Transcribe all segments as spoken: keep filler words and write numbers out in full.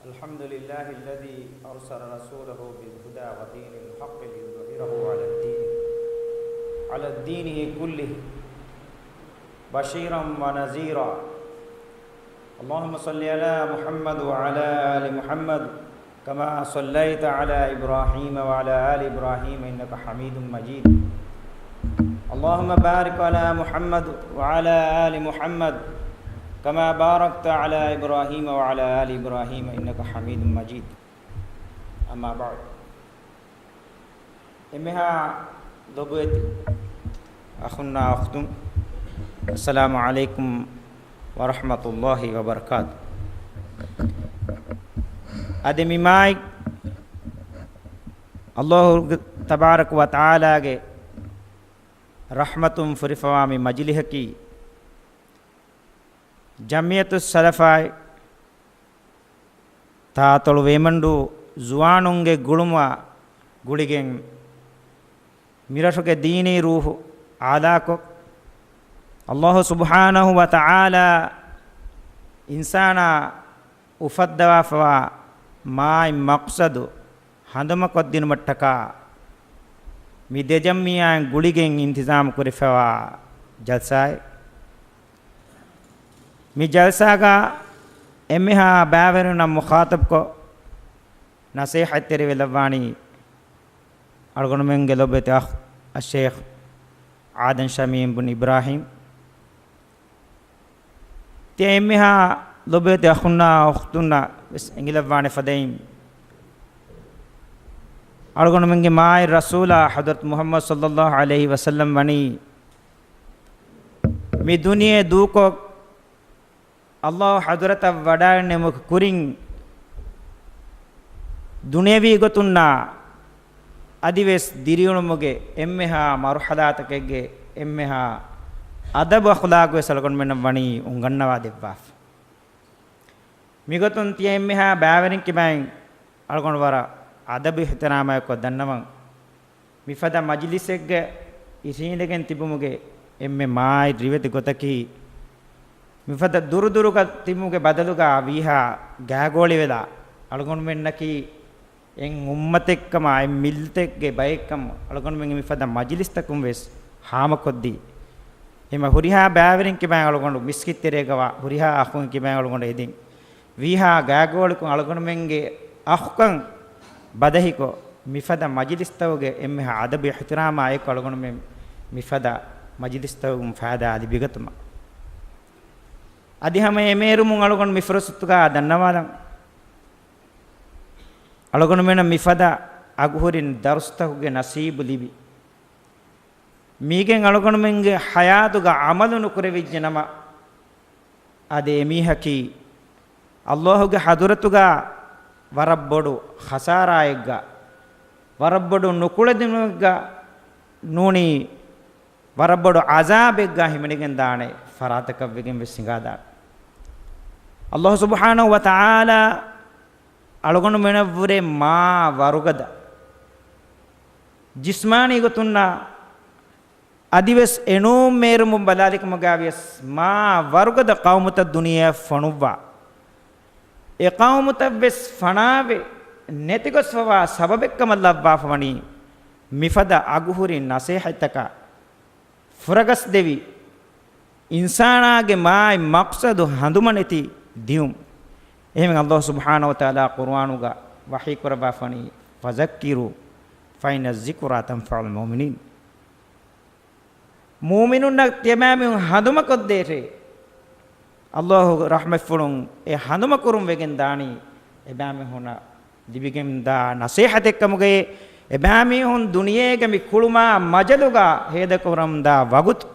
الحمد لله الذي أرسل رسوله بالهدى ودين الحق ليظهره على الدين، على دينه كله، بشيرا ونذيرا. اللهم صل على محمد وعلى آل محمد كما صليت على إبراهيم وعلى آل إبراهيم إنك حميد مجيد. اللهم بارك على محمد وعلى آل محمد كما باركت على إبراهيم وعلى آل إبراهيم إنك حميد مجيد. أما بعد. އެންމެހާ ލޮބުވެތި އަޚުންނާ އުޚްތުން، އައްސަލާމު ޢަލައިކުމް ވަރަޙްމަތުﷲި ވަބަރަކާތު. އަދި މި މާތް ﷲ ތަބާރަކަ ވަތަޢާލާގެ ރަޙްމަތުން ފުރިފަވާ މި މަޖިލިހަކީ، ޖަމްޢިއްޔަތުއްސަލަފާއި ތާތޮޅު ވޭމަންޑޫ ޒުވާނުންގެ ގުޅުމާ ގުޅިގެން، މިރަށުގެ ދީނީ ރޫޙު އާލާކޮށް، ﷲ ސުބްޙާނަހޫ ވަތަޢާލާ އިންސާނާ އުފައްދަވާފަވާ މާތް މަޤްޞަދު ހަނދުމަކޮށްދިނުމަށްޓަކާ، މި ދެ ޖަމްޢިއްޔާއިން ގުޅިގެން އިންތިޒާމު ކުރެފަވާ ޖަލްސާއެއް. މި ޖަލްސާގަ އެންމެހާ ބައިވެރިންނަށް މުޚާޠަބްކޮށް، ނަސޭޙަތްތެރިވެލައްވާނީ އަޅުގަނޑުމެންގެ ލޮބުވެތި އަޚް އައްޝޭޚް އާދަމް ޝަމީމް ބުން އިބްރާހީމް. ތިޔަ އެންމެހާ ލޮބުވެތި އަޚުންނާ އުޚްތުންނަށް ވެސް އެނގިލައްވާނެ ފަދައިން، އަޅުގަނޑުމެންގެ މާތް ރަސޫލާ ޙަޟްރަތު މުޙައްމަދު ޞައްލައްލާހު ޢަލައިހި ވަސައްލަމް ވަނީ މި ދުނިޔެ ދޫކޮށް، ﷲ ޙަޟްރަތަށް ވަޑައިގެންނެވުމުގެ ކުރިން، ދުނިޔަވީ ގޮތުންނާ އަދިވެސް ދިރިއުޅުމުގެ އެންމެހާ މަރުޙަލާތަކެއްގެ އެންމެހާ އަދަބު އަޚްލާޤު ވެސް އަޅުގަނޑުމެންނަށް ވަނީ އުނގަންނަވާ ދެއްވާފަ. މިގޮތުން ތިޔަ އެންމެހާ ބައިވެރިން ކިބައިން އަޅުގަނޑު ވަރަށް އަދަބު އިޙްތިރާމާއެއްކޮށް ދަންނަވަން. މިފަދަ މަޖިލިސެއްގަ އިށީނދެގެން ތިބުމުގެ އެންމެ މާތް ރިވެތި ގޮތަކީ، މިފަދަ ދުރުދުރުގަ ތިބުމުގެ ބަދަލުގަ ވީހާ ގާގޯޅިވެލާ، އަޅުގަނޑުމެންނަކީ އެއް އުއްމަތެއްކަމާ، އެއް މިއްލަތެއްގެ ބައެއްކަމަށް އަޅުގަނޑުމެން މިފަދަ މަޖިލިސްތަކުން ވެސް ހާމަކޮށްދީ. އެހެންމަ ހުރިހާ ބައިވެރިން ކިބައިން އަޅުގަނޑު މިސްކިތް ތެރޭގަވާ ހުރިހާ އަޚުން ކިބައިން އަޅުގަނޑު އެދިން. ވީހާ ގާގޯޅިކޮށް އަޅުގަނޑުމެންގެ އަޚުކަން ބަދަހިކޮށް، މިފަދަ މަޖިލިސްތަކުގެ އެންމެހާ އަދަބު އިޙްތިރާމާ އެކު އަޅުގަނޑުމެން މިފަދަ މަޖިލިސްތަކުން ފައިދާ ލިބިގަތުމަށް. އަދި ހަމަ އެމޭރުމުން އަޅުގަނޑު މި ފުރުޞަތުގަ ދަންނަވާލަން. އަޅުގަނޑުމެނަށް މިފަދަ އަގުހުރި ދަރުސްތަކުގެ ނަސީބު ލިބި. މީގެން އަޅުގަނޑުމެންގެ ޙަޔާތުގަ ޢަމަލު ނުކުރެވިއްޖެ ނަމަ، އާދެ، އެމީހަކީ ﷲ ގެ ޙަޟްރަތުގަ ވަރަށް ބޮޑު ޚަސާރާއެއްގަ، ވަރަށް ބޮޑު ނުކުޅެދުންވުމެއްގަ ނޫނީ، ވަރަށް ބޮޑު ޢަޛާބެއްގަ ހިމެނިގެންދާނެ ފަރާތަކަށްވެގެން ވެސް ހިނގާދާނެ. ﷲ ސުބްޙާނަހޫ ވަތަޢާލާ އަޅުގަނޑުމެނަށްވުރެ މާ ވަރުގަދަ ޖިސްމާނީ ގޮތުންނާ އަދިވެސް އެނޫން މޭރުމުން ބަލާލިކަމުގައިވިޔަސް މާ ވަރުގަދަ ޤައުމުތައް ދުނިޔެއަށް ފޮނުއްވާ. އެ ޤައުމުތައްވެސް ފަނާވެ ނެތިގޮސްފަވާ ސަބަބެއްކަމަށް ލައްވާފަވަނީ މިފަދަ އަގުހުރި ނަސޭޙަތްތަކާ ފުރަގަސްދެވި އިންސާނާގެ މާތް މަޤްޞަދު ހަނދުމަނެތި ދިޔުން. އެހެން ﷲ ސުބްޙާނަހޫ ވަތަޢާލާ ޤުރުއާނުގަ ވަޙީ ކުރައްވާފަނީ، فذكروا فإن الذكرى تنفع المؤمنين. މުއުމިނުންނަށް ތިޔަބައިމީހުން ހަނދުމަކޮށްދޭށޭ. ﷲ ރަޙްމަތްފުޅުން އެ ހަނދުމަކުރުން ވެގެން ދާނީ އެބައިމީހުނަށް ލިބިގެންދާ ނަސޭޙަތެއްކަމުގައި، އެބައިމީހުން ދުނިޔޭގެ މި ކުޅުމާ މަޖަލުގަ ހޭދަކުރަމުންދާ ވަގުތު،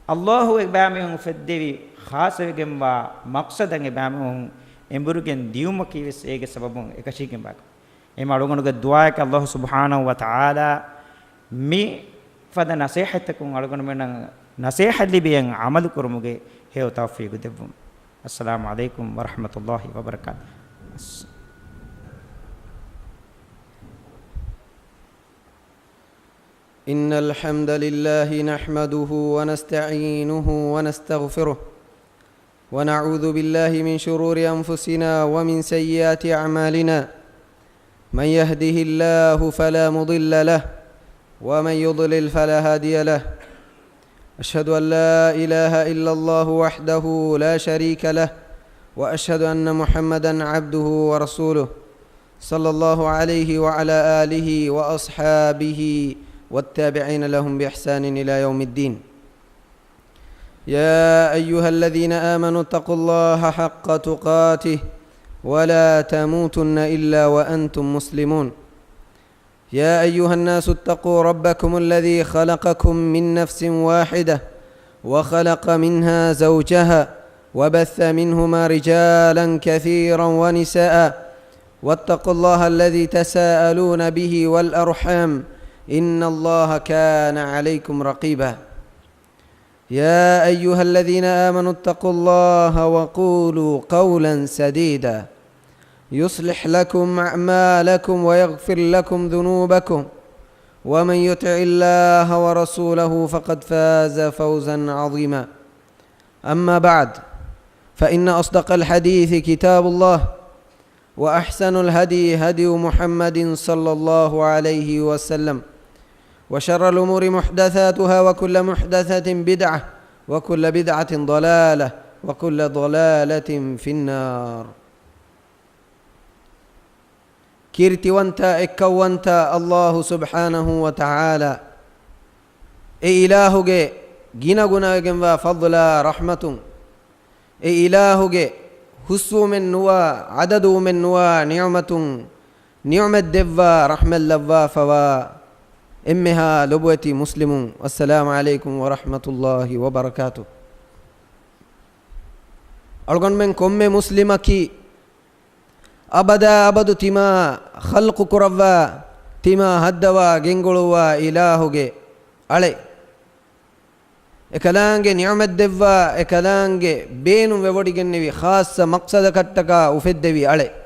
ﷲ އެބައިމީހުން ފެއްދެވި ޚާއްޞަވެގެންވާ މަޤްޞަދަށް އެބައިމީހުން އެނބުރިގެން ދިޔުމަކީވެސް އޭގެ ސަބަބުން އެކަށީގެންވާ. އެމަ އަޅުގަނޑުގެ ދުޢާއަކީ ﷲ ސުބްޙާނަހޫ ވަތަޢާލާ މި ފަދަ ނަސޭޙަތްތަކުން އަޅުގަނޑުމެންނަށް ނަސޭޙަތް ލިބިއެން ޢަމަލު ކުރުމުގެ ހެޔޮ ތައުފީގު ދެއްވުން. السلام عليكم ورحمة الله وبركاته. إن الحمد لله نحمده ونستعينه ونستغفره ونعوذ بالله من شرور أنفسنا ومن سيئات أعمالنا. من يهده الله فلا مضل له، ومن يضلل فلا هادي له. أشهد أن لا إله إلا الله وحده لا شريك له، وأشهد أن محمدا عبده ورسوله، صلى الله عليه وعلى آله وأصحابه والتابعين لهم بإحسان إلى يوم الدين. يا أيها الذين آمنوا اتقوا الله حق تقاته ولا تموتن إلا وأنتم مسلمون. يا أيها الناس اتقوا ربكم الذي خلقكم من نفس واحدة وخلق منها زوجها وبث منهما رجالا كثيرا ونساء واتقوا الله الذي تساءلون به والأرحام إن الله كان عليكم رقيبا. يا أيها الذين آمنوا اتقوا الله وقولوا قولا سديدا يصلح لكم أعمالكم ويغفر لكم ذنوبكم ومن يطع الله ورسوله فقد فاز فوزا عظيما. أما بعد، فإن أصدق الحديث كتاب الله، وأحسن الهدي هدي محمد صلى الله عليه وسلم، وشر الأمور محدثاتها، وكل محدثة بدعة، وكل بدعة ضلالة، وكل ضلالة في النار. ކީރިތިވަންތަ، އެއްކައުވަންތަ އައްލާހު ސުބްޙާނަހޫ ވަތަޢާލާ، އެ އިލާހުގެ ގިނަގުނަވެގެންވާ ފަޟްލާ ރަޙްމަތުން، އެ އިލާހުގެ ހުސްވުމެއް ނުވާ، ޢަދަދުވުމެއް ނުވާ ނިޢުމަތުން، ނިޢުމަތް ދެއްވާ، ރަޙްމަތް ލައްވާފަވާ އެންމެހާ ލޮބުވެތި މުސްލިމުން، އައްސަލާމު ޢަލައިކުމް ވަރަޙްމަތުﷲި ވަބަރަކާތު. އަޅުގަނޑުމެން ކޮންމެ މުސްލިމަކީ އަބަދާ އަބަދު ތިމާ ޚަލްޤު ކުރައްވާ، ތިމާ ހައްދަވާ ގެންގުޅުއްވާ އިލާހުގެ އަޅެއް. އެކަލާނގެ ނިޢުމަތް ދެއްވާ، އެކަލާނގެ ބޭނުން ވެވޮޑިގެންނެވި ޚާއްޞަ މަޤްޞަދަކަށްޓަކާ އުފެއްދެވި އަޅެއް.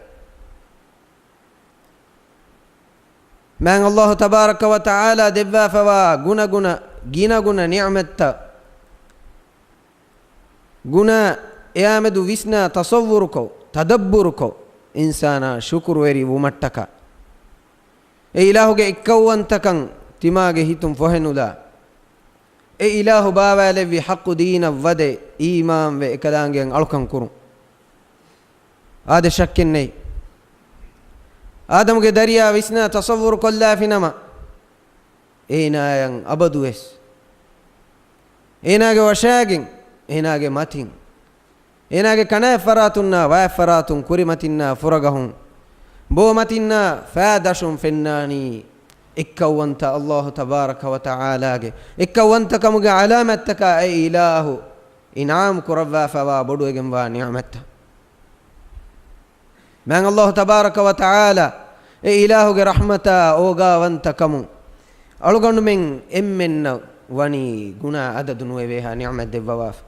މާތް އައްލާހު ތަބާރަކަ ވަ ތަޢާލާ ދެއްވާފަވާ ގުނަގުނަ، ގިނަގުނަ ނިޢުމަތްތައް، ގުނަ އެއާމެދު ވިސްނާ ތަޞައްވުރުކޮށް، ތަދައްބުރުކޮށް، އިންސާނާ ޝުކުރުވެރި ވުމަށްޓަކާ، އެ އިލާހުގެ އެއްކައުވަންތަކަން ތިމާގެ ހިތުން ފޮހެނުލާ، އެ އިލާހު ބާވާލެއްވި ޙައްޤު ދީނަށް ވަދެ، އީމާންވެ، އެކަލާނގެއަށް އަޅުކަން ކުރުން. އާދެ، ޝައްކެއް ނެތް. އާދަމުގެ ދަރިޔާ ވިސްނާ ތަޞައްވުރު ކޮށްލާފިނަމަ، އޭނާޔަށް އަބަދުވެސް، އޭނާގެ ވަށާގެން، އޭނާގެ މަތިން، އޭނާގެ ކަނާތްފަރާތުންނާ ވާތްފަރާތުން، ކުރިމަތިންނާ ފުރަގަހުން، ބޯމަތިންނާ ފައި ދަށުން ފެންނާނީ އެއްކައުވަންތަ އައްލާހު ތަބާރަކަ ވަ ތަޢާލާގެ އެއްކައުވަންތަކަމުގެ ޢަލާމަތްތަކާ، އެ އިލާހު އިންޢާމް ކުރައްވާފަވާ ބޮޑުވެގެންވާ ނިޢުމަތްތައް. މާތް އައްލާހު ތަބާރަކަ ވަ ތަޢާލާ އެ އިލާހުގެ ރަޙްމަތާ އޯގާވަންތަކަމުން އަޅުގަނޑުމެން އެންމެންނަށް ވަނީ ގުނާ އަދަދު ނުވެވޭހާ ނިޢުމަތް ދެއްވަވާފަ.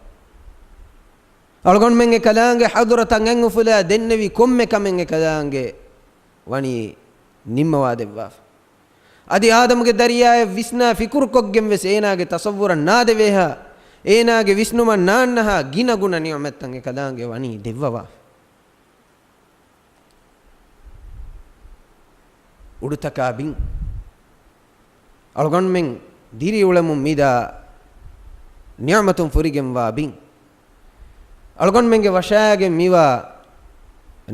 އަޅުގަނޑުމެން އެކަލާނގެ ޙަޟްރަތަށް އަތްއުފުލާ ދެންނެވި ކޮންމެ ކަމެއް އެކަލާނގެ ވަނީ ނިންމަވާ ދެއްވާފަ. އަދި އާދަމުގެ ދަރިޔާއަށް ވިސްނާ ފިކުރުކޮށްގެން ވެސް އޭނާގެ ތަޞައްވުރަށް ނާދެވޭހާ، އޭނާގެ ވިސްނުމަށް ނާންނަހާ ގިނަގުނަ ނިޢުމަތްތައް އެކަލާނގެ ވަނީ ދެއްވަވާފަ. އުޑުތަކާ ބިން. އަޅުގަނޑުމެން ދިރިއުޅެމުން މިދާ ނިޢުމަތުން ފުރިގެންވާ ބިން. އަޅުގަނޑުމެންގެ ވަށާގެން މިވާ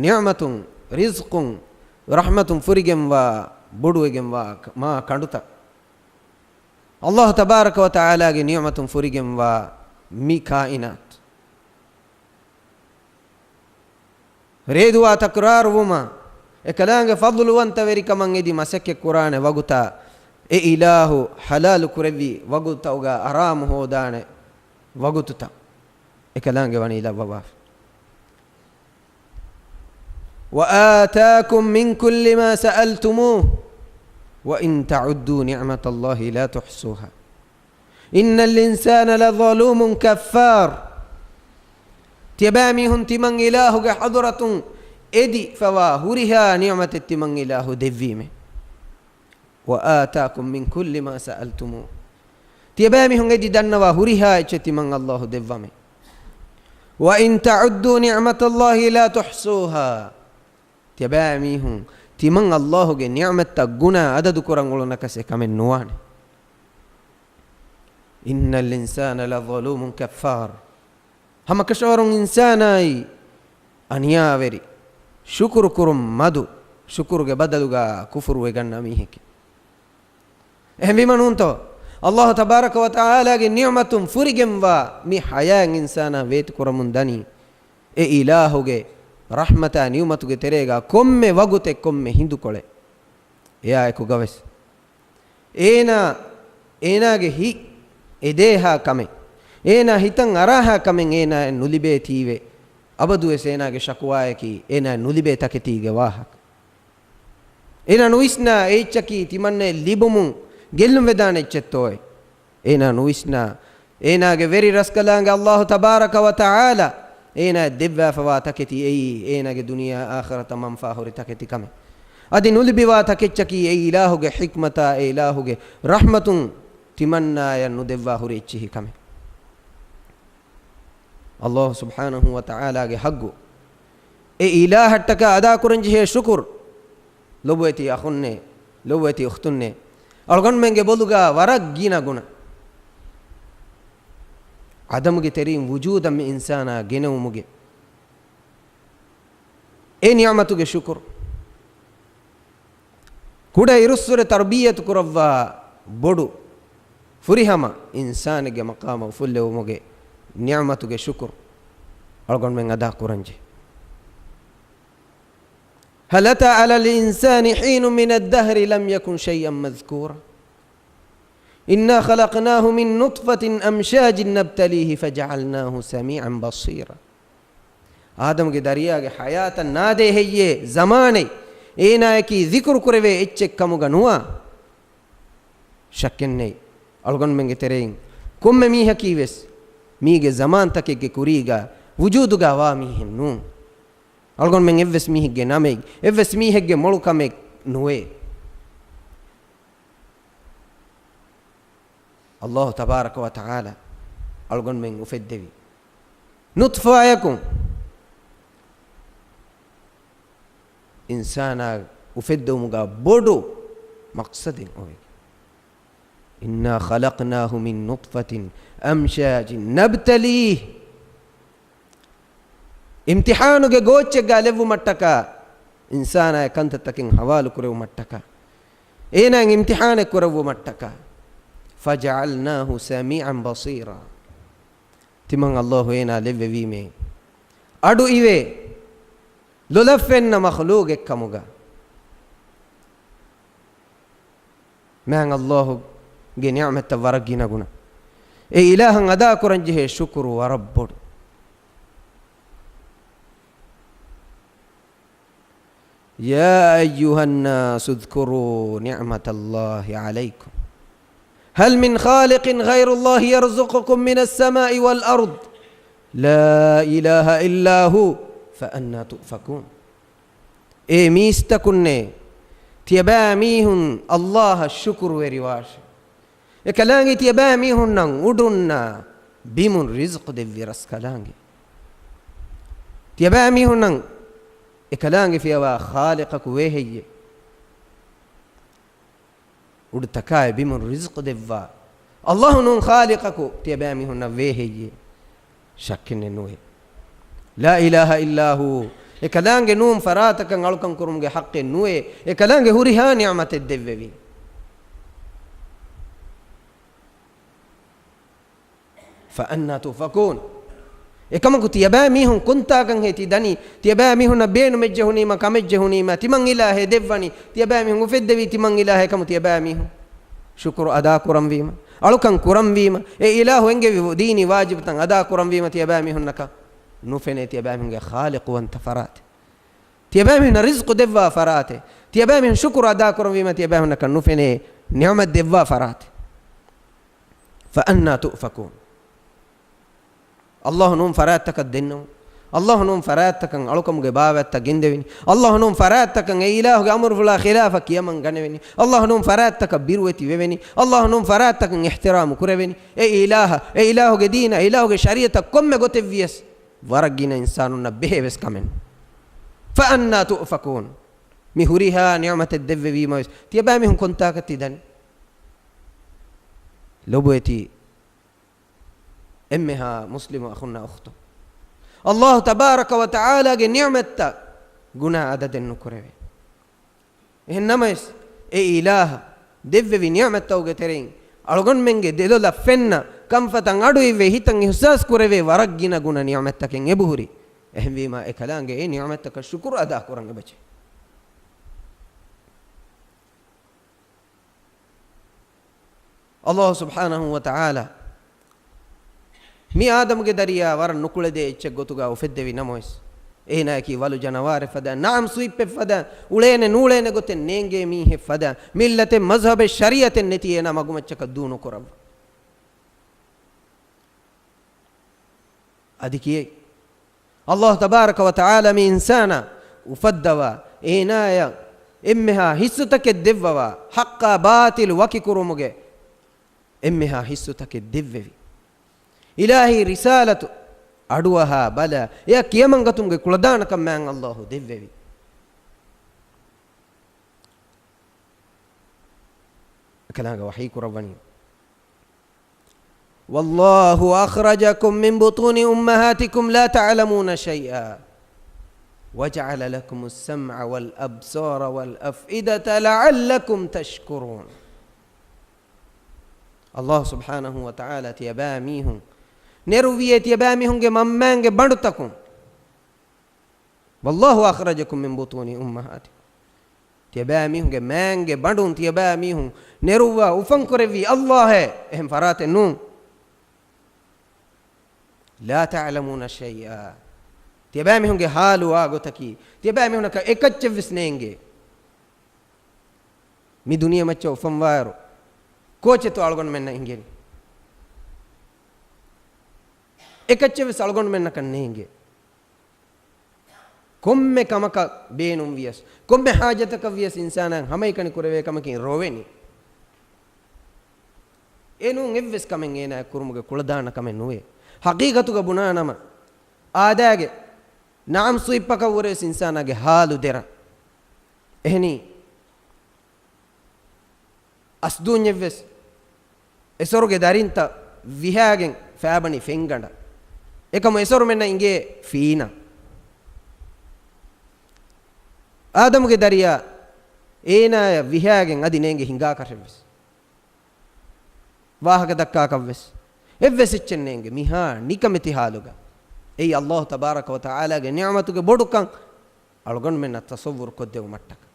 ނިޢުމަތުން، ރިޒްޤުން، ރަޙްމަތުން ފުރިގެންވާ، ބޮޑުވެގެންވާ މާ ކަނޑުތައް. އައްލާހު ތަބާރަކަ ވަ ތަޢާލާގެ ނިޢުމަތުން ފުރިގެންވާ މި ކާއިނާތު. ރޭދުވާ ތަކުރާރުވުމާ، އެކަލާނގެ ފަޟްލުވަންތަވެރިކަމަށް އެދި މަސައްކަތްކުރާނެ ވަގުތާ، އެ އިލާހު ޙަލާލު ކުރެއްވި ވަގުތުތަކުގަ އަރާމު ހޯދާނެ ވަގުތުތައް އެކަލާނގެ ވަނީ ލައްވަވާފަ. وآتاكم من كل ما سألتموه وإن تعدوا نعمة الله لا تحصوها إن الإنسان لظلوم كفار. ތިޔަބައިމީހުން ތިމަން އިލާހުގެ ޙަޟްރަތުން އެދިފަވާ ހުރިހާ ނިޢުމަތެއް ތިމަން އިލާހު ދެއްވީމެ. وآتاكم من كل ما سألتموه. ތިޔަބައިމީހުން އެދި ދަންނަވާ ހުރިހާ އެއްޗެއް ތިމަން އައްލާހު ދެއްވަމެ. وَإِن تَعُدُّوا نِعْمَتَ اللَّهِ لَا تُحْصُوهَا. ތިޔަބައިމީހުން ތިމަން ﷲ ގެ ނިޢުމަތްތައް ގުނާ އަދަދު ކުރަން އުޅުނަކަސް އެކަމެއް ނުވާނެ. إِنَّ الْإِنسَانَ لَظَلُومٌ كَفَّارٌ. ހަމަކަށަވަރުން އިންސާނާއީ އަނިޔާވެރި، ޝުކުރު ކުރުން މަދު، ޝުކުރުގެ ބަދަލުގަ ކުފުރު ވެގަންނަ މީހެކޭ. އެހެންވީމަ ނޫންތޯ؟ ﷲ ތަބާރަކަ ވަ ތަޢާލާގެ ނިޢުމަތުން ފުރިގެންވާ މި ޙަޔާތް އިންސާނާ ވޭތުކުރަމުން ދަނީ، އެ އިލާހުގެ ރަޙްމަތާ ނިޢުމަތުގެ ތެރޭގަ ކޮންމެ ވަގުތެއް ކޮންމެ ހިނދުކޮޅެއް. އެއާއެކުގަވެސް އޭނާ، އޭނާގެ ހިތް އެދޭހާ ކަމެއް، އޭނާ ހިތަށް އަރާހާ ކަމެއް އޭނާއަށް ނުލިބޭތީވެ، އަބަދުވެސް އޭނާގެ ޝަކުވާއަކީ އޭނާއަށް ނުލިބޭ ތަކެތީގެ ވާހަކަ. އޭނާ ނުވިސްނާ އެ އެއްޗަކީ ތިމަންނައަށް ލިބުމުން ގެއްލުން ވެދާނެ އެއްޗެއްތޯއޭ. އޭނާ ނުވިސްނާ އޭނާގެ ވެރި ރަސްކަލާނގެ ﷲ ތަބާރަކަ ވަ ތަޢާލާ އޭނާއަށް ދެއްވާފަވާ ތަކެތި އެއީ އޭނާގެ ދުނިޔެ އާޚިރަތަށް މަންފާހުރި ތަކެތި ކަމެއް. އަދި ނުލިބިވާ ތަކެއްޗަކީ އެ އިލާހުގެ ޙިކްމަތާ އެ އިލާހުގެ ރަޙްމަތުން ތިމަންނާއަށް ނުދެއްވާ ހުރި އެއްޗިހި ކަމެއް. ﷲ ސުބްޙާނަހޫ ވަ ތަޢާލާގެ ޙައްޤު، އެ އިލާހަށްޓަކާ އަދާކުރަންޖެހޭ ޝުކުރު، ލޮބުވެތި އަޚުންނޭ، ލޮބުވެތި އުޚްތުންނޭ، އަޅުގަނޑުމެންގެ ބޮލުގަ ވަރަށް ގިނަ ގުނަ. ޢަދަމުގެ ތެރެއިން ވުޖޫދަށް މި އިންސާނާ ގެނެވުމުގެ އެ ނިޢުމަތުގެ ޝުކުރު. ކުޑަ އިރުއްސުރެ ތަރުބިއްޔަތު ކުރައްވާ ބޮޑު ފުރިހަމަ އިންސާނެއްގެ މަޤާމަށް އުފުއްލެވުމުގެ ނިޢުމަތުގެ ޝުކުރު އަޅުގަނޑުމެން އަދާ ކުރަންޖެ. هل أتى على الإنسان حين من الدهر لم يكن شيئا مذكورا. إنا خلقناه من نطفة أمشاج نبتليه فجعلناه سميعا بصيرا. އާދަމުގެ ދަރިޔާގެ ޙަޔާތަށް ނާދޭ ހެއްޔޭ ޒަމާނެއް އޭނާއަކީ ޒިކުރު ކުރެވޭ އެއްޗެއް ކަމުގަ ނުވާ؟ ޝައްކެއް ނެތް. އަޅުގަނޑުމެންގެ ތެރެއިން ކޮންމެ މީހަކީވެސް މީގެ ޒަމާންތަކެއްގެ ކުރީގަ ވުޖޫދުގަ ވާ މީހެއް ނޫން. އަޅުގަނޑުމެން އެއްވެސް މީހެއްގެ ނަމެއް، އެއްވެސް މީހެއްގެ މޮޅު ކަމެއް ނުވޭ. ﷲ ތަބާރަކަ ވަ ތަޢާލާ އަޅުގަނޑުމެން އުފެއްދެވި ނުޠްފާއަކުން އިންސާނާ އުފެއްދެވުމުގަ ބޮޑު މަޤްޞަދެއް އޮވެ. إنا خلقناه من نطفة أمشاج نبتليه. އިމްތިޙާނުގެ ގޯއްޗެއްގަ ލެއްވުމަށްޓަކާ، އިންސާނާ ކަންތައްތަކެއް ހަވާލު ކުރެވުމަށްޓަކާ، އޭނާއަށް އިމްތިޙާނެއް ކުރެއްވުމަށްޓަކާ، فجعلناه سميعا بصيرا. ތިމަން ﷲ އޭނާ ލެއްވެވީމޭ އަޑު އިވޭ ލޮލަށްފެންނަ މަޚްލޫގެއް ކަމުގަ. މާތް ﷲ ގެ ނިޢުމަތްތައް ވަރަށް ގިނަގުނަ. އެ އިލާހަށް އަދާކުރަންޖެހޭ ޝުކުރު ވަރަށް ބޮޑު. يا أيها الناس اذكروا نعمة الله عليكم هل من خالق غير الله يرزقكم من السماء والأرض لا إله إلا هو فأنى تؤفكون. އޭ މީސްތަކުންނޭ، ތިޔަބައިމީހުން ﷲ އަށް ޝުކުރުވެރިވާށޭ. އެކަލާނގެ ތިޔަބައިމީހުންނަށް އުޑުންނާ ބިމުން ރިޒްޤު ދެއްވި ރަސްކަލާނގެ. ތިޔަބައިމީހުންނަށް އެކަލާނގެ ފިޔަވާ ޚާލިޤަކު ވޭ ހެއްޔޭ؟ އުޑުތަކާއި ބިމުން ރިޒްޤު ދެއްވާ ﷲ ނޫން ޚާލިޤަކު ތިޔަބައިމީހުންނަށް ވޭ ހެއްޔޭ؟ ޝައްކެއް ނުވޭ. لا إله إلا هو. އެކަލާނގެ ނޫން ފަރާތަކަށް އަޅުކަން ކުރުމުގެ ޙައްޤެއް ނުވޭ. އެކަލާނގެ ހުރިހާ ނިޢުމަތެއް ދެއްވެވީ. فأنى تؤفكون. އެކަމަކު ތިޔަބައިމީހުން ކޮންތާކަންހޭ ތި ދަނީ؟ ތިޔަބައިމީހުންނަށް ބޭނުމެއްޖެހުނީމަ، ކަމެއްޖެހުނީމަ، ތިމަން އިލާހޭ ދެއްވަނީ؟ ތިޔަބައިމީހުން އުފެއްދެވީ ތިމަން އިލާހޭ ކަމު ތިޔަބައިމީހުން ޝުކުރު އަދާކުރަންވީމަ، އަޅުކަން ކުރަންވީމަ، އެ އިލާހު އެންގެވި ދީނީ ވާޖިބުތައް އަދާކުރަންވީމަ ތިޔަބައިމީހުންނަކަށް ނުފެނޭ ތިޔަބައިމީހުންގެ ޚާލިޤުވަންތަ ފަރާތެއް. ތިޔަބައިމީހުންނަށް ރިޒްޤު ދެއްވާ ފަރާތެއް. ތިޔަބައިމީހުން ޝުކުރު އަދާކުރަންވީމަ ތިޔަބައިމީހުންނަކަށް ނުފެނޭ ނިޢުމަތް ދެއްވާ ފަރާތެއް. فأنى تؤفكون. ﷲ ނޫން ފަރާތްތަކަށް ދެންނެވުން. ﷲ ނޫން ފަރާތްތަކަށް އަޅުކަމުގެ ބާވަތްތައް ގެންދެވެނީ. ﷲ ނޫން ފަރާތްތަކަށް އެ އިލާހުގެ އަމުރުފުޅާ ޚިލާފަށް ކިޔަމަން ގަނެވެނީ. ﷲ ނޫން ފަރާތްތަކަށް ބިރުވެތި ވެވެނީ. ﷲ ނޫން ފަރާތްތަކަށް އިޙްތިރާމު ކުރެވެނީ. އެ އިލާހަށް، އެ އިލާހުގެ ދީނަށް، އެ އިލާހުގެ ޝަރީޢަތަށް ކޮންމެ ގޮތެއް ވިޔަސް ވަރަށް ގިނަ އިންސާނުންނަށް ބެހޭ ވެސް ކަމެއް. فأنى تؤفكون. މި ހުރިހާ ނިޢުމަތެއް ދެއްވެވީމަ ވެސް، ތިޔަބައިމީހުން ކޮންތާކަށް ތި ދަނީ؟ ލޮބުވެތި އެންމެހާ މުސްލިމު އަޚުންނާ އުޚްތުން، ﷲ ތަބާރަކަ ވަ ތަޢާލާގެ ނިޢުމަތްތައް ގުނާ އަދަދެއް ނުކުރެވޭ. އެހެން ނަމަވެސް، އެ އިލާހަށް ދެއްވެވި ނިޢުމަތްތަކުގެ ތެރެއިން އަޅުގަނޑުމެންގެ ދެލޮލަށް ފެންނަ ކަންފަތަށް އަޑުއިއްވެ ހިތަށް އިޙްސާސް ކުރެވޭ ވަރަށް ގިނަ ގުނަ ނިޢުމަތްތަކެއް އެބަހުރި. އެހެންވީމާ، އެކަލާނގެ އެ ނިޢުމަތްތަކަށް ޝުކުރު އަދާކުރަން އެބަޖެހޭ. ﷲ ސުބްޙާނަހޫ ވަތަޢާލާ މި އާދަމުގެ ދަރިޔާ ވަރަށް ނުކުޅެދޭ އެއްޗެއް ގޮތުގަ އުފެއްދެވި ނަމަވެސް، އޭނާއަކީ ވަލު ޖަނަވާރެއް ފަދަ، ނަޢަމް ސުއިޕްޕެއް ފަދަ، އުޅޭނެ ނޫޅޭނެ ގޮތެއް ނޭނގޭ މީހެއް ފަދަ، މިއްލަތެއް މަޒްހަބެއް ޝަރީޢަތެއް ނެތި އޭނާ މަގުމައްޗަކަށް ދޫ ނުކުރައްވާ. އަދި ކިޔޭ، ﷲ ތަބާރަކަ ވަ ތަޢާލާ މި އިންސާނާ އުފައްދަވާ، އޭނާޔަށް އެންމެހާ ހިއްސުތަކެއް ދެއްވަވާ، ޙައްޤާ ބާޠިލު ވަކިކުރުމުގެ އެންމެހާ ހިއްސުތަކެއް ދެއްވެވި. އިލާހީ ރިސާލަތު އަޑުއަހާ ބަލަ، އެޔަށް ކިޔަމަންގަތުމުގެ ކުޅަދާނަކަން މާތް ﷲ ދެއްވެވި. އެކަލާނގެ ވަޙީ ކުރައްވަނީ، والله أخرجكم من بطون أمهاتكم لا تعلمون شيئا وجعل لكم السمع والأبصار والأفئدة لعلكم تشكرون. ﷲ ސުބްޙާނަހޫ ވަތަޢާލާ ތިޔަބައިމީހުން ނެރުއްވިއޭ ތިޔަބައިމީހުންގެ މަންމައިންގެ ބަނޑުތަކުން. والله أخرجكم من بطون أمهاتكم. ތިޔަބައިމީހުންގެ މައިންގެ ބަނޑުން ތިޔަބައިމީހުން ނެރުއްވާ އުފަންކުރެއްވީ ﷲ އޭ. އެހެން ފަރާތެއް ނޫން. لا تعلمون شيئا. ތިޔަބައިމީހުންގެ ޙާލު ވާ ގޮތަކީ، ތިޔަބައިމީހުންނަކަށް އެކައްޗެއްވެސް ނޭނގޭ. މި ދުނިޔެމައްޗަށް އުފަންވާއިރު، ކޯޗެއްތޯ އަޅުގަނޑުމެންނަށް އިނގެނީ؟ އެކައްޗެއްވެސް އަޅުގަނޑުމެންނަކަށް ނޭނގޭ. ކޮންމެ ކަމަކަށް ބޭނުންވިޔަސް، ކޮންމެ ޙާޖަތަކަށް ވިޔަސް އިންސާނާއަށް ހަމައެކަނި ކުރެވޭ ކަމަކީ ރޮވެނީ. އެނޫން އެއްވެސް ކަމެއް އޭނާއަށް ކުރުމުގެ ކުޅަދާނަ ކަމެއް ނުވޭ. ޙަޤީޤަތުގަ ބުނާނަމަ، އާދައިގެ ނަޢަމް ސުއިއްޕަކަށްވުރެވެސް އިންސާނާގެ ޙާލު ދެރަ. އެހެނީ، އަސްދޫންޏެއްވެސް އެސޮރުގެ ދަރިންތައް ވިހާގެން ފައިބަނި ފެންގަނޑަށް. އެކަމު އެސޮރުމެންނަށް އިނގޭ ފީނަ. އާދަމުގެ ދަރިޔާ އޭނާޔަށް ވިހާގެން އަދި ނޭނގެ ހިނގާކަށެއްވެސް. ވާހަކަ ދައްކާކަށްވެސް އެއްވެސް އެއްޗެއް ނޭނގެ. މިހާ ނިކަމެތި ޙާލުގަ. އެއީ ﷲ ތަބާރަކަ ވަ ތަޢާލާގެ ނިޢުމަތުގެ ބޮޑުކަން އަޅުގަނޑުމެންނަށް ތަޞައްވުރު ކޮށްދެވުމަށްޓަކައި.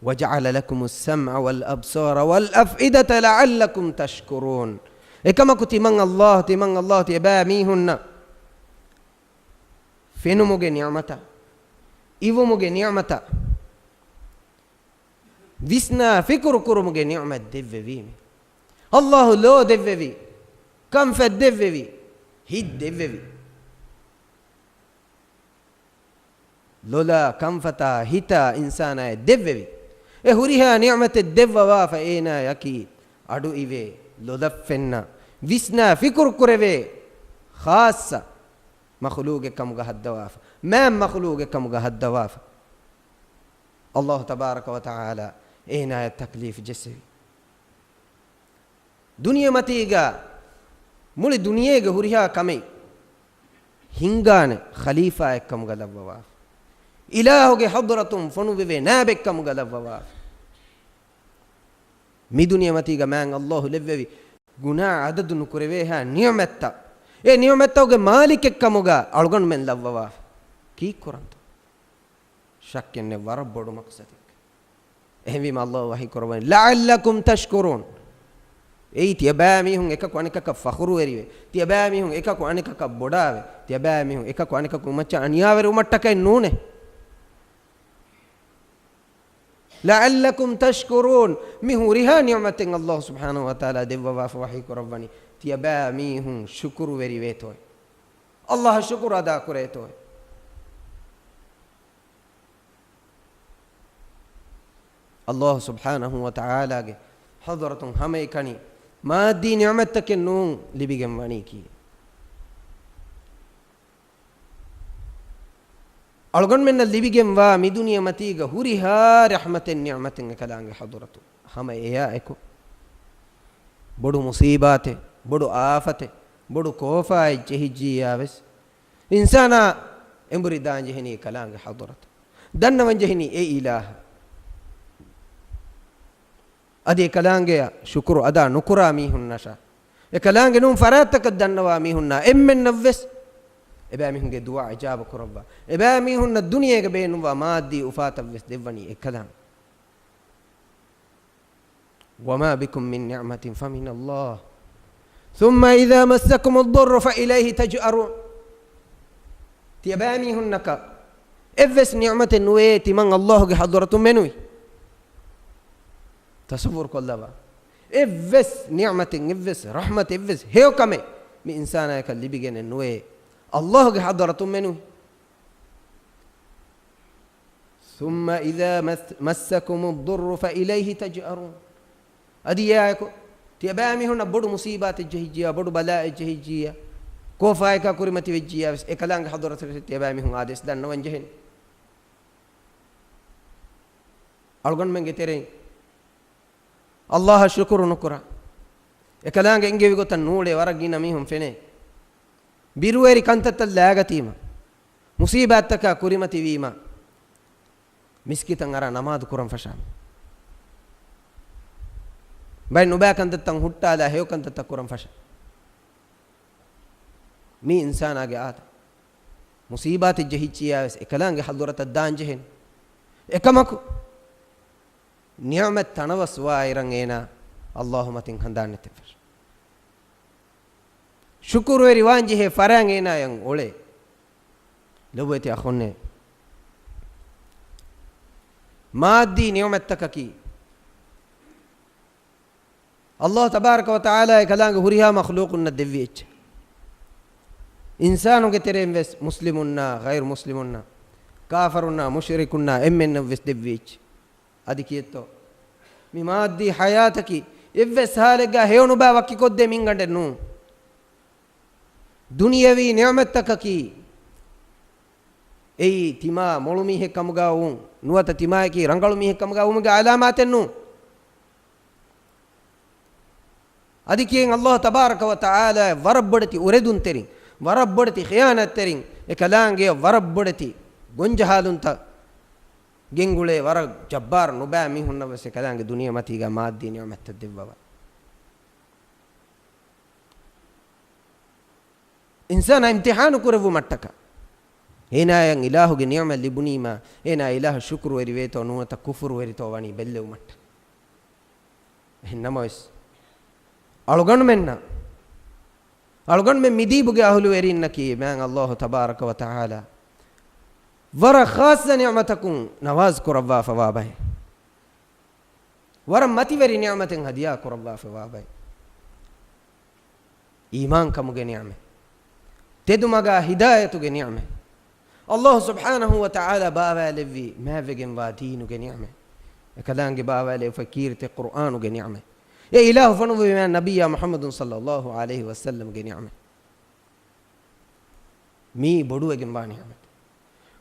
وجعل لكم السمع والأبصار والأفئدة لعلكم تشكرون. އެކަމަކު ތިމަން ﷲ، ތިމަން ﷲ ތިޔަބައިމީހުންނަށް ފެނުމުގެ ނިޢުމަތަށް، އިވުމުގެ ނިޢުމަތަށް، ވިސްނާ ފިކުރު ކުރުމުގެ ނިޢުމަތް ދެއްވެވީމެ. ﷲ ލޯ ދެއްވެވި، ކަންފަތް ދެއްވެވި، ހިތް ދެއްވެވި. ލޮލާ ކަންފަތާ ހިތާ އިންސާނާއަށް ދެއްވެވި. އެ ހުރިހާ ނިޢުމަތެއް ދެއްވަވާފަ އޭނާއަކީ އަޑުއިވޭ، ލޮލަށް ފެންނަ، ވިސްނާ ފިކުރު ކުރެވޭ، ޚާއްޞަ މަޚުލޫގެއް ކަމުގަ ހައްދަވާފަ، މާތް މަޚުލޫގެއް ކަމުގަ ހައްދަވާފަ. ﷲ ތަބާރަކަ ވަ ތަޢާލާ އޭނާޔަށް ތަކްލީފް ޖެއްސެވި. ދުނިޔެމަތީގަ މުޅި ދުނިޔޭގެ ހުރިހާ ކަމެއް ހިންގާނެ ޚަލީފާއެއްކަމުގަ ލައްވަވާފަ. އިލާހުގެ ޙަޟްރަތުން ފޮނުއްވެވޭ ނާއިބެއްކަމުގަ ލައްވަވާފަ. މި ދުނިޔެމަތީގަ މާތް ﷲ ލެއްވެވި ގުނާ އަދަދު ނުކުރެވޭހާ ނިޢުމަތްތައް، އެ ނިޢުމަތްތަކުގެ މާލިކެއްކަމުގަ އަޅުގަނޑުމެން ލައްވަވާފަ. ކީއްކުރަންތޯ؟ ޝައްކެއްނެތް ވަރަށް ބޮޑު މަޤްޞަދެއް. އެހެންވީމަ ﷲ ވަޙީ ކުރައްވަނީ، لعلكم تشكرون. އެއީ ތިޔަބައިމީހުން އެކަކު އަނެކަކަށް ފަޚުރުވެރިވެ، ތިޔަބައިމީހުން އެކަކު އަނެކަކަށް ބޮޑާވެ، ތިޔަބައިމީހުން އެކަކު އަނެކަކު މައްޗަށް އަނިޔާވެރިވުމަށްޓަކައެއް ނޫނޭ. لعلكم تشكرون. މި ހުރިހާ ނިޢުމަތެއް ﷲ ސުބްޙާނަހޫ ވަތަޢާލާ ދެއްވަވާފަ ވަޙީ ކުރައްވަނީ، ތިޔަބައިމީހުން ޝުކުރުވެރިވޭތޯއޭ. ﷲ އަށް ޝުކުރު އަދާކުރޭތޯއޭ. ﷲ ސުބްޙާނަހޫ ވަތަޢާލާގެ ޙަޟްރަތުން ހަމައެކަނި މާއްދީ ނިޢުމަތްތަކެއް ނޫން ލިބިގެން ވަނީކީ. އަޅުގަނޑުމެންނަށް ލިބިގެންވާ މި ދުނިޔެމަތީގަ ހުރިހާ ރަޙްމަތެއް ނިޢުމަތެއް އެކަލާނގެ ޙަޟްރަތު. ހަމަ އެޔާ އެކު ބޮޑު މުޞީބާތެއް، ބޮޑު އާފަތެއް، ބޮޑު ކޯފާއެއް ޖެހިއްޖިއްޔާވެސް، އިންސާނާ އެނބުރި ދާން ޖެހެނީ އެކަލާނގެ ޙަޟްރަތު. ދަންނަވަން ޖެހެނީ އެ އިލާހަށް. އަދި އެކަލާނގެއަށް ޝުކުރު އަދާ ނުކުރާ މީހުންނަށާ، އެކަލާނގެ ނޫން ފަރާތްތަކަށް ދަންނަވާ މީހުންނާ އެންމެންނަށްވެސް އެބައިމީހުންގެ ދުޢާ އިޖާބަ ކުރައްވާ، އެބައިމީހުންނަށް ދުނިޔޭގަ ބޭނުންވާ މާއްދީ އުފާތައްވެސް ދެއްވަނީ އެކަލާނގެ. وما بكم من نعمة فمن الله ثم إذا مسكم الضر فإليه تجأرون. ތިޔަބައިމީހުންނަކަށް އެއްވެސް ނިޢުމަތެއް ނުވޭ ތިމަން ﷲ ގެ ޙަޟްރަތުން މެނުވީ. ތަޞައްވުރު ކޮށްލަވާ. އެއްވެސް ނިޢުމަތެއް، އެއްވެސް ރަޙްމަތެއް، އެއްވެސް ހެޔޮކަމެއް މި އިންސާނާޔަކަށް ލިބިގެނެއް ނުވޭ ﷲ ގެ ޙަޟްރަތުން މެނުވީ. ثم إذا مس-، مسكم الضر فإليه تجأرون. އަދި އެއާއެކު، ތިޔަބައިމީހުންނަށް ބޮޑު މުޞީބާތެއް ޖެހިއްޖިއްޔާ، ބޮޑު ބަލާއެއް ޖެހިއްޖިއްޔާ، ކޯފާއެކާ ކުރިމަތިވެއްޖިއްޔާވެސް، އެކަލާނގެ ޙަޟްރަތަށް ތިޔަބައިމީހުން އާދޭސް ދަންނަވަން ޖެހެނީ. އަޅުގަނޑުމެންގެ ތެރެއިން ﷲ އަށް ޝުކުރު ނުކުރާ، އެކަލާނގެ އެންގެވި ގޮތަށް ނޫޅޭ ވަރަށް ގިނަ މީހުން ފެނޭ. ބިރުވެރި ކަންތައްތައް ލާގަތީމަ، މުޞީބާތްތަކާ ކުރިމަތިވީމަ، މިސްކިތަށް އަރާ ނަމާދު ކުރަން ފަށާ. ބައެއް ނުބައި ކަންތައްތައް ހުއްޓާލާ ހެޔޮ ކަންތައްތައް ކުރަން ފަށާ. މީ އިންސާނާގެ އާދަ. މުޞީބާތެއް ޖެހިއްޖިއްޔާވެސް އެކަލާނގެ ޙަޟްރަތަށް ދާން ޖެހެނީ. އެކަމަކު، ނިޢުމަތް ތަނަވަސްވާއިރަށް އޭނާ ﷲ މަތިން ހަނދާން ނެތެއް ފަށާ. ޝުކުރުވެރިވާން ޖެހޭ ފަރާތް އޭނާޔަށް އުޅޭ. ލޮބުވެތި އަޚުންނޭ، މާއްދީ ނިޢުމަތްތަކަކީ ﷲ ތަބާރަކަ ވަ ތަޢާލާ އެކަލާނގެ ހުރިހާ މަޚްލޫޤުންނަށް ދެއްވި އެއްޗެއް. އިންސާނުންގެ ތެރެއިން ވެސް މުސްލިމުންނާ، ޣައިރު މުސްލިމުންނާ، ކާފަރުންނާ، މުޝްރިކުންނާ އެންމެންނަށް ވެސް ދެއްވި އެއްޗެއް. އަދި ކިއެއްތޯ؟ މި މާއްދީ ޙަޔާތަކީ އެއްވެސް ހާލެއްގަ ހެޔޮ ނުބައި ވަކިކޮށްދޭ މިންގަނޑެއް ނޫން. ދުނިޔަވީ ނިޢުމަތްތަކަކީ އެއީ ތިމާ މޮޅު މީހެއް ކަމުގަ ވުން، ނުވަތަ ތިމާޔަކީ ރަނގަޅު މީހެއް ކަމުގަ ވުމުގެ ޢަލާމާތެއް ނޫން. އަދި ކިޔެން ﷲ ތަބާރަކަ ވަ ތަޢާލާ ވަރަށް ބޮޑެތި އުރެދުންތެރިން، ވަރަށް ބޮޑެތި ޚިޔާނާތްތެރިން، އެކަލާނގެ ވަރަށް ބޮޑެތި ގޮންޖަހާލުންތައް ގެންގުޅޭ، ވަރަށް ޖައްބާރު ނުބައި މީހުންނަށް ވެސް އެކަލާނގެ ދުނިޔެމަތީގަ މާއްދީ ނިޢުމަތްތައް ދެއްވަވާ. އިންސާނާ އިމްތިޙާނު ކުރެއްވުމަށްޓަކާ، އޭނާޔަށް އިލާހުގެ ނިޢުމަތް ލިބުނީމާ، އޭނާ އިލާހަށް ޝުކުރުވެރިވޭތޯ ނުވަތަ ކުފުރުވެރިތޯ ވަނީ ބެއްލެވުމަށްޓަކާ. އެހެން ނަމަވެސް، އަޅުގަނޑުމެންނަށް، އަޅުގަނޑުމެން މިދީބުގެ އަހުލުވެރިންނަކީ މާތް ﷲ ތަބާރަކަ ވަ ތަޢާލާ ވަރަށް ޚާއްޞަ ނިޢުމަތަކުން ނަވާޒު ކުރައްވާފަވާ ބައެއް. ވަރަށް މަތިވެރި ނިޢުމަތެއް ހަދިޔާ ކުރައްވާފަވާ ބައެއް. އީމާންކަމުގެ ނިޢުމަތް، ތެދުމަގާ ހިދާޔަތުގެ ނިޢުމަތް، ﷲ ސުބްޙާނަހޫ ވަ ތަޢާލާ ބާވާލެއްވި މާތްވެގެންވާ ދީނުގެ ނިޢުމަތް، އެކަލާނގެ ބާވާލެއްވި ކީރިތި ޤުރްއާނުގެ ނިޢުމަތް، އެ އިލާހު ފޮނުއްވި މާތް ނަބިއްޔާ މުޙައްމަދު ޞައްލައްލާހު ޢަލައިހި ވަސައްލަމްގެ ނިޢުމަތް. މީ ބޮޑުވެގެންވާ ނިޢުމަތެއް.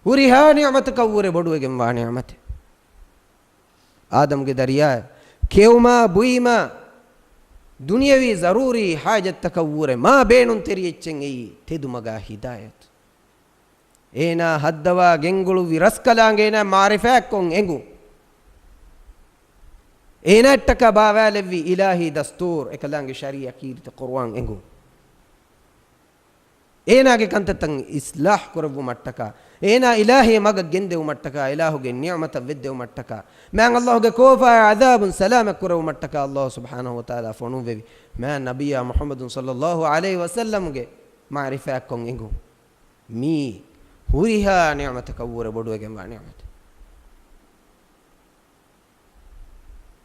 ހުރިހާ ނިޢުމަތަކަށްވުރެ ބޮޑުވެގެންވާ ނިޢުމަތެއް. އާދަމްގެ ދަރިޔާއަށް ކެއުމާ ބުއިމާ ދުނިޔަވީ ޒަރޫރީ ޙާޖަތްތަކަށްވުރެ މާ ބޭނުންތެރި އެއްޗެއް އެއީ ތެދުމަގާ ހިދާޔަތު. އޭނާ ހައްދަވާ ގެންގުޅުއްވި ރަސްކަލާނގެ އޭނާ މަޢުރިފާތްކޮށް އެނގުން. އޭނާއަށްޓަކާ ބާވާލެއްވި އިލާހީ ދަސްތޫރު، އެކަލާނގެ ޝަރީޢަތް ކީރިތި ޤުރްއާން އެނގުން. އޭނާގެ ކަންތައްތައް އިޞްލާޙް ކުރެއްވުމަށްޓަކާ، އޭނާ އިލާހީ މަގަށް ގެންދެވުމަށްޓަކާ، އިލާހުގެ ނިޢުމަތަށް ވެއްދެވުމަށްޓަކާ، މާތް ﷲ ގެ ކޯފާއާ ޢަޛާބުން ސަލާމަތް ކުރެވުމަށްޓަކާ ﷲ ސުބްޙާނަހޫ ވަތަޢާލާ ފޮނުއްވެވި މާތް ނަބިއްޔާ މުޙައްމަދު ޞައްލައްލާހު ޢަލައިހި ވަސައްލަމްގެ މަޢުރިފާތްކޮށް އެނގުން. މީ ހުރިހާ ނިޢުމަތަކަށްވުރެ ބޮޑުވެގެންވާ ނިޢުމަތެއް.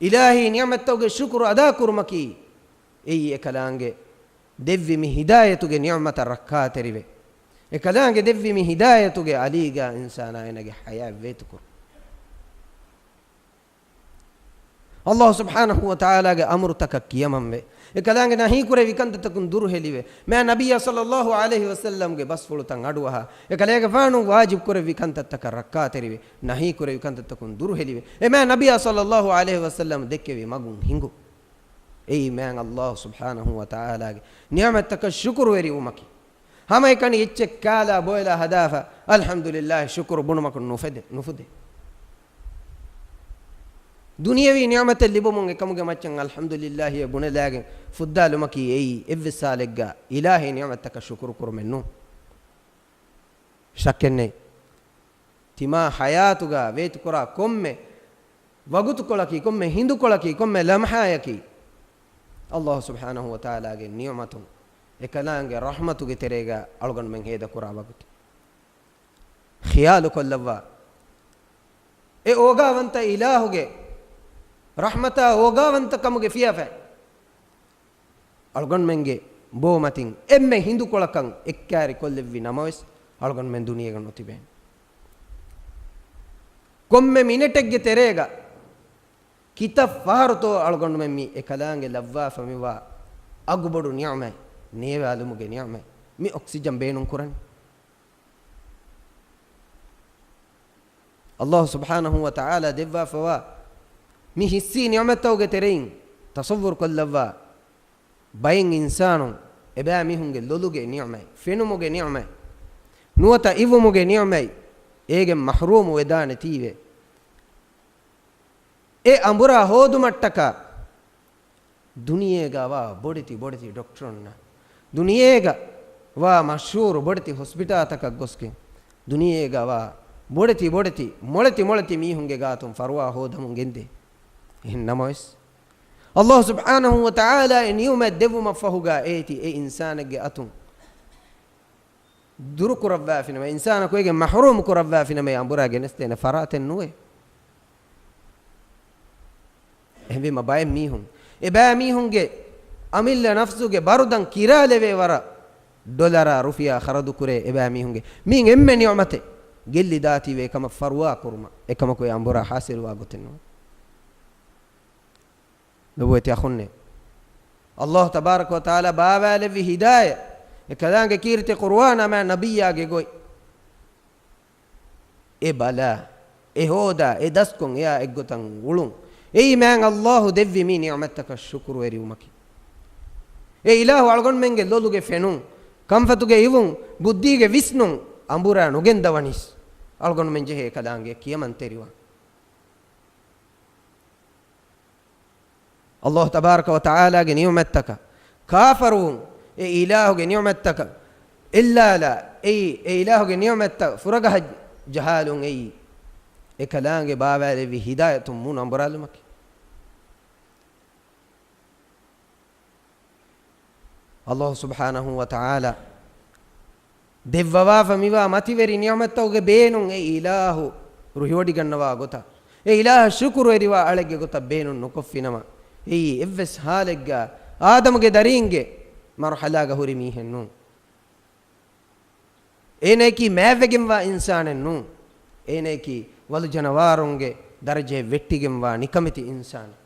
އިލާހީ ނިޢުމަތްތަކުގެ ޝުކުރު އަދާކުރުމަކީ، އެއީ އެކަލާނގެ ދެއްވި މި ހިދާޔަތުގެ ނިޢުމަތަށް ރައްކާތެރިވެ، އެކަލާނގެ ދެއްވި މި ހިދާޔަތުގެ އަލީގަ އިންސާނާ އޭނާގެ ޙަޔާތް ވޭތުކުރުން. ﷲ ސުބްޙާނަހޫ ވަތަޢާލާގެ އަމުރުތަކަށް ކިޔަމަންވެ، އެކަލާނގެ ނަހީކުރެއްވި ކަންތައްތަކުން ދުރުހެލިވެ، މާތް ނަބިއްޔާ ޞައްލައްލާހު ޢަލައިހި ވަސައްލަމްގެ ބަސްފުޅުތައް އަޑުއަހާ، އެކަލޭގެފާނު ވާޖިބުކުރެއްވި ކަންތައްތަކަށް ރައްކާތެރިވެ، ނަހީކުރެއްވި ކަންތައްތަކުން ދުރުހެލިވެ، އެ މާތް ނަބިއްޔާ ޞައްލައްލާހު ޢަލައިހި ވަސައްލަމް ދެއްކެވި މަގުން ހިނގު. އެއީ މާތް ﷲ ސުބްޙާނަހޫ ވަތަޢާލާގެ ނިޢުމަތްތަކަށް ޝުކުރުވެރިވުމަކީ. ހަމައެކަނި އެއްޗެއް ކާލާ ބޮއެލާ ހަދާފަ، އަލްޙަމްދުލިއްލާހި ޝުކުރު ބުނުމަކުން ނުފެދެ، ނުފުދޭ. ދުނިޔެވީ ނިޢުމަތެއް ލިބުމުން އެކަމުގެ މައްޗަށް އަލްޙަމްދުލިއްލާހިއޭ ބުނެލާގެން ފުއްދާލުމަކީ އެއީ އެއްވެސް ހާލެއްގަ އިލާހީ ނިޢުމަތްތަކަށް ޝުކުރު ކުރުމެއް ނޫން. ޝައްކެއްނެތް. ތިމާ ޙަޔާތުގަ ވޭތުކުރާ ކޮންމެ ވަގުތުކޮޅަކީ، ކޮންމެ ހިނދުކޮޅަކީ، ކޮންމެ ލަމްޙާޔަކީ، ﷲ ސުބްޙާނަހޫ ވަތަޢާލާގެ ނިޢުމަތުން އެކަލާނގެ ރަޙްމަތުގެ ތެރޭގަ އަޅުގަނޑުމެން ހޭދަކުރާ ވަގުތެއް. ޚިޔާލުކޮށްލައްވާ، އެ އޯގާވަންތަ އިލާހުގެ ރަޙްމަތާ އޯގާވަންތަކަމުގެ ފިޔަފައި އަޅުގަނޑުމެންގެ ބޯމަތިން އެންމެ ހިނދުކޮޅަކަށް އެއްކާރި ކޮށްލެއްވި ނަމަވެސް، އަޅުގަނޑުމެން ދުނިޔޭގަ ނުތިބޭނެ. ކޮންމެ މިނެޓެއްގެ ތެރޭގަ ކިތައް ފަހަރުތޯ އަޅުގަނޑުމެން މި އެކަލާނގެ ލައްވާފަ މިވާ އަގުބޮޑު ނިޢުމަތް ނޭވާލުމުގެ ނިޢުމަތް، މި އޮކްސިޖަން ބޭނުން ކުރަނީ. ﷲ ސުބްޙާނަހޫ ވަތަޢާލާ ދެއްވާފަވާ މި ހިއްސީ ނިޢުމަތްތަކުގެ ތެރެއިން ތަޞައްވުރު ކޮށްލައްވާ، ބައެއް އިންސާނުން އެބައިމީހުންގެ ލޮލުގެ ނިޢުމަތް، ފެނުމުގެ ނިޢުމަތް، ނުވަތަ އިވުމުގެ ނިޢުމަތް އޭގެން މަޙްރޫމު ވެދާނެތީވެ، އެ އަނބުރާ ހޯދުމަށްޓަކާ ދުނިޔޭގަ ވާ ބޮޑެތި ބޮޑެތި ޑޮކްޓަރުންނަށް، ދުނިޔޭގަ ވާ މަޝްހޫރު ބޮޑެތި ހޮސްޕިޓާލްތަކަށް ގޮސްގެން، ދުނިޔޭގަ ވާ ބޮޑެތި ބޮޑެތި މޮޅެތި މޮޅެތި މީހުންގެ ގާތުން ފަރުވާ ހޯދަމުން ގެންދޭ. އެހެން ނަމަވެސް، ﷲ ސުބްޙާނަހޫ ވަތަޢާލާ އެ ނިޢުމަތް ދެއްވުމަށްފަހުގަ އޭތި އެ އިންސާނެއްގެ އަތުން ދުރުކުރައްވާފިނަމަ، އިންސާނަކު އޭގެ މަޙްރޫމު ކުރައްވާފިނަމަ، އަނބުރާ ގެނެސްދޭނެ ފަރާތެއް ނުވޭ. އެހެންވީމަ ބައެއް މީހުން، އެބައިމީހުންގެ އަމިއްލަ ނަފްސުގެ ބަރުދަން ކިރާލެވޭ ވަރަށް ޑޮލަރާ ރުފިޔާ ޚަރަދުކުރޭ އެބައިމީހުންގެ މި އެންމެ ނިޢުމަތެއް ގެއްލި ދާތީވެ އެކަމަށް ފަރުވާ ކުރުމަށް، އެކަމަކު އެ އަނބުރާ ޙާޞިލުވާ ގޮތެއް ނުވޭ. ލޮބުވެތި އަޚުންނޭ، ﷲ ތަބާރަކަ ވަތަޢާލާ ބާވާލެއްވި ހިދާޔަތް، އެ ކަލާނގެ ކީރިތި ޤުރުއާނާ މާތް ނަބިއްޔާގެ ގޮތް، އެ ބަލާ، އެ ހޯދާ، އެ ދަސްކޮށް، އެއާ އެއްގޮތަށް އުޅުން، އެއީ މާތް ﷲ ދެއްވި މި ނިޢުމަތްތަކަށް ޝުކުރުވެރިވުމަކީ. އެ އިލާހު އަޅުގަނޑުމެންގެ ލޮލުގެ ފެނުން، ކަންފަތުގެ އިވުން، ބުއްދީގެ ވިސްނުން އަނބުރާ ނުގެންދަވަނީސް، އަޅުގަނޑުމެން ޖެހޭ ކަލާނގެ ކިޔަމަންތެރިވާން. ﷲ ތަބާރަކަ ވަތަޢާލާގެ ނިޢުމަތްތަކަށް ކާފަރުވުން، އެ އިލާހުގެ ނިޢުމަތްތަކަށް އެއްލާލާ، އެއީ އެ އިލާހުގެ ނިޢުމަތްތައް ފުރަގަހަ ޖަހާލުން، އެއީ އެކަލާނގެ ބާވާލެއްވި ހިދާޔަތުން މޫނު އަނބުރާލުމަކީ. ﷲ ސުބްޙާނަހޫ ވަތަޢާލާ ދެއްވަވާފަ މިވާ މަތިވެރި ނިޢުމަތްތަކުގެ ބޭނުން އެ އިލާހު ރުހިވޮޑިގަންނަވާ ގޮތަށް، އެ އިލާހަށް ޝުކުރުވެރިވާ އަޅެއްގެ ގޮތަށް ބޭނުން ނުކޮށްފިނަމަ، އެއީ އެއްވެސް ހާލެއްގަ އާދަމުގެ ދަރީންގެ މަރުޙަލާގަ ހުރި މީހެއް ނޫން. އޭނަޔަކީ މާތްވެގެންވާ އިންސާނެއް ނޫން. އޭނަޔަކީ ވަލު ޖަނަވާރުންގެ ދަރަޖައެއް ވެއްޓިގެންވާ ނިކަމެތި އިންސާނެއް.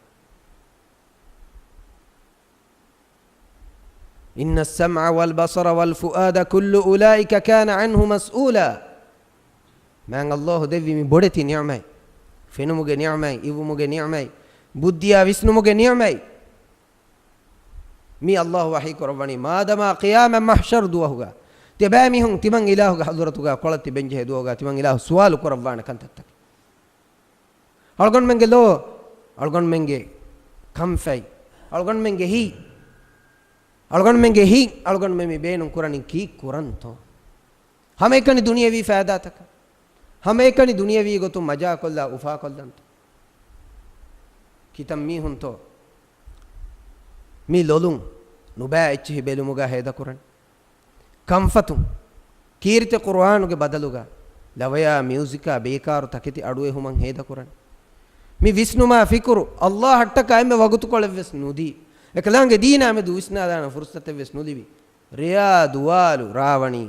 إن السمع والبصر والفؤاد كل أولئك كان عنه مسؤولا. މާތް ﷲ ދެއްވި މި ބޮޑެތި ނިޢުމަތް، ފެނުމުގެ ނިޢުމަތް، އިވުމުގެ ނިޢުމަތް، ބުއްދިއާ ވިސްނުމުގެ ނިޢުމަތް، މި ﷲ ވަޙީ ކުރައްވަނީ، މާދަމާ ޤިޔާމަތް މަޙްޝަރު ދުވަހުގަ، ތިބާމީހުން ތިމަން އިލާހުގެ ޙަޟްރަތުގަ ކޮޅަށް ތިބެންޖެހޭ ދުވަހުގަ، ތިމަން އިލާހު ސުވާލު ކުރައްވާނެ ކަންތައްތަކެއް. އަޅުގަނޑުމެންގެ ލޯ، އަޅުގަނޑުމެންގެ ކަންފަތް، އަޅުގަނޑުމެންގެ ހިތް، އަޅުގަނޑުމެންގެ ހިތް، އަޅުގަނޑުމެން މި ބޭނުން ކުރަނީ ކީއްކުރަންތޯ؟ ހަމައެކަނި ދުނިޔަވީ ފައިދާތަކަށް، ހަމައެކަނި ދުނިޔަވީ ގޮތުން މަޖާކޮށްލާ އުފާކޮށްލަންތޯ؟ ކިތައްމީހުންތޯ މި ލޮލުން ނުބައި އެއްޗިހި ބެލުމުގަ ހޭދަކުރަނީ؟ ކަންފަތުން ކީރިތި ޤުރުއާނުގެ ބަދަލުގަ ލަވަޔާ މިއުޒިކާ ބޭކާރު ތަކެތި އަޑުއެހުމަށް ހޭދަކުރަނީ؟ މި ވިސްނުމާ ފިކުރު ﷲ އަށްޓަކާ އެންމެ ވަގުތުކޮޅެއްވެސް ނުދީ، އެކަލާނގެ ދީނާ މެދު ވިސްނާލާނެ ފުރުޞަތެއްވެސް ނުލިބި، ރެޔާ ދުވާލު ރާވަނީ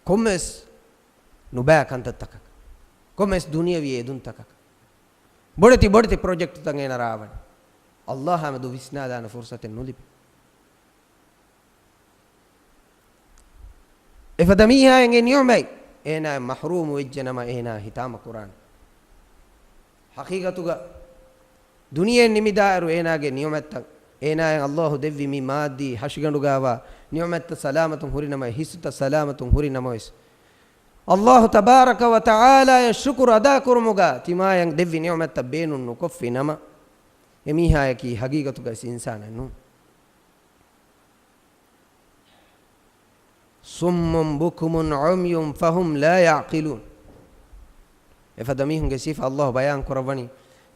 ކޮންމެވެސް ނުބައި ކަންތައްތަކަކަށް، ކޮންމެވެސް ދުނިޔަވީ އެދުންތަކަކަށް. ބޮޑެތި ބޮޑެތި ޕްރޮޖެކްޓްތައް އޭނަ ރާވަނީ. އައްލާހާމެދު ވިސްނާލާނެ ފުރުސަތެއް ނުލިބި. އެފަދަ މީހާއަށް އެ ނިޢުމަތް އޭނާއަށް މަޙްރޫމު ވެއްޖެ ނަމަ އޭނާ ހިތާމަ ކުރާނެ. ޙަޤީޤަތުގަ ދުނިޔެއިން ނިމިދާއިރު އޭނާގެ ނިޢުމަތްތައް، އޭނާއަށް އައްލާހު ދެއްވި މި މާއްދީ ހަށިގަނޑުގައިވާ ނިޢުމަތްތައް ސަލާމަތުން ހުރި ނަމަ، ހިސުތައް ސަލާމަތުން ހުރި ނަމަވެސް، އައްލާހު ތަބާރަކަ ވަ ތަޢާލާއަށް ޝުކުރު އަދާކުރުމުގަ ތިމާޔަށް ދެއްވި ނިޢުމަތްތައް ބޭނުން ނުކޮށްފި ނަމަ، އެމީހާޔަކީ ޙަޤީޤަތުގައި އިންސާނެއް ނޫން. صم بكم عمي فهم لا يعقلون. އެފަދަ މީހުންގެ ސިފަ އައްލާހު ބަޔާން ކުރައްވަނީ،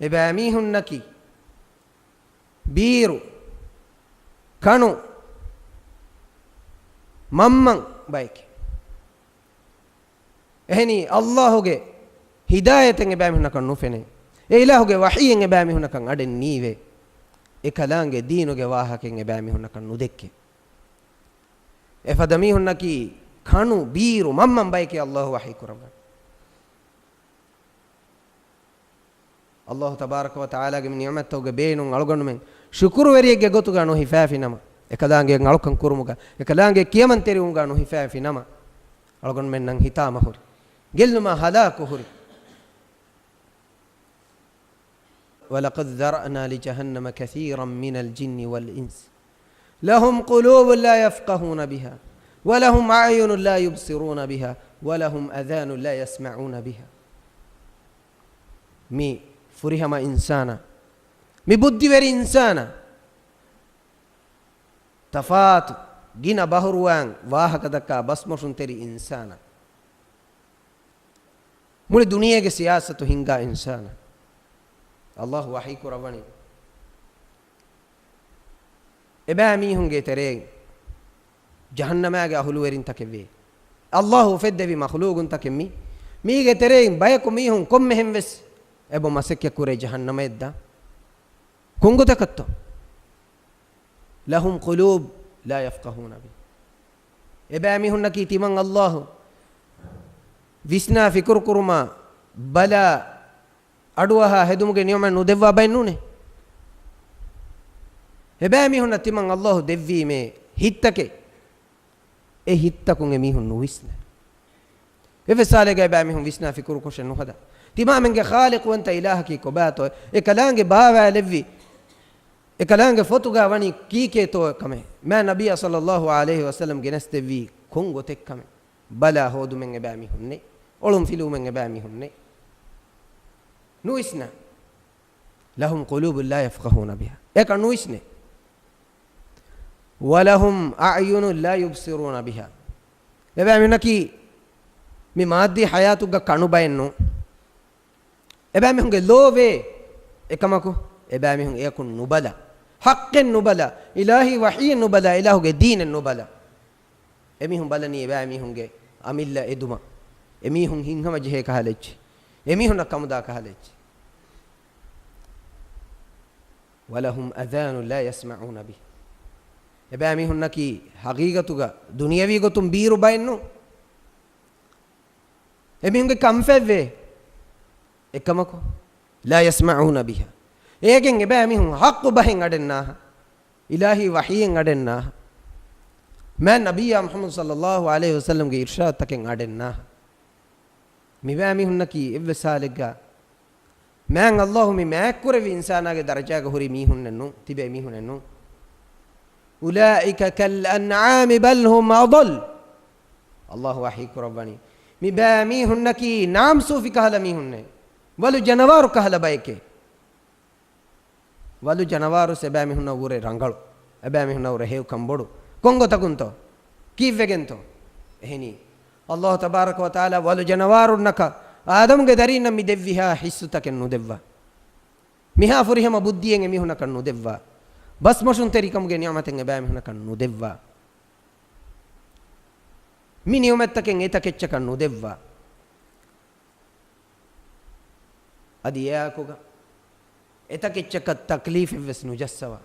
އެބައިމީހުންނަކީ ބީރު، ކަނު، މަންމަން ބައެކޭ. އެހެނީ، އައްލާހުގެ ހިދާޔަތެއް އެބައިމީހުންނަކަށް ނުފެނޭ. އެ އިލާހުގެ ވަޙީއެއް އެބައިމީހުންނަކަށް އަޑެއް ނީވޭ. އެކަލާނގެ ދީނުގެ ވާހަކައެއް އެބައިމީހުންނަކަށް ނުދެއްކޭ. އެފަދަ މީހުންނަކީ ކަނު، ބީރު، މަންމަން ބައެކޭ އައްލާހު ވަޙީ ކުރައްވަނީ. އައްލާހު ތަބާރަކަ ވަ ތަޢާލާގެ މި ނިޢުމަތްތަކުގެ ބޭނުން އަޅުގަނޑުމެން ޝުކުރުވެރިއެއްގެ ގޮތުގަ ނުހިފާފި ނަމަ، އެކަލާނގެ އަޅުކަން ކުރުމުގަ، އެކަލާނގެ ކިޔަމަންތެރިވުމުގަ ނުހިފާފި ނަމަ، އަޅުގަނޑުމެންނަށް ހިތާމަ ހުރި. ގެއްލުމާ ހަލާކު ހުރި. ولقد ذرأنا لجهنم كثيرا من الجن والإنس لهم قلوب لا يفقهون بها ولهم أعين لا يبصرون بها ولهم آذان لا يسمعون بها. މި ފުރިހަމަ އިންސާނާ، މި ބުއްދިވެރި އިންސާނާ، ތަފާތު ގިނަ ބަހުރުވާން ވާހަކަދައްކާ ބަސްމޮށުންތެރި އިންސާނާ، މުޅި ދުނިޔޭގެ ސިޔާސަތު ހިންގާ އިންސާނާ، އައްލާހު ވަޙީ ކުރައްވަނީ، އެބައިމީހުންގެ ތެރެއިން ޖަހަންނަމާގެ އަހުލުވެރިންތަކެއް ވޭ. އައްލާހު އުފެއްދެވި މަޚްލޫގުންތަކެއް މީ. މީގެ ތެރެއިން ބަޔަކު މީހުން ކޮންމެހެން ވެސް އެބަ މަސައްކަތް ކުރޭ ޖަހަންނަމަށް ދާން. ކޮންގޮތަކަށްތޯ؟ لهم قلوب لا يفقهون بها. އެބައިމީހުންނަކީ ތިމަން އައްލާހު ވިސްނާ ފިކުރު ކުރުމާ ބަލާ އަޑުއަހާ ހެދުމުގެ ނިޢުމަތް ނުދެއްވާ ބައެއް ނޫނޭ. އެބައިމީހުންނަށް ތިމަން އައްލާހު ދެއްވީމޭ ހިތްތަކެއް، އެ ހިތްތަކުން އެމީހުން ނުވިސްނޭ. އެއްވެސް ހާލެއްގައި އެބައިމީހުން ވިސްނާ ފިކުރު ކޮށެއް ނުހަދާ. ތިމާމެންގެ ޚާލިޤުވަންތަ އިލާހަކީ ކޮބާތޯ؟ އެކަލާނގެ ބާވާލެއްވި، އެކަލާނގެ ފޮތުގަ ވަނީ ކީކޭތޯ ކަމެއް. މާތް ނަބިއްޔާ ޞައްލައްލާހު ޢަލައިހި ވަސައްލަމް ގެނެސްދެއްވީ ކޮން ގޮތެއް ކަމެއް. ބަލާ ހޯދުމެއް އެބައިމީހުންނޭ. އޮޅުން ފިލުވުމެއް އެބައިމީހުންނޭ. ނުވިސްނާ. لهم قلوب لا يفقهون بها. އެކަން ނުވިސްނޭ. ولهم أعين لا يبصرون بها. އެބައިމީހުންނަކީ މި މާއްދީ ޙަޔާތުގަ ކަނު ބައެއް ނޫން. އެބައިމީހުންގެ ލޯ ވޭ. އެކަމަކު، އެބައިމީހުން އެޔަކުން ނުބަލާ. ޙައްޤެއް ނުބަލާ. އިލާހީ ވަޙީއެއް ނުބަލާ. އިލާހުގެ ދީނެއް ނުބަލާ. އެމީހުން ބަލަނީ އެބައިމީހުންގެ އަމިއްލަ އެދުމަށް. އެމީހުން ހިތްހަމަޖެހޭ ކަހަލަ އެއްޗެއް. އެމީހުންނަށް ކަމުދާ ކަހަލަ އެއްޗެއް. ولهم آذان لا يسمعون بها. އެބައިމީހުންނަކީ ޙަޤީޤަތުގަ ދުނިޔަވީ ގޮތުން ބީރު ބައެއް ނޫން. އެމީހުންގެ ކަންފަތްވޭ. އެކަމަކު، لا يسمعون بها. އޭގެން އެބައިމީހުން ޙައްޤު ބަހެއް އަޑެއް ނާހާ. އިލާހީ ވަޙީއެއް އަޑެއް ނާހާ. މާތް ނަބިއްޔާ މުޙައްމަދު ޞައްލައްލާހު ޢަލައިހި ވަސައްލަމްގެ އިރްޝާދުތަކެއް އަޑެއް ނާހާ. މިބައިމީހުންނަކީ އެއްވެސް ހާލެއްގަ މާތް އައްލާހު މި މާތްކުރެއްވި އިންސާނާގެ ދަރަޖާގަ ހުރި މީހުންނެއް ނޫން، ތިބޭ މީހުންނެއް ނޫން. أولئك كالأنعام بل هم أضل. އައްލާހު ވަޙީ ކުރައްވަނީ، މި ބައިމީހުންނަކީ ނާމްސޫފި ކަހަލަ މީހުންނޭ. ވަލު ޖަނަވާރު ކަހަލަ ބައެކޭ. ވަލު ޖަނަވާރު އެބައިމީހުންނަށް ވުރެ ރަނގަޅު. އެބައިމީހުންނަށް ވުރެ ހެޔޮކަން ބޮޑު. ކޮންގޮތަކުންތޯ؟ ކީއްވެގެންތޯ؟ އެހެނީ، އައްލާހު ތަބާރަކަ ވަ ތަޢާލާ ވަލު ޖަނަވާރުންނަކަށް އާދަމުގެ ދަރީންނަށް މި ދެއްވިހާ ހިއްސުތަކެއް ނުދެއްވާ. މިހާ ފުރިހަމަ ބުއްދިއެއް އެމީހުންނަކަށް ނުދެއްވާ. ބަސްމޮށުންތެރިކަމުގެ ނިޢުމަތެއް އެބައިމީހުންނަކަށް ނުދެއްވާ. މި ނިޢުމަތްތަކެއް އެތަކެއްޗަކަށް ނުދެއްވާ. އަދި އެއާއެކުގަ އެތަކެއްޗަކަށް ތަކްލީފެއްވެސް ނުޖައްސަވާ.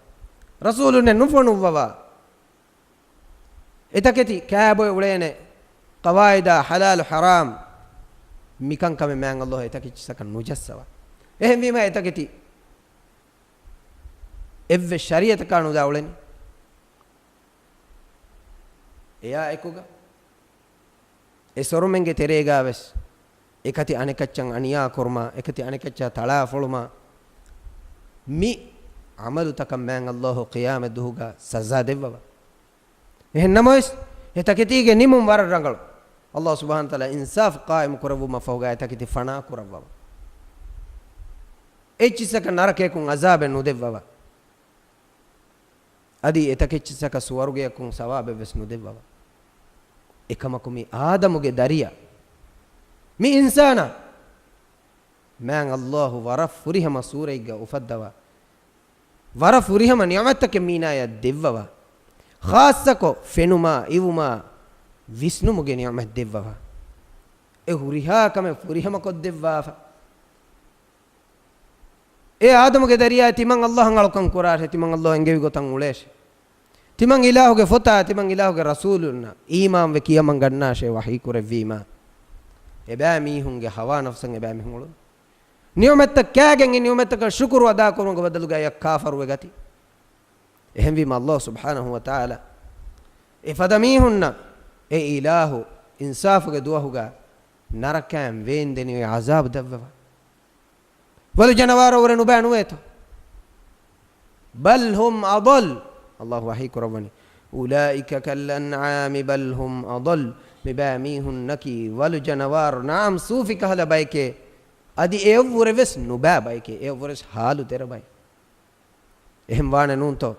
ރަސޫލުންނެއް ނުފޮނުއްވަވާ. އެތަކެތި ކާބޮއެ އުޅޭނެ ޤަވާއިދާ ޙަލާލު ޙަރާމް މިކަންކަމެއް މާތް އައްލާހު އެތަކެއްޗަކަށް ނުޖައްސަވާ. އެހެންވީމަ އެތަކެތި އެއްވެސް ޝަރީޢަތަކާ ނުލާ އުޅެނީ. އެޔާ އެކުގަ އެ ސޮރުމެންގެ ތެރޭގާ ވެސް އެކަތި އަނެކައްޗަށް އަނިޔާ ކުރުމާ، އެކަތި އަނެކައްޗާ ތަޅާފޮޅުމާ، މި ޢަމަލުތަކަށް މާތް ﷲ ޤިޔާމަތް ދުހުގަ ސަޒާ ދެއްވަވާ. އެހެން ނަމަވެސް، އެ ތަކެތީގެ ނިމުން ވަރަށް ރަނގަޅު. ﷲ ސުބްޙާނަހޫ ވަތަޢާލާ އިންސާފު ޤާއިމު ކުރެއްވުމަށް ފަހުގަ އެ ތަކެތި ފަނާ ކުރައްވަވާ. އެއްޗިއްސަކަށް ނަރަކަޔަކުން ޢަޒާބެއް ނުދެއްވަވާ. އަދި އެތަކެއްޗިއްސަކަށް ސުވަރުގެޔަކުން ސަވާބެއްވެސް ނުދެއްވަވާ. އެކަމަކު މި އާދަމުގެ ދަރިޔާ، މި އިންސާނާ މާތް ﷲ ވަރަށް ފުރިހަމަ ސޫރަތްގަ އުފައްދަވާ، ވަރަށް ފުރިހަމަ ނިޢުމަތްތަކެއް މީނާޔަށް ދެއްވަވާ. ޚާއްޞަކޮށް ފެނުމާ، އިވުމާ، ވިސްނުމުގެ ނިޢުމަތް ދެއްވަވާ. އެ ހުރިހާ ކަމެއް ފުރިހަމަކޮށްދެއްވާފަ. އޭ އާދަމުގެ ދަރިޔާ، ތިމަން ﷲ އަށް އަޅުކަން ކުރާށޭ، ތިމަން ﷲ އެންގެވި ގޮތަށް އުޅޭށޭ. ތިމަން އިލާހުގެ ފޮތާ، ތިމަން އިލާހުގެ ރަސޫލުންނަށް އީމާންވެ ކިޔަމަން ގަންނާށޭ، ވަޙީ ކުރެއްވީމާ، އެބައިމީހުންގެ ހަވާ ނަފްސަށް އެބައިމީހުން އުޅުނު. ނިޢުމަތްތައް ކާގެން އެ ނިޢުމަތްތަކަށް ޝުކުރު އަދާކުރުމުގެ ބަދަލުގައި އެއަށް ކާފަރުވެ ގަތީ. އެހެންވީމަ ﷲ ސުބްޙާނަހޫ ވަތަޢާލާ އެފަދަ މީހުންނަށް އެ އިލާހު އިންސާފުގެ ދުވަހުގަ ނަރަކައިން ވޭންދެނިވެ ޢަޒާބު ދެއްވަވާ. ވަލު ޖަނަވާރު ވުރެ ނުބައި ނުވޭތޯ؟ بل هم أضل. ﷲ ވަޙީ ކުރައްވަނީ، أولئك كالأنعام بل هم أضل. މިބައިމީހުންނަކީ ވަލު ޖަނަވާރު، ނަޢަމް، ސޫފި ކަހަލަ ބައެކޭ. އަދި އެއަށްވުރެ ވެސް ނުބައި ބައެކޭ، އެއަށްވުރެ ވެސް ހާލު ދެރަ ބައެއް. އެހެން ވާނެ ނޫންތޯ؟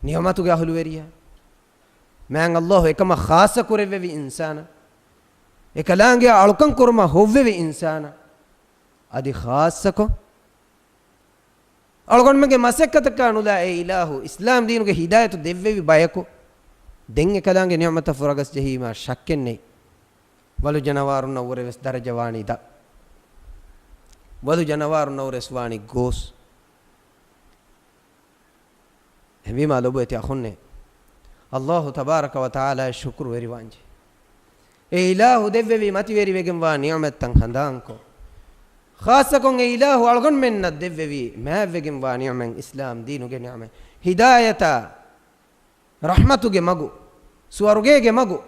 ނިޢުމަތުގެ އަހުލުވެރިޔާ، މާތް ﷲ އެކަމަށް ޚާއްޞަ ކުރެއްވެވި އިންސާނާ، އެކަލާނގެއަށް އަޅުކަން ކުރުމަށް ހޮއްވެވި އިންސާނާ، އަދި ޚާއްޞަކޮށް އަޅުގަނޑުމެންގެ މަސައްކަތަކާ ނުލާ އެ އިލާހު އިސްލާމް ދީނުގެ ހިދާޔަތު ދެއްވެވި ބަޔަކު، ދެން އެކަލާނގެ ނިޢުމަތަށް ފުރަގަސް ޖެހީމާ ޝައްކެއް ނެތް. ވަލު ޖަނަވާރުންނަށްވުރެ ވެސް ދަރަޖަ ވާނީ ދަށް. ވަލު ޖަނަވާރުންނަށްވުރެ ވެސް ވާނީ ގޯސް. އެހެންވީމާ ލޮބުވެތި އަޚުންނޭ، ﷲ ތަބާރަކަ ވަތަޢާލާއަށް ޝުކުރުވެރިވާންޖެ. އެ އިލާހު ދެއްވެވި މަތިވެރިވެގެންވާ ނިޢުމަތްތައް ހަނދާންކޮށް، ޚާއްޞަކޮށް އެ އިލާހު އަޅުގަނޑުމެންނަށް ދެއްވެވި މާތްވެގެންވާ ނިޢުމަތް، އިސްލާމް ދީނުގެ ނިޢުމަތް، ހިދާޔަތާ، ރަޙްމަތުގެ މަގު، ސުވަރުގޭގެ މަގު،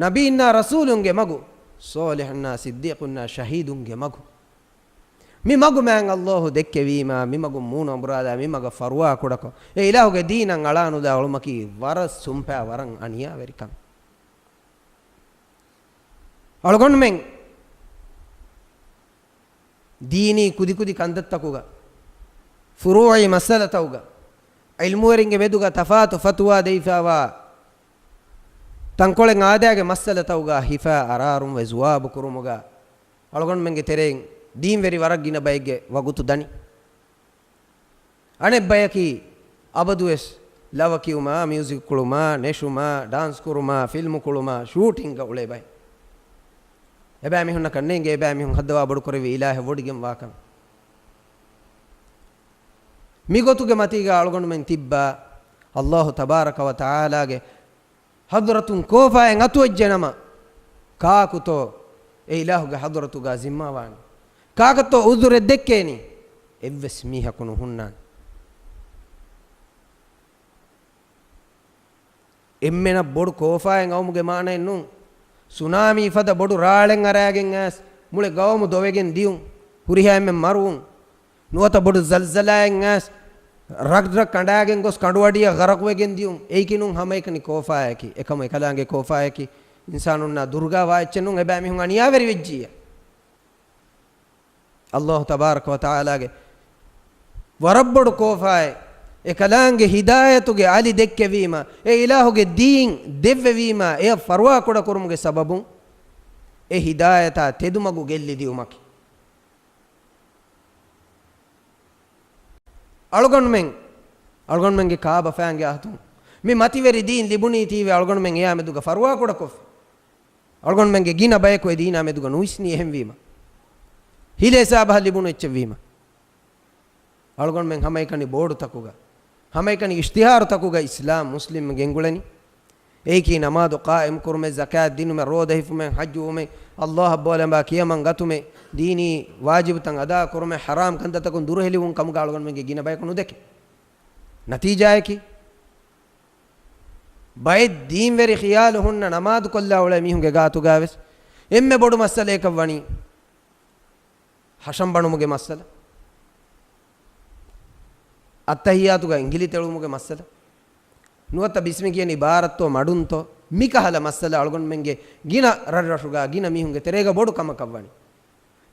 ނަބީންނާ ރަސޫލުންގެ މަގު، ޞާލިޙުންނާ ސިއްދީޤުންނާ ޝަހީދުންގެ މަގު. މި މަގު މާތް ﷲ ދެއްކެވީމާ، މި މަގުން މޫނު އަނބުރާލާ، މި މަގަށް ފަރުވާ ކުޑަކޮށް، އެ އިލާހުގެ ދީނަށް އަޅާނުލާ އުޅުމަކީ ވަރަށް ސުންޕާ، ވަރަށް އަނިޔާވެރިކަން. އަޅުގަނޑުމެން ދީނީ ކުދިކުދި ކަންތައްތަކުގަ، ފުރޫޢީ މައްސަލަތަކުގަ، ޢިލްމުވެރިންގެ މެދުގަ ތަފާތު ފަތުވާ ދެވިފައިވާ ތަންކޮޅެއް އާދައިގެ މައްސަލަތަކުގަ ހިފާ އަރާރުންވެ ޖުވާބު ކުރުމުގަ އަޅުގަނޑުމެންގެ ތެރެއިން ދީންވެރި ވަރަށް ގިނަ ބައެއްގެ ވަގުތު ދަނީ. އަނެއް ބަޔަކީ އަބަދުވެސް ލަވަ ކިޔުމާ، މިއުޒިކް ކުޅުމާ، ނެށުމާ، ޑާންސް ކުރުމާ، ފިލްމު ކުޅުމާ، ޝޫޓިންގަ އުޅޭ ބައެއް. އެބައިމީހުންނަކަށް ނޭނގޭ އެބައިމީހުން ހައްދަވާ ބޮޑުކުރެއްވި އިލާހެއް ވޮޑިގެންވާކަން. މިގޮތުގެ މަތީގަ އަޅުގަނޑުމެން ތިއްބާ، ﷲ ތަބާރަކަ ވަ ތަޢާލާގެ ޙަޟްރަތުން ކޯފާއެއް އަތުވެއްޖެނަމަ، ކާކުތޯ އެ އިލާހުގެ ޙަޟްރަތުގަ ޒިންމާވާނީ؟ ކާކަށްތޯ ޢުޛުރެއް ދެއްކޭނީ؟ އެއްވެސް މީހަކު ނުހުންނާނެ. އެންމެނަށް ބޮޑު ކޯފާއެއް އައުމުގެ މާނައެއް ނޫން. ސުނާމީ ފަދަ ބޮޑު ރާޅެއް އަރާގެން އައިސް މުޅި ގައުމު ދޮވެގެން ދިޔުން، ހުރިހާ އެންމެން މަރުވުން. ނުވަތަ ބޮޑު ޒަލްޒަލާއެއް އައިސް ރަށްރަށް ކަނޑާގެން ގޮސް ކަނޑުއަޑިއަށް ޣަރަޤުވެގެން ދިޔުން. އެއީކީ ނޫން ހަމައެކަނި ކޯފާއަކީ. އެކަމު އެކަލާނގެ ކޯފާއަކީ އިންސާނުންނާ ދުރުގާވާ އެއްޗެއް ނޫން، އެބައިމީހުން އަނިޔާވެރިވެއްޖިއްޔާ. ﷲ ތަބާރަކަ ވަ ތަޢާލާގެ ވަރަށް ބޮޑު ކޯފާއެއް، އެކަލާނގެ ހިދާޔަތުގެ އަލި ދެއްކެވީމަ، އެ އިލާހުގެ ދީން ދެއްވެވީމަ، އެއަށް ފަރުވާކުޑަކުރުމުގެ ސަބަބުން އެ ހިދާޔަތާ ތެދުމަގު ގެއްލި ދިޔުމަކީ. އަޅުގަނޑުމެން، އަޅުގަނޑުމެންގެ ކާބަފައިންގެ އަހަތުން މި މަތިވެރި ދީން ލިބުނީތީވެ އަޅުގަނޑުމެން އެޔާމެދުގަ ފަރުވާކުޑަކޮށްފި. އަޅުގަނޑުމެންގެ ގިނަ ބަޔަކު އެ ދީނާ މެދުގަ ނުވިސްނީ އެހެންވީމަ. ހިލޭ ސާބަހަށް ލިބުނު އެއްޗެއްވީމަ. އަޅުގަނޑުމެން ހަމައެކަނި ބޯޑުތަކުގަ، ހަމައެކަނި އިޝްތިހާރުތަކުގަ އިސްލާމް މުސްލިމް ގެންގުޅެނީ. އެއީކީ ނަމާދު ޤާއިމް ކުރުމެއް، ޒަކާތް ދިނުމެއް، ރޯދަ ހިފުމެއް، ޙައްޖުވުމެއް، ﷲ އަށް ބޯލަނބާ ކިޔަމަން ގަތުމެއް، ދީނީ ވާޖިބުތައް އަދާ ކުރުމެއް، ޙަރާމް ކަންތައްތަކުން ދުރުހެލިވުން ކަމުގަ އަޅުގަނޑުމެންގެ ގިނަ ބަޔަކު ނުދެކެ. ނަތީޖާއަކީ، ބައެއް ދީންވެރި ޚިޔާލު ހުންނަ ނަމާދު ކޮށްލާ އުޅޭ މީހުންގެ ގާތުގަ ވެސް އެންމެ ބޮޑު މައްސަލައަކަށް ވަނީ ހަށަން ބަނުމުގެ މައްސަލަ. އައްތަހިއްޔާތުގަ އިނގިލި ތެޅުމުގެ މައްސަލަ. ނުވަތަ ބިސްމި ކިޔަނީ ބާރަށްތޯ މަޑުންތޯ؟ މިކަހަލަ މައްސަލަ އަޅުގަނޑުމެންގެ ގިނަ ރަށްރަށުގަ ގިނަ މީހުންގެ ތެރޭގަ ބޮޑު ކަމަކަށް ވަނީ.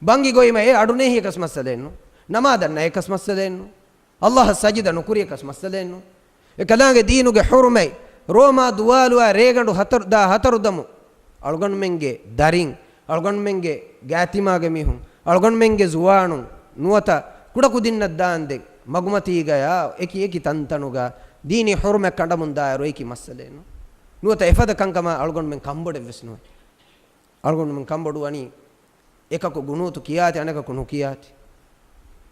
ބަންގި ގޮތްމަ އެ އަޑު ނޭހިޔަކަސް މައްސަލައެއްނު. ނަމާދަށް ނަޔަކަސް މައްސަލައެއްނު. ﷲ އަށް ސަޖިދަ ނުކުރިޔަކަސް މައްސަލައެއްނު. އެކަލާނގެ ދީނުގެ ޙުރުމަތް، ރޯމާ ދުވާލުވާ ރޭގަނޑު ހަތަރު، ދާ ހަތަރު ދަމު، އަޅުގަނޑުމެންގެ ދަރިން، އަޅުގަނޑުމެންގެ ގާތިމާގެ މީހުން، އަޅުގަނޑުމެންގެ ޒުވާނުން، ނުވަތަ ކުޑަކުދިންނަށް ދާންދެން މަގުމަތީގަޔާ އެކި އެކި ތަންތަނުގަ ދީނީ ޙުރުމަތް ކަނޑަމުން ދާއިރު އެކި މައްސަލައެއްނު. ނުވަތަ އެފަދަ ކަންކަމާ އަޅުގަނޑުމެން ކަންބޮޑެއްވެސް ނުވޭ. އަޅުގަނޑުމެން ކަންބޮޑުވަނީ އެކަކު ގުނޫތު ކިޔާތި، އަނެކަކު ނުކިޔާތި.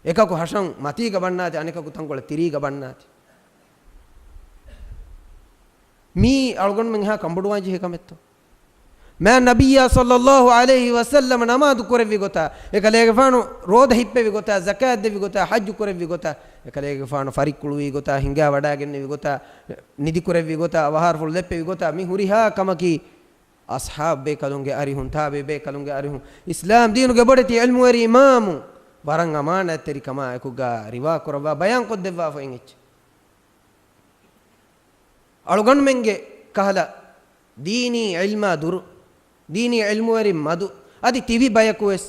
އެކަކު ހަށަން މަތީގަ ބަންނާތި، އަނެކަކު ތަންކޮޅެއް ތިރީގަ ބަންނާތި. މީ އަޅުގަނޑުމެން އެހާ ކަންބޮޑުވާން ޖެހޭ ކަމެއްތޯ؟ މާތް ނަބިއްޔާ ޞައްލައްލާހު ޢަލައިހި ވަސައްލަމަ ނަމާދު ކުރެއްވި ގޮތާ، އެކަލޭގެފާނު ރޯދަ ހިއްޕެވި ގޮތާ، ޒަކާތް ދެއްވި ގޮތާ، ޙައްޖު ކުރެއްވި ގޮތާ، އެކަލޭގެފާނު ފަރިއްކުޅުވި ގޮތާ، ހިނގާ ވަޑާގެންނެވި ގޮތާ، ނިދި ކުރެއްވި ގޮތާ، އަވަހާރަފުޅު ލެއްޕެވި ގޮތާ، މި ހުރިހާ ކަމަކީ އަޞްޙާބް ބޭކަލުންގެ އަރިހުން، ތާބިޢީ ބޭކަލުންގެ އަރިހުން، އިސްލާމް ދީނުގެ ބޮޑެތި ޢިލްމުވެރި އިމާމުން ވަރަށް އަމާނާތްތެރިކަމާ އެކުގަ ރިވާކުރައްވާ ބަޔާންކޮށްދެއްވާފައި އެއްޗެއް. އަޅުގަނޑުމެންގެ ކަހަލަ ދީނީ ޢިލްމާ ދުރު، ދީނީ ޢިލްމުވެރިން މަދު، އަދި ތިބި ބަޔަކުވެސް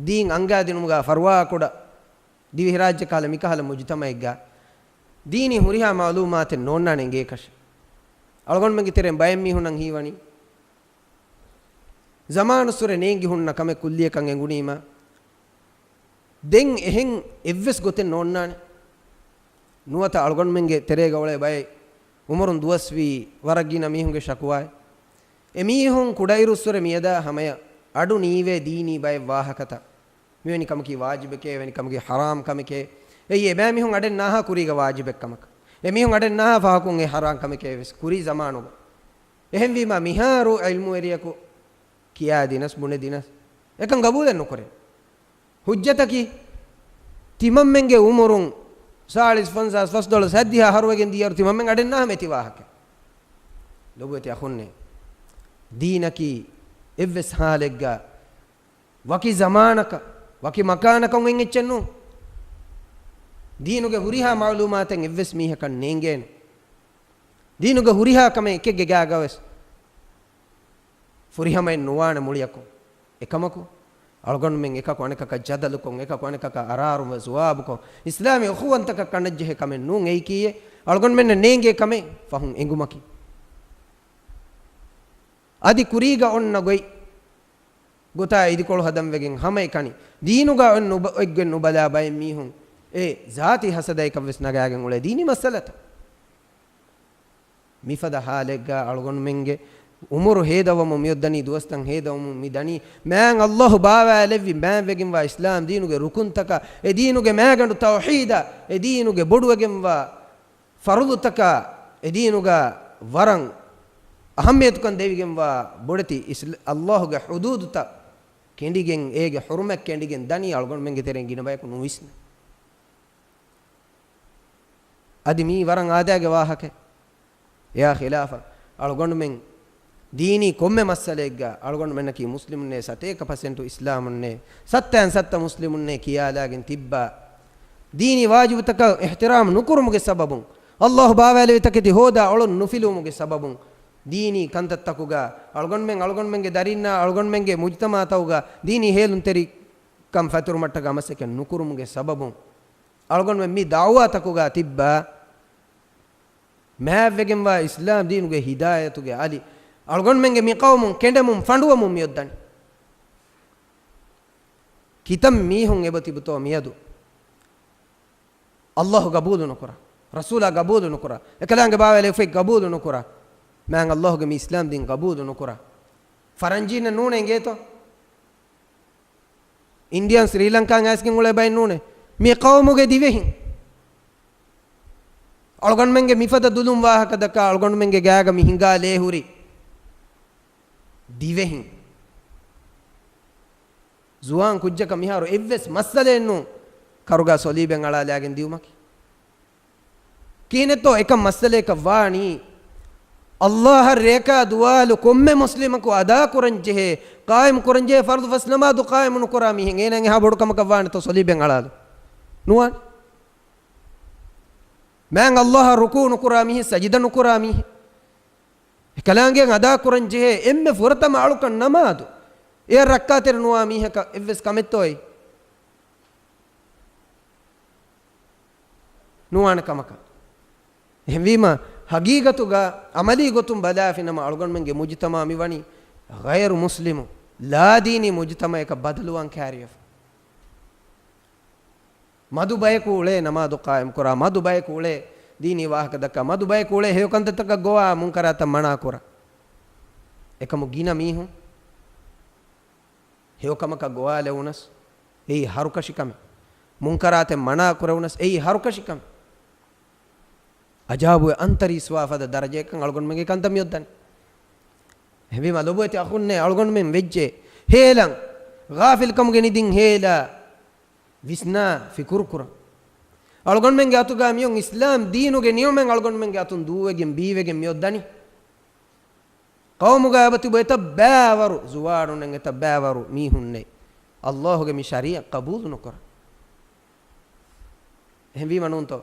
ދީން އަންގާދިނުމުގަ ފަރުވާކުޑަ ދިވެހިރާއްޖެ ކަހަލަ މިކަހަލަ މުޖުތަމައެއްގަ ދީނީ ހުރިހާ މަޢުލޫމާތެއް ނޯންނާނެ އެނގޭކަށެއް. އަޅުގަނޑުމެންގެ ތެރެއިން ބައެއް މީހުންނަށް ހީވަނީ، ޒަމާނުއްސުރެ ނޭނގި ހުންނަ ކަމެއް ކުއްލިއަކަށް އެނގުނީމަ، ދެން އެހެން އެއްވެސް ގޮތެއް ނޯންނާނެ. ނުވަތަ އަޅުގަނޑުމެންގެ ތެރޭގަ އުޅޭ ބައެއް އުމުރުން ދުވަސްވީ ވަރަށް ގިނަ މީހުންގެ ޝަކުވާއެއް. އެމީހުން ކުޑައިރުއްސުރެ މިއަދާ ހަމަޔަށް އަޑު ނީވޭ ދީނީ ބައެއް ވާހަކަތައް. މިވެނި ކަމަކީ ވާޖިބެކޭ، އެވެނި ކަމަކީ ޙަރާމް ކަމެކޭ. އެއީ އެބައިމީހުން އަޑެއް ނާހާ ކުރީގަ ވާޖިބެއް ކަމަކަށް. އެމީހުން އަޑެއް ނާހާ ފަހަކުން އެ ޙަރާމް ކަމެކޭ ވެސް ކުރީ ޒަމާނުގަ. އެހެންވީމާ މިހާރު ޢިލްމުވެރިޔަކު ކިޔާ ދިނަސް ބުނެ ދިނަސް އެކަން ގަބޫލެއް ނުކުރޭ. ޙުއްޖަތަކީ، ތިމަންމެންގެ އުމުރުން ސާޅީސް، ފަންސާސް، ފަސްދޮޅަސް، ހައްދިހަ އަހަރުވެގެން ދިޔައިރު ތިމަންމެން އަޑެއް ނާހާ މެތި ވާހަކަ. ލޮބުވެތި އަޚުންނޭ، ދީނަކީ އެއްވެސް ޙާލެއްގަ ވަކި ޒަމާނަކަށް، ވަކި މަކާނަކަށް އޮތް އެއްޗެއް ނޫން. ދީނުގެ ހުރިހާ މަޢުލޫމާތެއް އެއްވެސް މީހަކަށް ނޭނގޭނެ. ދީނުގެ ހުރިހާ ކަމެއް އެކެއްގެ ގާގަވެސް ފުރިހަމައެއް ނުވާނެ މުޅިއަކުން. އެކަމަކު، އަޅުގަނޑުމެން އެކަކު އަނެކަކަށް ޖަދަލުކޮށް، އެކަކު އަނެކަކަށް އަރާރުމަށް ޒުވާބުކޮށް، އިސްލާމީ އުޚުވަންތަކަށް ކަންނައްޖެހޭ ކަމެއް ނޫން. އެއީކީއެއް އަޅުގަނޑުމެންނަށް ނޭނގޭ ކަމެއް ފަހުން އެނގުމަކީ. އަދި ކުރީގަ އޮންނަ ގޮތް ގޮތާ އިދިކޮޅު ހަދަން ވެގެން ހަމައެކަނި ދީނުގަ އޮތް ނުބަ-، އޮތްގޮތް ނުބަލާ ބައެއް މީހުން އެ ޒާތީ ހަސަދައަކަށް ވެސް ނަގާގެން އުޅޭ ދީނީ މައްސަލަތައް. މިފަދަ ހާލެއްގަ އަޅުގަނޑުމެންގެ އުމުރު ހޭދަވަމުން މިއޮއްދަނީ، ދުވަސްތައް ހޭދަވަމުން މި ދަނީ، މާތް ﷲ ބާވާލެއްވި މާތްވެގެންވާ އިސްލާމް ދީނުގެ ރުކުންތަކާ، އެ ދީނުގެ މާގަނޑު ތައުޙީދާ، އެ ދީނުގެ ބޮޑުވެގެންވާ ފަރުޟުތަކާ، އެ ދީނުގަ ވަރަށް އަހައްމިޔަތުކަން ދެވިގެންވާ ބޮޑެތި އިސް-، ﷲ ގެ ޙުދޫދުތައް ކެނޑިގެން، އޭގެ ޙުރުމަތް ކެނޑިގެން ދަނީ އަޅުގަނޑުމެންގެ ތެރެއިން ގިނަ ބަޔަކު ނުވިސްނޭ. އަދި މީ ވަރަށް އާދައިގެ ވާހަކައެއް. އެއާ ޚިލާފަށް އަޅުގަނޑުމެން ދީނީ ކޮންމެ މައްސަލައެއްގަ އަޅުގަނޑުމެންނަކީ މުސްލިމުންނޭ، ސަތޭކަ ޕަސެންޓު އިސްލާމުންނޭ، ސައްތައިން ސައްތަ މުސްލިމުންނޭ ކިޔާލާގެން ތިއްބާ، ދީނީ ވާޖިބުތަކަށް އިޙްތިރާމް ނުކުރުމުގެ ސަބަބުން، ﷲ ބާވާލެވި ތަކެތި ހޯދާ އޮޅުން ނުފިލުވުމުގެ ސަބަބުން، ދީނީ ކަންތައްތަކުގަ އަޅުގަނޑުމެން، އަޅުގަނޑުމެންގެ ދަރިންނާ، އަޅުގަނޑުމެންގެ މުޖުތަމަޢުތަކުގަ ދީނީ ހޭލުންތެރިކަން ފެތުރުމަށްޓަކާ މަސައްކަތް ނުކުރުމުގެ ސަބަބުން، އަޅުގަނޑުމެން މި ދަޢުވާތަކުގަ ތިއްބާ، މާތްވެގެންވާ އިސްލާމް ދީނުގެ ހިދާޔަތުގެ އަލި، އަޅުގަނޑުމެންގެ މި ޤައުމުން ކެނޑެމުން ފަނޑުވަމުން މިއޮއްދަނީ. ކިތައް މީހުން އެބަ ތިބުތޯ މިއަދު؟ ﷲ ގަބޫލު ނުކުރާ، ރަސޫލާ ގަބޫލު ނުކުރާ، އެކަލާނގެ ބާވާލެވި އުފެއް ގަބޫލު ނުކުރާ، މާތް ﷲ ގެ މި އިސްލާމް ދީން ގަބޫލު ނުކުރާ. ފަރަންޖީންނަށް ނޫނޭ އިނގޭތޯ؟ އިންޑިއަންސް ސްރީލަންކާއިން އައިސްގެން އުޅޭ ބައެއް ނޫނޭ. މި ޤައުމުގެ ދިވެހިން. އަޅުގަނޑުމެންގެ މިފަދަ ދުލުން ވާހަކަ ދައްކާ، އަޅުގަނޑުމެންގެ ގާގަ މި ހިނގާ ލޭހުރި ދިވެހިން. ޒުވާން ކުއްޖަކަށް މިހާރު އެއްވެސް މައްސަލައެއް ނޫން ކަރުގާ ސޮލީބެއް އަޅާލާގެން ދިއުމަކީ. ކިހިނެއްތޯ އެކަން މައްސަލައަކަށް ވާނީ؟ އައްލާހަށް ރެއަކާ ދުވާލު ކޮންމެ މުސްލިމަކު އަދާ ކުރަން ޖެހޭ، ޤާއިމް ކުރަން ޖެހޭ ފަރުޟު ފަސް ނަމާދު ޤާއިމު ނުކުރާ މީހެއް އޭނާއަށް އެހާ ބޮޑު ކަމަކަށް ވާނެތޯ ސޮލީބެއް އަޅާލު؟ ނުވާނެ. މާތް އައްލާހަށް ރުކޫޢު ނުކުރާ މީހެއް، ސަޖިދަ ނުކުރާ މީހެއް، އެކަލާނގެއަށް އަދާ ކުރަން ޖެހޭ އެންމެ ފުރަތަމަ އަޅުކަން ނަމާދު. އެއަށް ރައްކާތެރި ނުވާ މީހަކަށް އެއްވެސް ކަމެއްތޯއެއް؟ ނުވާނެ ކަމަކަށް. އެހެންވީމަ، ހަގީގަތުގަ އަމަލީ ގޮތުން ބަލާފިނަމަ، އަޅުގަނޑުމެންގެ މުޖުތަމަޢު މިވަނީ ޣައިރު މުސްލިމު، ލާދީނީ މުޖުތަމަޢަކަށް ބަދަލުވާން ކައިރިވެފަ. މަދު ބަޔަކު އުޅޭ ނަމާދު ޤާއިމް ކުރާ، މަދު ބަޔަކު އުޅޭ ދީނީ ވާހަކަ ދައްކާ، މަދު ބަޔަކު އުޅޭ ހެޔޮ ކަންތައްތަކަށް ގޮވާ، މުންކަރާތައް މަނާ ކުރާ. އެކަމު ގިނަ މީހުން ހެޔޮ ކަމަކަށް ގޮވާލެވުނަސް، އެއީ ހަރުކަށި ކަމެއް. މުންކަރާތެއް މަނާ ކުރެވުނަސް، އެއީ ހަރުކަށި ކަމެއް. އަޖާބުވެ އަންތަރީސްވާ ފަދަ ދަރަޖައަކަށް އަޅުގަނޑުމެންގެ ކަންތައް މިއޮއްދަނީ. އެހެންވީމަ ލޮބުވެތި އަޚުންނޭ، އަޅުގަނޑުމެން ވެއްޖެ ހޭލަން، ޣާފިލްކަމުގެ ނިދިން ހޭލާ، ވިސްނާ ފިކުރު ކުރަން. އަޅުގަނޑުމެންގެ އަތުގަ މިއޮން އިސްލާމް ދީނުގެ ނިޢުމަތް އަޅުގަނޑުމެންގެ އަތުން ދޫވެގެން ބީވެގެން މިއޮއްދަނީ. ޤައުމުގަ އެބަތިބު އެތައް ބައިވަރު ޒުވާނުންނެއް، އެތައް ބައިވަރު މީހުންނެއް، އައްލާހުގެ މި ޝަރީޢަތް ޤަބޫލު ނުކުރަން. އެހެންވީމަ ނޫންތޯ؟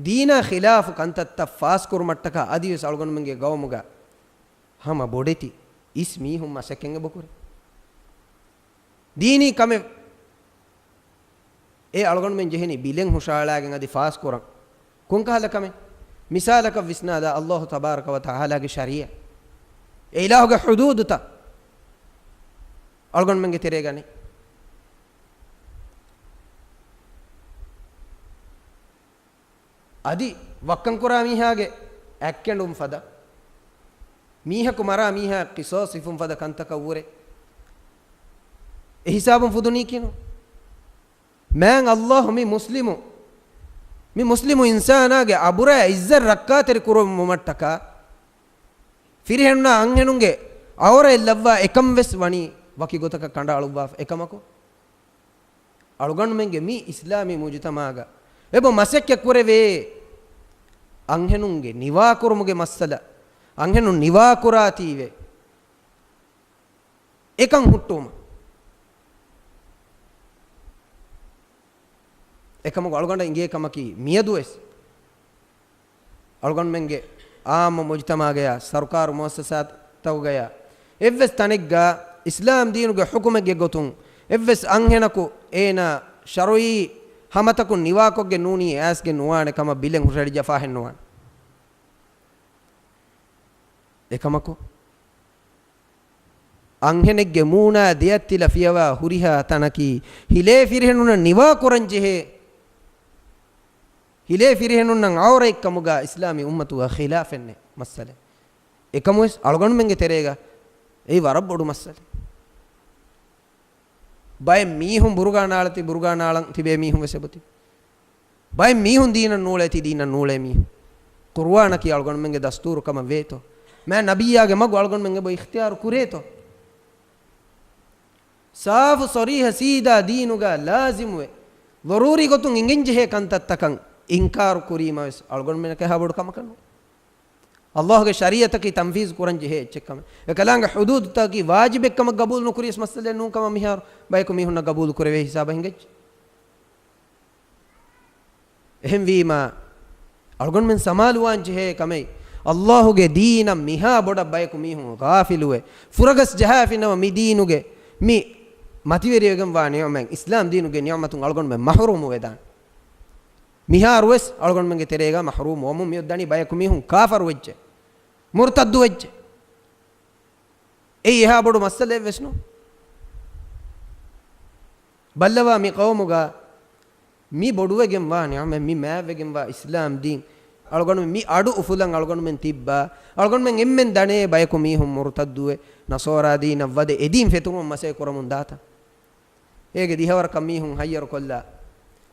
ދީނާ ޚިލާފު ކަންތައްތައް ފާސްކުރުމަށްޓަކާ އަދިވެސް އަޅުގަނޑުމެންގެ ގައުމުގަ ހަމަ ބޮޑެތި އިސް މީހުން މަސައްކަތް އެބަކުރޭ. ދީނީ ކަމެއް އެ އަޅުގަނޑުމެން ޖެހެނީ ބިލެއް ހުށައަޅާގެން އަދި ފާސްކުރަން. ކޮންކަހަލަ ކަމެއް؟ މިސާލަކަށް ވިސްނާލާ، އައްލާހު ތަބާރަކަ ވަ ތަޢާލާގެ ޝަރީޢަތް، އެ އިލާހުގެ ޙުދޫދުތައް އަޅުގަނޑުމެންގެ ތެރޭގަ ނެތް. އަދި ވައްކަންކުރާ މީހާގެ އަތްކެނޑުން ފަދަ، މީހަކު މަރާ މީހާ ޤިޞާޞް ހިފުން ފަދަ ކަންތަކަށް ވުރެ އެ ހިސާބުން ފުދުނީކީނު. މާތް އައްލާހު މި މުސްލިމު، މި މުސްލިމު އިންސާނާގެ އަބުރާ އިއްޒަތް ރައްކާތެރި ކުރުވުމަށްޓަކާ، ފިރިހެނުންނާ އަންހެނުންގެ އައުރަތް ލައްވާ އެކަން ވެސް ވަނީ ވަކި ގޮތަކަށް ކަނޑައަޅުއްވާފަ. އެކަމަކު، އަޅުގަނޑުމެންގެ މި އިސްލާމީ މުޖުތަމާގަ އެބަ މަސައްކަތް ކުރެވޭ އަންހެނުންގެ ނިވާކުރުމުގެ މައްސަލަ، އަންހެނުން ނިވާކުރާތީވެ އެކަން ހުއްޓުވުމަށް. އެކަމަކު އަޅުގަނޑަށް އިނގޭ ކަމަކީ، މިއަދުވެސް އަޅުގަނޑުމެންގެ އާއްމު މުޖުތަމާގަޔާ، ސަރުކާރު މުއައްސަސާތަކުގަޔާ، އެއްވެސް ތަނެއްގަ އިސްލާމް ދީނުގެ ޙުކުމެއްގެ ގޮތުން އެއްވެސް އަންހެނަކު އޭނާ ޝަރުޢީ ހަމަތަކުން ނިވާކޮށްގެން ނޫނީ އައިސްގެން ނުވާނެ ކަމަށް ބިލެއް ހުށަހެޅިއްޖަ ފާހެއްނުވާނެ. އެކަމަކު، އަންހެނެއްގެ މޫނާ ދެއަތްތިލަ ފިޔަވާ ހުރިހާ ތަނަކީ، ހިލޭ ފިރިހެނުންނަށް ނިވާކުރަން ޖެހޭ، ހިލޭ ފިރިހެނުންނަށް އައުރަތްކަމުގަ އިސްލާމީ އުއްމަތުގަ ޚިލާފެއްނެއް މައްސަލަ. އެކަމުވެސް އަޅުގަނޑުމެންގެ ތެރޭގަ އެއީ ވަރަށް ބޮޑު މައްސަލަ. ބައެއް މީހުން ބުރުގާ ނާޅަތި، ބުރުގާ ނާޅަން ތިބޭ މީހުން ވެސް އެބަތި. ބައެއް މީހުން ދީނަށް ނޫޅޭތި، ދީނަށް ނޫޅޭ މީހުން. ޤުރުއާނަކީ އަޅުގަނޑުމެންގެ ދަސްތޫރު ކަމަށް ވޭތޯ؟ މާތް ނަބިއްޔާގެ މަގު އަޅުގަނޑުމެން އެބަ އިޚްތިޔާރު ކުރޭތޯ؟ ސާފު ޞަރީޙަ ސީދާ ދީނުގަ ލާޒިމުވެ، ޟަރޫރީ ގޮތުން އިނގެންޖެހޭ ކަންތައްތަކަށް އިންކާރު ކުރީމަވެސް އަޅުގަނޑުމެންނަކަށް އެހާ ބޮޑު ކަމަކަށް ނޫން. އައްލާހުގެ ޝަރީޢަތަކީ ތަންފީޒު ކުރަން ޖެހޭ އެއްޗެއްކަމެއް. އެކަލާނގެ ޙުދޫދުތަކަކީ ވާޖިބެއްކަމަށް ގަބޫލު ނުކުރިޔަސް މައްސަލައެއް ނޫން ކަމަށް މިހާރު ބަޔަކު މީހުންނަށް ގަބޫލު ކުރެވޭ ހިސާބަށް ހިނގައްޖެ. އެހެންވީމާ، އަޅުގަނޑުމެން ސަމާލުވާން ޖެހޭ ކަމެއް، އައްލާހުގެ ދީނަށް މިހާ ބޮޑަށް ބަޔަކު މީހުން ޣާފިލުވެ، ފުރަގަސް ޖަހާފިނަމަ މި ދީނުގެ މި މަތިވެރިވެގެންވާ ނިޢުމަތް، އިސްލާމް ދީނުގެ ނިޢުމަތުން އަޅުގަނޑުމެން މަޙްރޫމުވެދާނެ. މިހާރުވެސް އަޅުގަނޑުމެންގެ ތެރޭގަ މަޙްރޫމު ވަމުން މިއޮއްދަނީ ބަޔަކު މީހުން ކާފަރު ވެއްޖެ، މުރުތައްދު ވެއްޖެ. އެއީ އެހާ ބޮޑު މައްސަލައެއް ވެސް ނޫން. ބައްލަވާ މި ޤައުމުގަ މި ބޮޑުވެގެންވާ ނިޢުމަތް، މި މާތްވެގެންވާ އިސްލާމް ދީން، އަޅުގަނޑު މި އަޑު އުފުލަން އަޅުގަނޑުމެން ތިއްބާ، އަޅުގަނޑުމެން އެންމެން ދަނޭ ބަޔަކު މީހުން މުރުތައްދުވެ، ނަޞާރާ ދީނަށް ވަދެ، އެދީން ފެތުރުމަށް މަސައްކަތް ކުރަމުން ދާތަ؟ އޭގެ ދިހަވަރަކަށް މީހުން ހައްޔަރު ކޮށްލާ،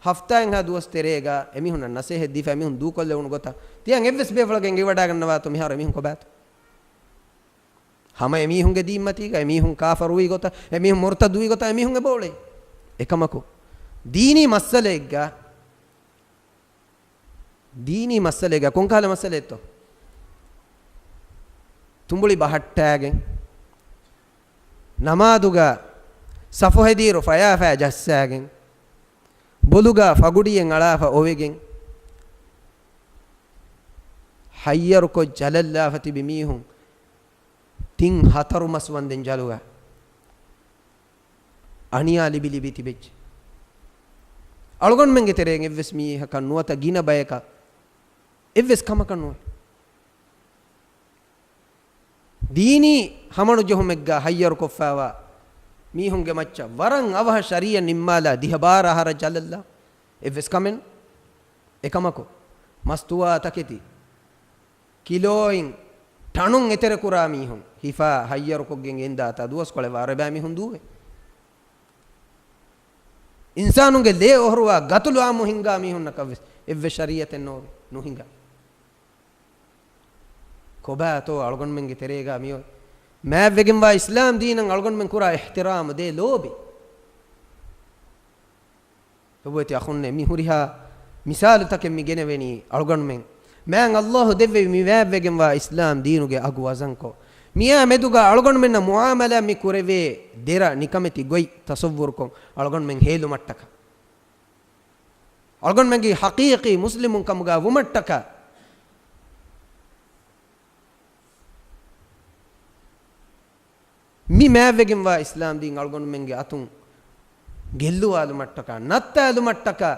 ހަފްތާއެއްހާ ދުވަސް ތެރޭގަ އެމީހުންނަށް ނަސޭހަތް ދީފަ، އެމީހުން ދޫކޮށްލެވުނު ގޮތަށް ތިޔަން އެއްވެސް ބޭފުޅަކަށް އެނގިވަޑާގަންނަވާތޯ މިހާރު އެމީހުން ކޮބާތޯ؟ ހަމަ އެމީހުންގެ ދީންމަތީގަ އެމީހުން ކާފަރުވީ ގޮތަށް، އެމީހުން މުރުތައްދުވީ ގޮތަށް އެމީހުން އެބައުޅޭ. އެކަމަކު، ދީނީ މައްސަލައެއްގަ، ދީނީ މައްސަލައެއްގަ ކޮންކަހަލަ މައްސަލައެއްތޯ؟ ތުނބުޅި ބަހައްޓާގެން، ނަމާދުގަ ސަފު ހެދިއިރު ފަޔާ ފަޔާ ޖައްސާގެން، ބޮލުގަ ފަގުޑިއެއް އަޅާފަ އޮވެގެން، ހައްޔަރުކޮށް ޖަލަށްލާފަ ތިބި މީހުން ތިން ހަތަރު މަސް ވަންދެން ޖަލުގަ އަނިޔާ ލިބި ލިބި ތިބެއްޖެ. އަޅުގަނޑުމެންގެ ތެރެއިން އެއްވެސް މީހަކަށް ނުވަތަ ގިނަ ބަޔަކަށް އެއްވެސް ކަމަކަށް ނުވޭ. ދީނީ ހަމަނުޖެހުމެއްގަ ހައްޔަރުކޮށްފައިވާ މީހުންގެ މައްޗަށް ވަރަށް އަވަހަށް ޝަރީއަތް ނިންމާލާ ދިހަ ބާރަ އަހަރަށް ޖަލަށްލާ އެއްވެސް ކަމެއް ނެތް. އެކަމަކު، މަސްތުވާ ތަކެތި ކިލޯއިން ޓަނުން އެތެރެކުރާ މީހުން ހިފާ ހައްޔަރުކޮށްގެން ގެންދާތާ ދުވަސްކޮޅެއް ވާ އަރަބައިމީހުން ދޫވޭ. އިންސާނުންގެ ލޭ އޮހޮރުވާ ގަތުލު އާއްމު ހިންގާ މީހުންނަކަށްވެސް އެއްވެސް ޝަރީއަތެއް ނޯވޭ، ނުހިނގާ. ކޮބާތޯ އަޅުގަނޑުމެންގެ ތެރޭގަ މިއޮތް؟ މާތްވެގެންވާ އިސްލާމް ދީނަށް އަޅުގަނޑުމެން ކުރާ އިޙްތިރާމު ދޭ ލޯބި. އެބައޮތީ އަޚުންނޭ، މި ހުރިހާ މިސާލުތަކެއް މި ގެނެވެނީ އަޅުގަނޑުމެން މާތް ﷲ ދެއްވެވި މި މާތްވެގެންވާ އިސްލާމް ދީނުގެ އަގު ވަޒަންކޮށް، މިއާ މެދުގަ އަޅުގަނޑުމެންނަށް މުޢާމަލާތް މި ކުރެވޭ ދެރަ ނިކަމެތި ގޮތް ތަޞައްވުރުކޮށް، އަޅުގަނޑުމެން ހޭލުމަށްޓަކާ، އަޅުގަނޑުމެންގެ ޙަޤީޤީ މުސްލިމުން ކަމުގަ ވުމަށްޓަކާ، މި މާތްވެގެންވާ އިސްލާމް ދީން އަޅުގަނޑުމެންގެ އަތުން ގެއްލުވާލުމަށްޓަކާ، ނައްތާލުމަށްޓަކާ،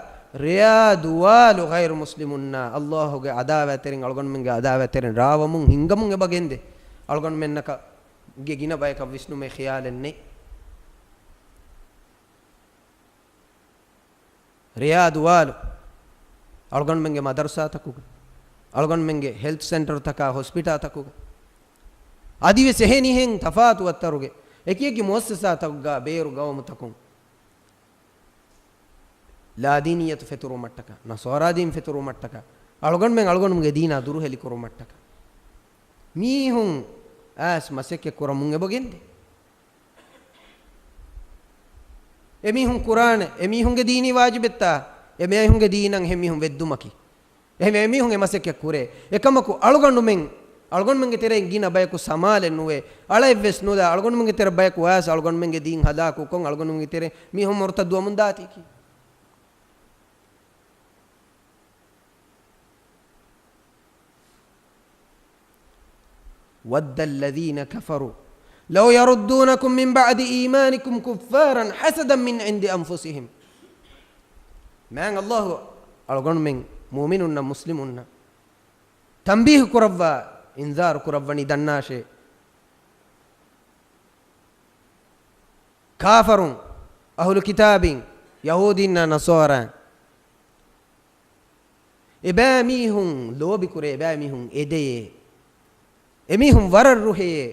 ރެޔާ ދުވާލު ޣައިރު މުސްލިމުންނާ ﷲ ގެ އަދާވާތްތެރިން އަޅުގަނޑުމެންގެ އަދާވާތްތެރިން ރާވަމުން ހިންގަމުން އެބަ ގެންދޭ. އަޅުގަނޑުމެންނަކަށް ގިނަ ބަޔަކަށް ވިސްނުމެއް ޚިޔާލެއް ނެތް. ރެޔާ ދުވާލު އަޅުގަނޑުމެންގެ މަދަރުސާތަކުގަ، އަޅުގަނޑުމެންގެ ހެލްތު ސެންޓަރުތަކާ ހޮސްޕިޓާތަކުގަ، އަދިވެސް އެހެނިހެން ތަފާތު ވައްތަރުގެ އެކިއެކި މުއައްސަސާތަކުގަ ބޭރު ގައުމުތަކުން ލާދީނިއްޔަތު ފެތުރުމަށްޓަކާ، ނަޞާރާދީން ފެތުރުމަށްޓަކާ، އަޅުގަނޑުމެން އަޅުގަނޑުމެންގެ ދީނާ ދުރުހެލިކުރުމަށްޓަކާ، މީހުން އައިސް މަސައްކަތް ކުރަމުން އެބަ ގެންދޭ. އެމީހުން ކުރާނެ، އެމީހުންގެ ދީނީ ވާޖިބެއްތާ؟ އެމީހުންގެ ދީނަށް އެހެން މީހުން ވެއްދުމަކީ. އެހެންވެ، އެމީހުން އެ މަސައްކަތް ކުރޭ. އެކަމަކު، އަޅުގަނޑުމެން، އަޅުގަނޑުމެންގެ ތެރެއިން ގިނަ ބަޔަކު ސަމާލެއް ނުވޭ. އަޅައެއްވެސް ނުލާ، އަޅުގަނޑުމެންގެ ތެރެ ބަޔަކު ވާސް އަޅުގަނޑުމެންގެ ދީން ހަލާކުކޮށް، އަޅުގަނޑުމެންގެ ތެރެ މީހުން މުރުތައްދުވަމުން ދާތީކީ. وَدَّ الَّذِينَ كَفَرُوا لَوْ يَرُدُّونَكُم مِّن بَعْدِ إِيمَانِكُمْ كُفَّارًا حَسَدًا مِّنْ عِندِ أَنفُسِهِمْ. މާތް ﷲ އަޅުގަނޑުމެން މުއުމިނުންނަށް މުސްލިމުންނަށް ތަންބީހު ކުރައްވާ، އިންޒާރު ކުރައްވަނީ ދަންނާށޭ. ކާފަރުން، އަހުލު ކިތާބީން، ޔަހޫދީންނާ ނަޞާރާ، އެބައިމީހުން ލޯބިކުރޭ، އެބައިމީހުން އެދެޔޭ، އެމީހުން ވަރަށް ރުހެޔޭ.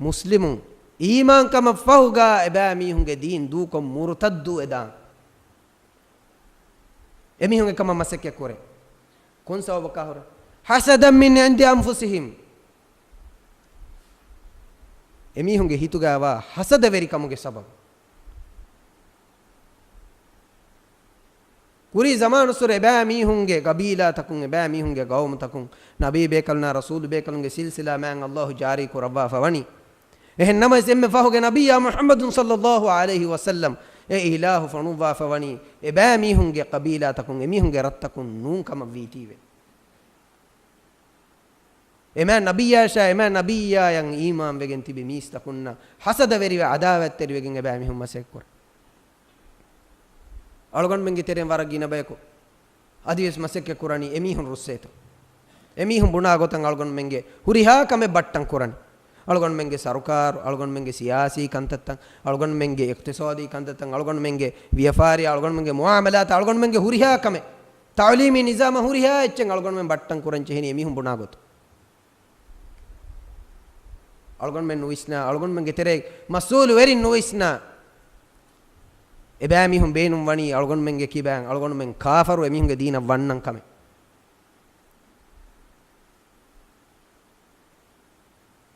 މުސްލިމުން އީމާންކަމަށް ފަހުގާ އެބައިމީހުންގެ ދީން ދޫކޮށް މުރުތައްދު ވެދާން. އެމީހުން އެކަމަށް މަސައްކަތް ކުރޭ. ކޮން ސަބަބަކާ ހުރެ؟ حَسَدًا مِّنْ عِندِ أَنفُسِهِمْ. އެމީހުންގެ ހިތުގައިވާ ހަސަދަވެރިކަމުގެ ސަބަބު. ކުރީ ޒަމާނުއްސުރެ އެބައިމީހުންގެ ގަބީލާތަކުން، އެބައިމީހުންގެ ގައުމުތަކުން، ނަބީ ބޭކަލުންނާ ރަސޫލު ބޭކަލުންގެ ސިލްސިލާ މާތް ﷲ ޖާރީ ކުރައްވާފަ ވަނީ. އެހެން ނަމަވެސް، އެންމެ ފަހުގެ ނަބިއްޔާ މުޙައްމަދު ޞައްލައްލާހު ޢަލައިހި ވަސައްލަމް އެ އިލާހު ފޮނުއްވާފަ ވަނީ، އެބައިމީހުންގެ ޤަބީލާތަކުން، އެމީހުންގެ ރަށްތަކުން ނޫން ކަމަށް ވީތީވެ. އެމާ ނަބިއްޔާއަށާ، އެމާ ނަބިއްޔާއަށް އީމާންވެގެން ތިބި މީސްތަކުންނަށް ހަސަދަވެރިވެ، ޢަދާވަތްތެރިވެގެން އެބައިމީހުން މަސައްކަތް ކުރޭ. އަޅުގަނޑުމެންގެ ތެރެއިން ވަރަށް ގިނަ ބަޔަކު އަދިވެސް މަސައްކަތް ކުރަނީ އެމީހުން ރުއްސޭތޯ. އެމީހުން ބުނާ ގޮތަށް އަޅުގަނޑުމެންގެ ހުރިހާ ކަމެއް ބައްޓަން ކުރަނީ. އަޅުގަނޑުމެންގެ ސަރުކާރު، އަޅުގަނޑުމެންގެ ސިޔާސީ ކަންތައްތައް، އަޅުގަނޑުމެންގެ އިޤްތިޞާދީ ކަންތައްތައް، އަޅުގަނޑުމެންގެ ވިޔަފާރި، އަޅުގަނޑުމެންގެ މުޢާމަލާތު، އަޅުގަނޑުމެންގެ ހުރިހާ ކަމެއް، ތަޢުލީމީ ނިޒާމަށް ހުރިހާ އެއްޗެއް އަޅުގަނޑުމެން ބައްޓަން ކުރަން ޖެހެނީ އެމީހުން ބުނާ ގޮތުން. އަޅުގަނޑުމެން ނުވިސްނާ، އަޅުގަނޑުމެންގެ ތެރޭ މަސްއޫލުވެރިން ނުވިސްނާ، އެބައިމީހުން ބޭނުން ވަނީ އަޅުގަނޑުމެންގެ ކިބައިން އަޅުގަނޑުމެން ކާފަރު އެމީހުންގެ ދީނަށް ވަންނަން ކަމެއް.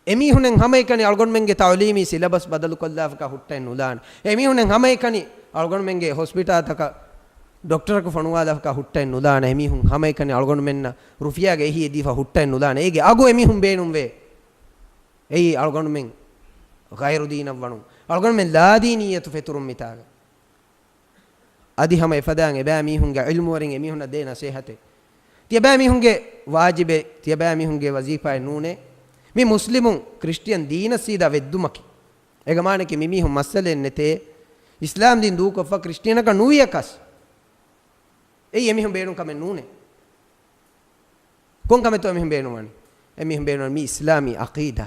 އެމީހުނެއް ހަމައެކަނި އަޅުގަނޑުމެންގެ ތަޢުލީމީ ސިލަބަސް ބަދަލުކޮށްލާފަކާ ހުއްޓައެއް ނުލާނެ. އެމީހުނެއް ހަމައެކަނި އަޅުގަނޑުމެންގެ ހޮސްޕިޓާލްތަކަށް ޑޮކްޓަރަކު ފޮނުވާލާފަކާ ހުއްޓައެއް ނުލާނެ. އެމީހުން ހަމައެކަނި އަޅުގަނޑުމެންނަށް ރުފިޔާގެ އެހީއެއް ދީފަ ހުއްޓައެއް ނުލާނެ. އޭގެ އަގު އެމީހުން ބޭނުންވޭ. އެއީ އަޅުގަނޑުމެން ޣައިރު ދީނަށް ވަނުން. އަޅުގަނޑުމެން ލާދީނިއްޔަތު ފެތުރުން މިތާގަ. އަދި ހަމަ އެފަދައިން އެބައިމީހުންގެ ޢިލްމުވެރިން އެމީހުންނަށް ދޭ ނަސޭހަތެއް. ތިޔަބައިމީހުންގެ ވާޖިބެއް، ތިޔަބައިމީހުންގެ ވަޒީފާއެއް ނޫނޭ. މި މުސްލިމުން ކްރިސްޓިއަން ދީނަށް ސީދާ ވެއްދުމަކީ. އޭގެ މާނައަކީ މިމީހުން މައްސަލައެއް ނެތޭ. އިސްލާމް ދީން ދޫކޮށްފަ ކްރިސްޓިއަނަކަށް ނުވިޔަކަސް. އެއީ އެމީހުން ބޭނުން ކަމެއް ނޫނޭ. ކޮން ކަމެއްތޯ އެމީހުން ބޭނުންވަނީ؟ އެމީހުން ބޭނުންވަނީ މި އިސްލާމީ ޢަޤީދާ.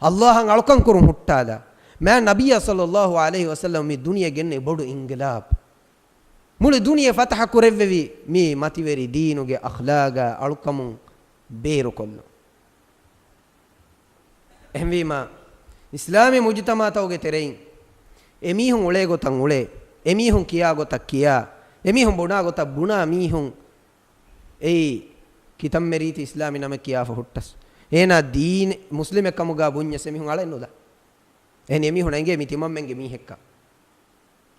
ﷲ އަށް އަޅުކަން ކުރުން ހުއްޓާލާ. މާތް ނަބިއްޔާ ޞައްލައްލާހު ޢަލައިހި ވަސައްލަމަ މި ދުނިޔެ ގެންނެވި ބޮޑު އިންޤިލާބު. މުޅި ދުނިޔެ ފަތަޙަ ކުރެއްވެވީ މި މަތިވެރި ދީނުގެ އަޚްލާގާ އަޅުކަމުން ބޭރުކޮށްލުން. އެހެންވީމާ، އިސްލާމީ މުޖުތަމަޢުތަކުގެ ތެރެއިން އެމީހުން އުޅޭ ގޮތަށް އުޅޭ، އެމީހުން ކިޔާ ގޮތަށް ކިޔާ، އެމީހުން ބުނާ ގޮތަށް ބުނާ މީހުން އެއީ ކިތަންމެ ރީތި އިސްލާމީ ނަމެއް ކިޔާފަ ހުއްޓަސް، އޭނާ ދީން މުސްލިމެއް ކަމުގާ ބުންޏަސް އެމީހުން އަޅައެއް ނުލާ. އެހެން އެމީހުން އެނގޭ މި ތިމަންމެންގެ މީހެއްކަން.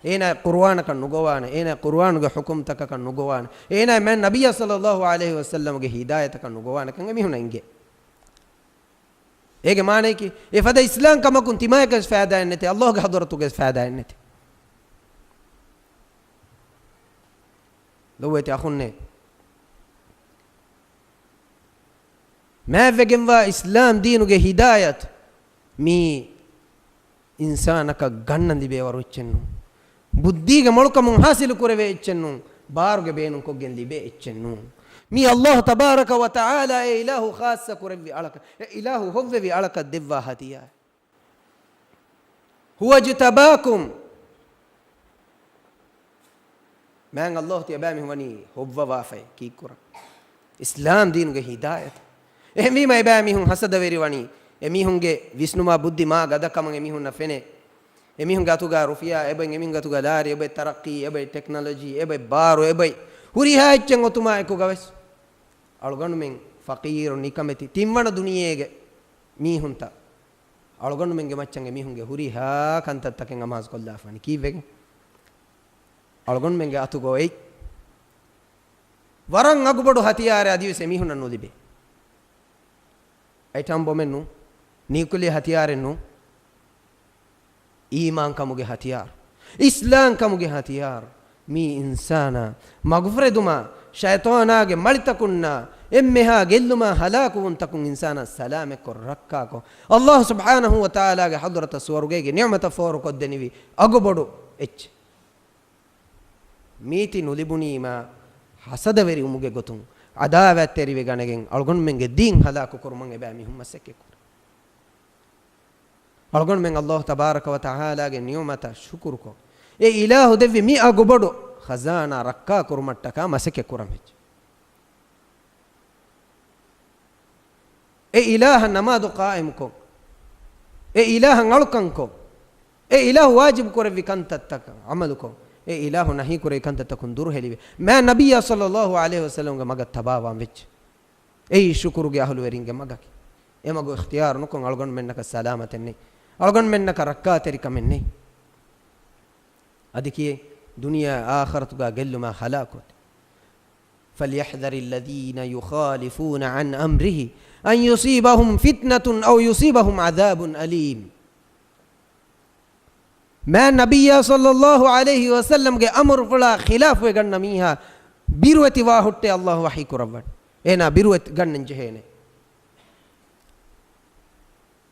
އޭނާ ޤުރުއާނަކަށް ނުގޮވާނެ، އޭނާ ޤުރުއާނުގެ ޙުކުމްތަކަކަށް ނުގޮވާނެ، އޭނާ މާތް ނަބިއްޔާ ޞައްލައްލާހު ޢަލައިހި ވަސައްލަމަގެ ހިދާޔަތަކަށް ނުގޮވާނެކަން އެމީހުން އެނގޭ. އޭގެ މާނައަކީ، އެފަދަ އިސްލާމް ކަމަކުން ތިމާޔަކަސް ފައިދާއެއް ނެތޭ، ﷲގެ ޙަޟްރަތުގެ ފައިދާއެއް ނެތޭ. ލޮބުވެތި އަޚުންނޭ، މާތްވެގެންވާ އިސްލާމް ދީނުގެ ހިދާޔަތު މީ އިންސާނަކަށް ގަންނަން ލިބޭވަރު އެއްޗެއް ނޫން. ބުއްދީގެ މޮޅުކަމުން ޙާޞިލު ކުރެވޭ އެއްޗެއް ނޫން. ބާރުގެ ބޭނުންކޮށްގެން ލިބޭ އެއްޗެއް ނޫން. މީ ﷲ ތަބާރަކަ ވަ ތަޢާލާ އެ އިލާހު ޚާއްޞަ ކުރެއްވި އަޅަކަށް، އެ އިލާހު ހޮއްވެވި އަޅަކަށް ދެއްވާ ހަދިޔާ. ހުވަ ޖްތަބާކުމް. މާތް ﷲ ތިޔަބައިމީހުން ވަނީ ހޮއްވަވާފައި ކީއްކުރަން؟ އިސްލާމް ދީނުގެ ހިދާޔަތު. އެހެންވީމަ އެބައިމީހުން ހަސަދަވެރިވަނީ، އެމީހުންގެ ވިސްނުމާ ބުއްދި މާ ގަދަކަމަށް އެމީހުންނަށް ފެނޭ. އެމީހުންގެ އަތުގަ ރުފިޔާ އެބައި، އެމީހުންގެ އަތުގަ ލާރި އެބައި، ތަރައްޤީ އެބައި، ޓެކްނޮލޮޖީ އެބައި، ބާރު އެބައި، ހުރިހާ އެއްޗެއް އޮތުމާ އެކުގަވެސް އަޅުގަނޑުމެން ފަޤީރު ނިކަމެތި ތިންވަނަ ދުނިޔޭގެ މީހުންތައް. އަޅުގަނޑުމެންގެ މައްޗަށް އެމީހުންގެ ހުރިހާ ކަންތައްތަކެއް އަމާޒުކޮށްލާފާނެ. ކީއްވެގެން؟ އަޅުގަނޑުމެންގެ އަތުގަ އޮތް ވަރަށް އަގުބޮޑު ހަތިޔާރެއް އަދިވެސް އެމީހުންނަށް ނުލިބޭ. އެޓަމް ބޮމެއް ނޫން، ނިއުކްލިއާ ހަތިޔާރެއް ނޫން. އީމާންކަމުގެ ހަތިޔާރު، އިސްލާމްކަމުގެ ހަތިޔާރު، މީ އިންސާނާ މަގުފުރެދުމާ، ޝައިޠާނާގެ މަޅިތަކުންނާ އެންމެހާ ގެއްލުމާ ހަލާކުވުންތަކުން އިންސާނާ ސަލާމަތްކޮށް ރައްކާކޮށް، ﷲ ސުބްޙާނަހޫ ވަތަޢާލާގެ ޙަޟްރަތަށް ސުވަރުގޭގެ ނިޢުމަތަށް ފޯރުކޮށްދެނިވި އަގުބޮޑު އެއްޗެއް. މީތި ނުލިބުނީމާ ހަސަދަވެރިވުމުގެ ގޮތުން ޢަދާވާތްތެރިވެގަނެގެން އަޅުގަނޑުމެންގެ ދީން ހަލާކުކުރުމަށް އެބައިމީހުން މަސައްކަތްކުރޭ. އަޅުގަނޑުމެން ﷲ ތަބާރަކަ ވަ ތަޢާލާގެ ނިޢުމަތަށް ޝުކުރުކޮށް، އެ އިލާހު ދެއްވި މި އަގުބޮޑު ޚަޒާނާ ރައްކާކުރުމަށްޓަކާ މަސައްކަތް ކުރަން ވެއްޖެ. އެ އިލާހަށް ނަމާދު ޤާއިމުކޮށް، އެ އިލާހަށް އަޅުކަންކޮށް، އެ އިލާހު ވާޖިބު ކުރެއްވި ކަންތައްތަކަށް ޢަމަލުކޮށް، އެ އިލާހު ނަހީ ކުރެއްވި ކަންތައްތަކުން ދުރުހެލިވެ، މާތް ނަބިއްޔާ ޞައްލައްލާހު ޢަލައިހި ވަސައްލަމްގެ މަގަށް ތަބާވާން ވެއްޖެ. އެއީ ޝުކުރުގެ އަހުލުވެރިންގެ މަގަކީ. އެ މަގު އިޚްތިޔާރު ނުކޮށް އަޅުގަނޑުމެންނަކަށް ސަލާމަތެއް ނެތް. އަޅުގަނޑުމެންނަކަށް ރައްކާތެރިކަމެއް ނެތް. އަދި ކިޔޭ ދުނިޔެ އާޚިރަތުގަ ގެއްލުމާ ހަލާކުވެ. فَلْيَحْذَرِ الَّذِينَ يُخَالِفُونَ عَنْ أَمْرِهِ أَنْ يُصِيبَهُمْ فِتْنَةٌ أَوْ يُصِيبَهُمْ عَذَابٌ أَلِيمٌ. މާތް ނަބިއްޔާ ޞައްލައްލާހު ޢަލައިހި ވަސައްލަމްގެ އަމުރުފުޅާ ޚިލާފުވެގަންނަ މީހާ ބިރުވެތިވާ ހުއްޓޭ ﷲ ވަޙީ ކުރައްވަން. އޭނާ ބިރުވެ ގަންނަން ޖެހޭނެ.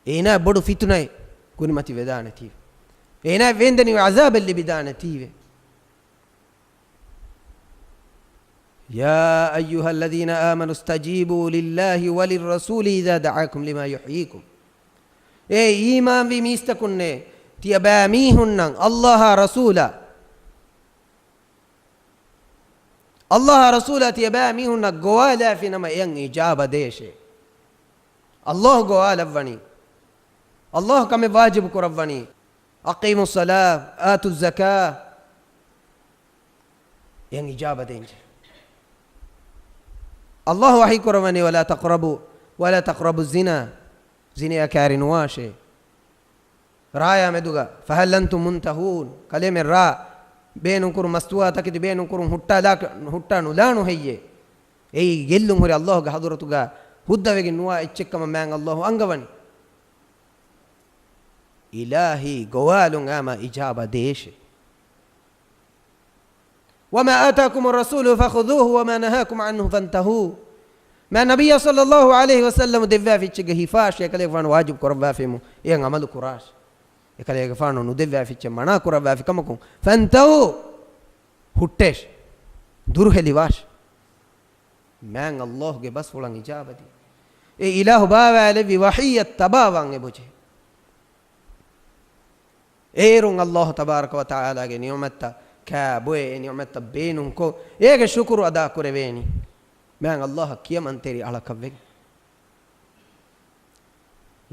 އޭނާ ބޮޑު ފިތުނައެއް ކުރިމަތި ވެދާނެތީވެ. އޭނާ ވޭންދެނިވި ޢަޒާބެއް ލިބިދާނެތީވެ. يَا أَيُّهَا الَّذِينَ آمَنُوا اسْتَجِيبُوا لِلَّهِ وَلِلرَّسُولِ إِذَا دَعَاكُمْ لِمَا يُحْيِيكُمْ. އޭ އީމާންވި މީސްތަކުންނޭ، ތިޔަބައިމީހުންނަށް ﷲ އާ ރަސޫލާ، ﷲ އާ ރަސޫލާ ތިޔަބައިމީހުންނަށް ގޮވާލާފިނަމަ އެޔަށް އިޖާބަ ދޭށޭ. ﷲ ގޮވާލައްވަނީ. ﷲ ކަމެއް ވާޖިބު ކުރައްވަނީ. أَقِيمُوا الصَّلَاةَ وَآتُوا الزَّكَاةَ. އެޔަށް އިޖާބަ ދޭންޖެ. ﷲ ވަޙީ ކުރައްވަނީ، وَلَا تَقْرَبُوا، وَلَا تَقْرَبُوا الزِّنَا. ޒިނޭއަށް ކައިރި ނުވާށޭ. ރާޔާ މެދުގަ، فهل أنتم منتهون؟ ކަލޭމެން ރާ ބޭނުންކުރުން، މަސްތުވާ ތަކެތި ބޭނުންކުރުން، ހުއްޓާލާ، ހުއްޓާ ނުލާނު ހެއްޔޭ؟ އެއީ ގެއްލުން ހުރި ﷲ ގެ ޙަޟްރަތުގަ ހުއްދަވެގެން ނުވާ އެއްޗެއްކަމަށް މާތް ﷲ އަންގަވަނީ. އިލާހީ ގޮވާލުން އާމަ އިޖާބަ ދޭށޭ. وما آتاكم الرسول فخذوه وما نهاكم عنه فانتهوا. މާތް ނަބިއްޔާ ޞައްލައްލާހު ޢަލައިހި ވަސައްލަމަ ދެއްވާފި އެއްޗެއްގަ ހިފާށޭ، އެކަލޭގެފާނު ވާޖިބު ކުރައްވާފީމު އެއަށް ޢަމަލު ކުރާށޭ. އެކަލޭގެފާނު ނުދެއްވާފި އެއްޗެއް މަނާ ކުރައްވާފި ކަމަކުން، فانتهوا، ހުއްޓޭށޭ، ދުރުހެލިވާށޭ. މާތް ﷲ ގެ ބަސްފުޅަށް އިޖާބަދީ. އެ އިލާހު ބާވާލެއްވި ވަޙީއަށް ތަބާވާން އެބަޖެހޭ. އޭރުން ﷲ ތަބާރަކަ ވަތަޢާލާގެ ނިޢުމަތްތައް ކާބޮއެ، އެ ނިޢުމަތްތައް ބޭނުންކޮށް، އޭގެ ޝުކުރު އަދާކުރެވޭނީ. މާތް ﷲ އަށް ކިޔަމަންތެރި އަޅަކަށްވެގެން.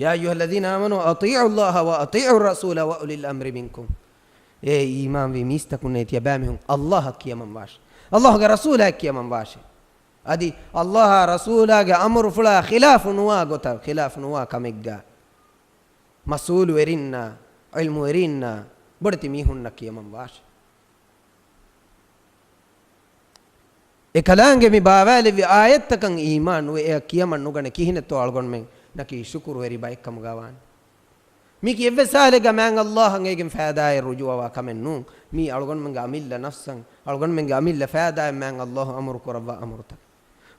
يا أيها الذين آمنوا أطيعوا الله وأطيعوا الرسول وأولي الأمر منكم. އޭ އީމާންވި މީސްތަކުންނޭ، ތިޔަބައިމީހުން ﷲ އަށް ކިޔަމަންވާށޭ. ﷲ ގެ ރަސޫލާއަށް ކިޔަމަންވާށޭ. އަދި ﷲ އާ ރަސޫލާގެ އަމުރުފުޅާ ޚިލާފު ނުވާ ގޮތަށް، ޚިލާފު ނުވާ ކަމެއްގަ މަސްއޫލުވެރިންނާ، ޢިލްމުވެރިންނާ، ބޮޑެތި މީހުންނަށް ކިޔަމަންވާށޭ. އެކަލާނގެ މި ބާވާލެއްވި އާޔަތްތަކަށް އީމާން ނުވެ، އެއަށް ކިޔަމަން ނުގަނެ، ކިހިނެއްތޯ އަޅުގަނޑުމެން ނަކީ ޝުކުރުވެރި ބައެއްކަމުގަ ވާނީ؟ މީކީ އެއްވެސް ހާލެއްގަ މާތް ﷲ އަށް އޭގެން ފައިދާއެއް ރުޖޫޢަވާ ކަމެއް ނޫން. މީ އަޅުގަނޑުމެންގެ އަމިއްލަ ނަފްސަށް، އަޅުގަނޑުމެންގެ އަމިއްލަ ފައިދާއަށް މާތް ﷲ އަމުރު ކުރައްވާ އަމުރުތައް.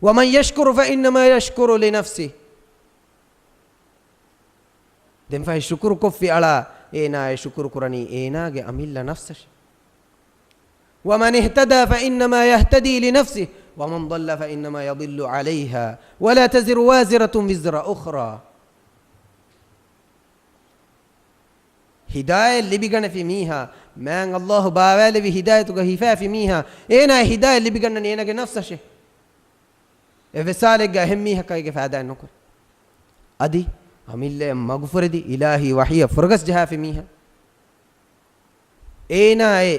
ومن يشكر فإنما يشكر لنفسه. ދެންފަހެ ޝުކުރުކޮށްފި އަޅާ، އޭނާ އެ ޝުކުރު ކުރަނީ އޭނާގެ އަމިއްލަ ނަފްސަށޭ. ومن اهتدى فإنما يهتدي لنفسه ومن ضل فإنما يضل عليها ولا تزر وازرة وزر أخرى. ހިދާޔަތް ލިބިގަނެފި މީހާ، މާތް ﷲ ބާވާލެވި ހިދާޔަތުގަ ހިފާފި މީހާ، އޭނާ ހިދާޔަތް ލިބިގަންނަނީ އޭނާގެ ނަފްސަށޭ. އެއްވެސް ހާލެއްގަ އެހެން މީހަކަށް އޭގެ ފައިދާއެއް ނުކުރޭ. އަދި އަމިއްލައަށް މަގުފުރެދި އިލާހީ ވަޙީއަށް ފުރަގަސް ޖަހާފި މީހާ، އޭނާ އެ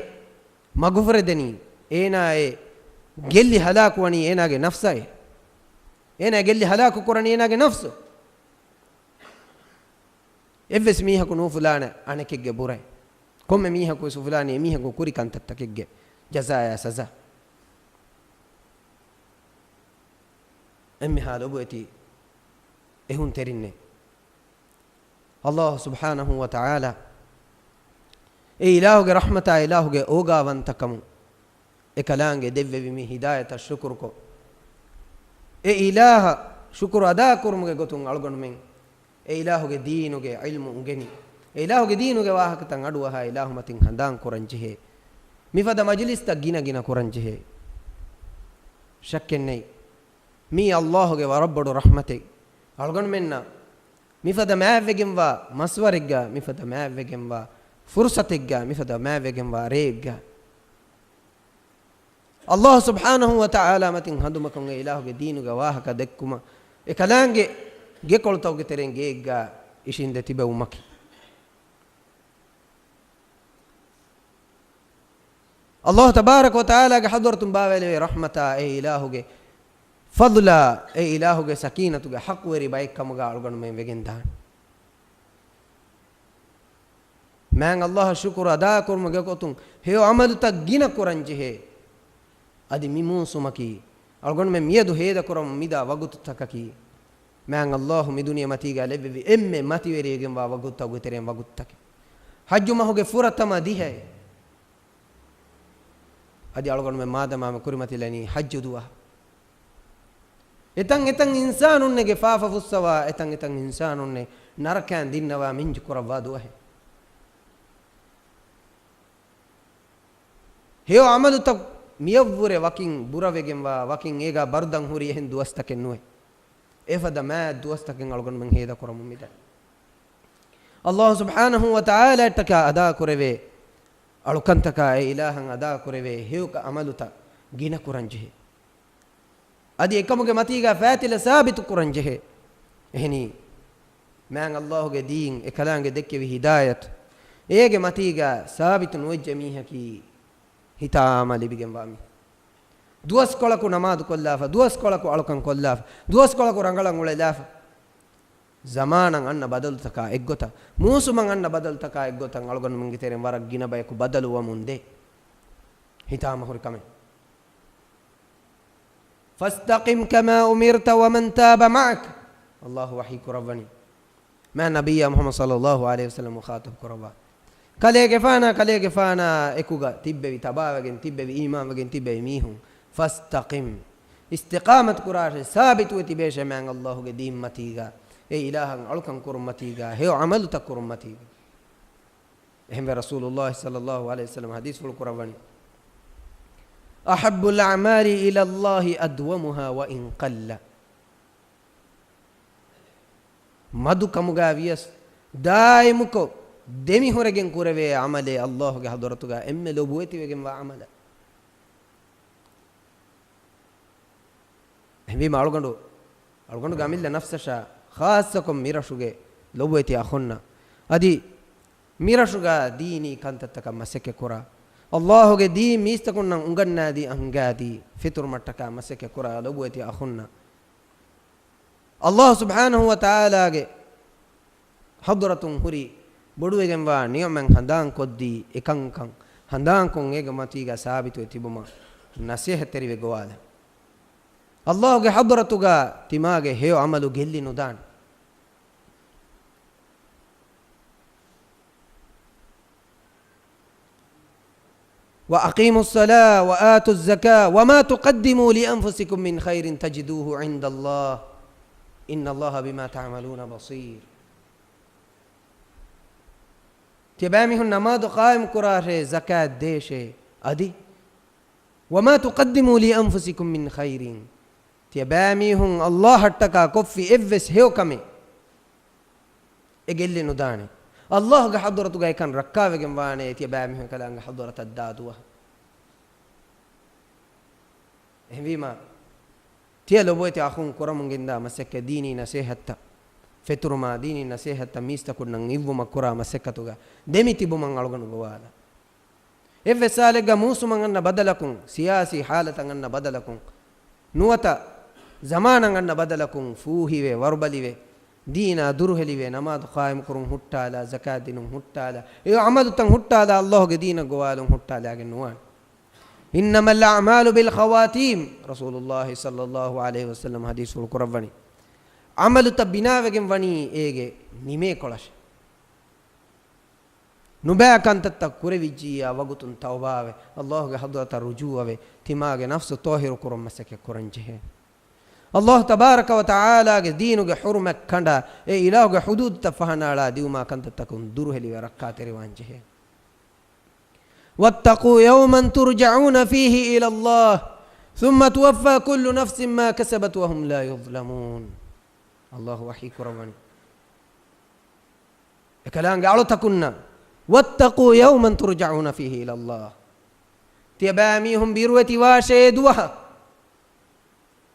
މަގުފުރެދެނީ، އޭނާ އެ ގެއްލި ހަލާކުވަނީ އޭނާގެ ނަފްސާއޭ. އޭނާ ގެއްލި ހަލާކު ކުރަނީ އޭނާގެ ނަފްސު. އެއްވެސް މީހަކު ނުއުފުލާނެ އަނެކެއްގެ ބުރައެއް. ކޮންމެ މީހަކުވެސް އުފުލާނީ އެމީހަކު ކުރި ކަންތައްތަކެއްގެ ޖަޒާޔާ ސަޒާ. އެންމެހާ ލޮބުވެތި އެހުންތެރިންނޭ، ﷲ ސުބްޙާނަހޫ ވަތަޢާލާ އެ އިލާހުގެ ރަޙްމަތާ، އިލާހުގެ އޯގާވަންތަކަމުން އެކަލާނގެ ދެއްވެވި މި ހިދާޔަތަށް ޝުކުރުކޮށް، އެ އިލާހަށް ޝުކުރު އަދާކުރުމުގެ ގޮތުން އަޅުގަނޑުމެން އެ އިލާހުގެ ދީނުގެ ޢިލްމު އުނގެނި، އެ އިލާހުގެ ދީނުގެ ވާހަކަތައް އަޑުއަހާ އިލާހު މަތިން ހަނދާން ކުރަން ޖެހޭ. މިފަދަ މަޖިލިސްތައް ގިނަ ގިނަ ކުރަން ޖެހޭ. ޝައްކެއް ނެތް، މީ ﷲ ގެ ވަރަށް ބޮޑު ރަޙްމަތެއް. އަޅުގަނޑުމެންނަށް މިފަދަ މާތްވެގެންވާ މަސްވަރެއްގަ، މިފަދަ މާތްވެގެންވާ ފުރުޞަތެއްގަ، މިފަދަ މާތްވެގެންވާ ރެއެއްގަ، ﷲ ސުބްޙާނަހޫ ވަތަޢާލާ މަތިން ހަނދުމަކޮށް އެ އިލާހުގެ ދީނުގެ ވާހަކަ ދެއްކުމަށް، އެ ކަލާނގެ ގެކޮޅުތަކުގެ ތެރެއިން ގެއެއްގަ އިށީނދެ ތިބެވުމަކީ، ﷲ ތަބާރަކަ ވަތަޢާލާގެ ޙަޟްރަތުން ބާވާލެވޭ ރަޙްމަތާ، އެ އިލާހުގެ ފަޟްލާ، އެ އިލާހުގެ ސަކީނަތުގެ ޙައްޤުވެރި ބައެއް ކަމުގަ އަޅުގަނޑުމެން ވެގެންދާނެ. މާތް ﷲ އަށް ޝުކުރު އަދާކުރުމުގެ ގޮތުން ހެޔޮ ޢަމަލުތައް ގިނަ ކުރަން ޖެހޭ. އަދި މި މޫސުމަކީ، އަޅުގަނޑުމެން މިއަދު ހޭދަކުރަމުން މިދާ ވަގުތުތަކަކީ، މާތް ﷲ މި ދުނިޔެ މަތީގަ ލެއްވެވި އެންމެ މަތިވެރިވެގެންވާ ވަގުތުތަކުގެ ތެރެއިން ވަގުތުތަކެއް. ޙައްޖު މަހުގެ ފުރަތަމަ ދިހައެއް. އަދި އަޅުގަނޑުމެން މާދަމާ މި ކުރިމަތިލަނީ ޙައްޖު ދުވަހަށް. އެތަން އެތަން އިންސާނުންނެގެ ފާފަ ފުއްސަވާ، އެތަން އެތަން އިންސާނުންނެ ނަރަކައިން ދިންނަވާ މިންޖު ކުރައްވާ ދުވަހެއް. ހެޔޮ ޢަމަލުތައް މިޔަށްވުރެ ވަކިން ބުރަވެގެންވާ، ވަކިން އޭގާ ބަރުދަން ހުރި އެހެން ދުވަސްތަކެއް ނުވޭ. އެފަދަ މާތް ދުވަސްތަކެއް އަޅުގަނޑުމެން ހޭދަކުރަމުން މިދަނީ. ﷲ ސުބްޙާނަހޫ ވަތަޢާލާއަށްޓަކާ އަދާކުރެވޭ އަޅުކަންތަކާ، އެ އިލާހަށް އަދާކުރެވޭ ހެޔޮކަ ޢަމަލުތައް ގިނަ ކުރަން ޖެހޭ. އަދި އެކަމުގެ މަތީގަ ފާތިލަ ސާބިތު ކުރަން ޖެހޭ. އެހެނީ، މާތް ﷲ ގެ ދީން، އެކަލާނގެ ދެއްކެވި ހިދާޔަތު، އޭގެ މަތީގަ ސާބިތު ނުވެއްޖެ މީހަކީ، ހިތާމަ ލިބިގެންވާ މީ. ދުވަސްކޮޅަކު ނަމާދު ކޮށްލާފަ، ދުވަސްކޮޅަކު އަޅުކަން ކޮށްލާފަ، ދުވަސްކޮޅަކު ރަނގަޅަށް އުޅެލާފަ. ޒަމާނަށް އަންނަ ބަދަލުތަކާ އެއްގޮތަށް، މޫސުމަށް އަންނަ ބަދަލުތަކާ އެއްގޮތަށް އަޅުގަނޑުމެންގެ ތެރެއިން ވަރަށް ގިނަ ބަޔަކު ބަދަލުވަމުން ދޭ. ހިތާމަ ހުރި ކަމެއް. فاستقم كما أمرت ومن تاب معك. ﷲ ވަޙީ ކުރައްވަނީ. މާތް ނަބިއްޔާ މުޙައްމަދު ޞައްލައްލާހު ޢަލައިހި ވަސައްލަމަ މުޚާޠަބު ކުރައްވާ. ކަލޭގެފާނާ، ކަލޭގެފާނާ އެކުގަ ތިއްބެވި، ތަބާވެގެން ތިއްބެވި، އީމާންވެގެން ތިއްބެވި މީހުން، فاستقم، އިސްތިޤާމަތު ކުރާށޭ، ސާބިތުވެ ތިބޭށޭ މާތް ﷲ ގެ ދީން މަތީގަ، އެ އިލާހަށް އަޅުކަން ކުރުން މަތީގަ، ހެޔޮ ޢަމަލުތައް ކުރުން މަތީގަ. އެހެންވެ، ރަސޫލުﷲ ޞައްލައްލާހު ޢަލައިހި ވަސައްލަމަ ޙަދީޘްފުޅު ކުރައްވަނީ، أحب الأعمال إلى الله أدومها وإن قل. މަދު ކަމުގަ ވިޔަސް، ދާއިމުކޮށް ދެމިހުރެގެން ކުރެވޭ ޢަމަލޭ، ﷲ ގެ ޙަޟްރަތުގަ އެންމެ ލޮބުވެތިވެގެންވާ ޢަމަލަށް. އެހެންވީމަ އަޅުގަނޑު، އަޅުގަނޑުގެ އަމިއްލަ ނަފްސަށާ، ޚާއްޞަކޮށް މިރަށުގެ ލޮބުވެތި އަޚުންނަށް، އަދި މިރަށުގަ ދީނީ ކަންތައްތަކަށް މަސައްކަތް ކުރާ، ﷲ ގެ ދީން މީސްތަކުންނަށް އުނގަންނާދީ އަންގާދީ، ފެތުރުމަށްޓަކާ މަސައްކަތް ކުރާ ލޮބުވެތި އަޚުންނަށް، ﷲ ސުބްޙާނަހޫ ވަތަޢާލާގެ ޙަޟްރަތުން ހުރި ބޮޑުވެގެންވާ ނިޢުމަތް ހަނދާންކޮށްދީ، އެކަންކަން ހަނދާންކޮށް އޭގެ މަތީގަ ސާބިތުވެ ތިބުމަށް ނަޞޭޙަތްތެރިވެ ގޮވާލަން. ﷲ ގެ ޙަޟްރަތުގަ ތިމާގެ ހެޔޮ ޢަމަލު ގެއްލި ނުދާނެ. وأقيموا الصلاة وآتوا الزكاة وما تقدموا لأنفسكم من خير تجدوه عند الله إن الله بما تعملون بصير. ތިޔަބައިމީހުން ނަމާދު ޤާއިމް ކުރާށޭ، ޒަކާތް ދޭށޭ. އަދި، وما تقدموا لأنفسكم من خير، ތިޔަބައިމީހުން ﷲ އަށްޓަކާ ކޮށްފި އެއްވެސް ހެޔޮ ކަމެއް އެ ގެއްލި ނުދާނެ. ﷲ ގެ ޙަޟްރަތުގަ އެކަން ރައްކާވެގެން ވާނެ، ތިޔަބައިމީހުން އެކަލާނގެ ޙަޟްރަތަށް ދާ ދުވަހަށް. އެހެންވީމަ، ތިޔަ ލޮބުވެތި އަޚުން ކުރަމުން ގެންދާ މަސައްކަތް، ދީނީ ނަސޭހަތްތައް، ފެތުރުމާ ދީނީ ނަސޭހަތްތައް މީސްތަކުންނަށް އިއްވުމަށް ކުރާ މަސައްކަތުގަ ދެމިތިބުމަށް އަޅުގަނޑު ގޮވާލަން. އެއްވެސް ސާލެއްގަ މޫސުމަށް އަންނަ ބަދަލަކުން، ސިޔާސީ ޙާލަތަށް އަންނަ ބަދަލަކުން، ނުވަތަ ޒަމާނަށް އަންނަ ބަދަލަކުން، ފޫހިވެ، ވަރުބަލިވެ، ދީނާ ދުރުހެލިވެ، ނަމާދު ޤާއިމުކުރުން ހުއްޓާލާ، ޒަކާތް ދިނުން ހުއްޓާލާ، އެ ޢަމަލުތައް ހުއްޓާލާ، ﷲ ގެ ދީނަށް ގޮވާލުން ހުއްޓާލާގެން ނުވާނެ. إنما الأعمال بالخواتيم، ރަސޫލުﷲ ޞައްލައްލާހު ޢަލައިހި ވަސައްލަމަ ޙަދީޘްފުޅު ކުރައްވަނީ. ޢަމަލުތައް ބިނާވެގެން ވަނީ އޭގެ ނިމޭކޮޅަށް. ނުބައި ކަންތައްތައް ކުރެވިއްޖިއްޔާ ވަގުތުން ތައުބާވެ، ﷲ ގެ ޙަޟްރަތަށް ރުޖޫޢަވެ، ތިމާގެ ނަފްސު ޠާހިރު ކުރުން މަސައްކަތް ކުރަން ޖެހޭ. ﷲ ތަބާރަކަ ވަ ތަޢާލާގެ ދީނުގެ ޙުރުމަތް ކަނޑާ، އެ އިލާހުގެ ޙުދޫދުތައް ފަހަނައަޅާ ދިއުމާ ކަންތައްތަކުން ދުރުހެލިވެ ރައްކާތެރިވާން ޖެހޭ. واتقوا يوما ترجعون فيه إلى الله ثم توفى كل نفس ما كسبت وهم لا يظلمون. ﷲ ވަޙީ ކުރައްވަނީ އެކަލާނގެ އަޅުތަކުންނަށް، واتقوا يوما ترجعون فيه إلى الله. ތިޔަބައިމީހުން ބިރުވެތިވާށޭ އެ ދުވަހަށް.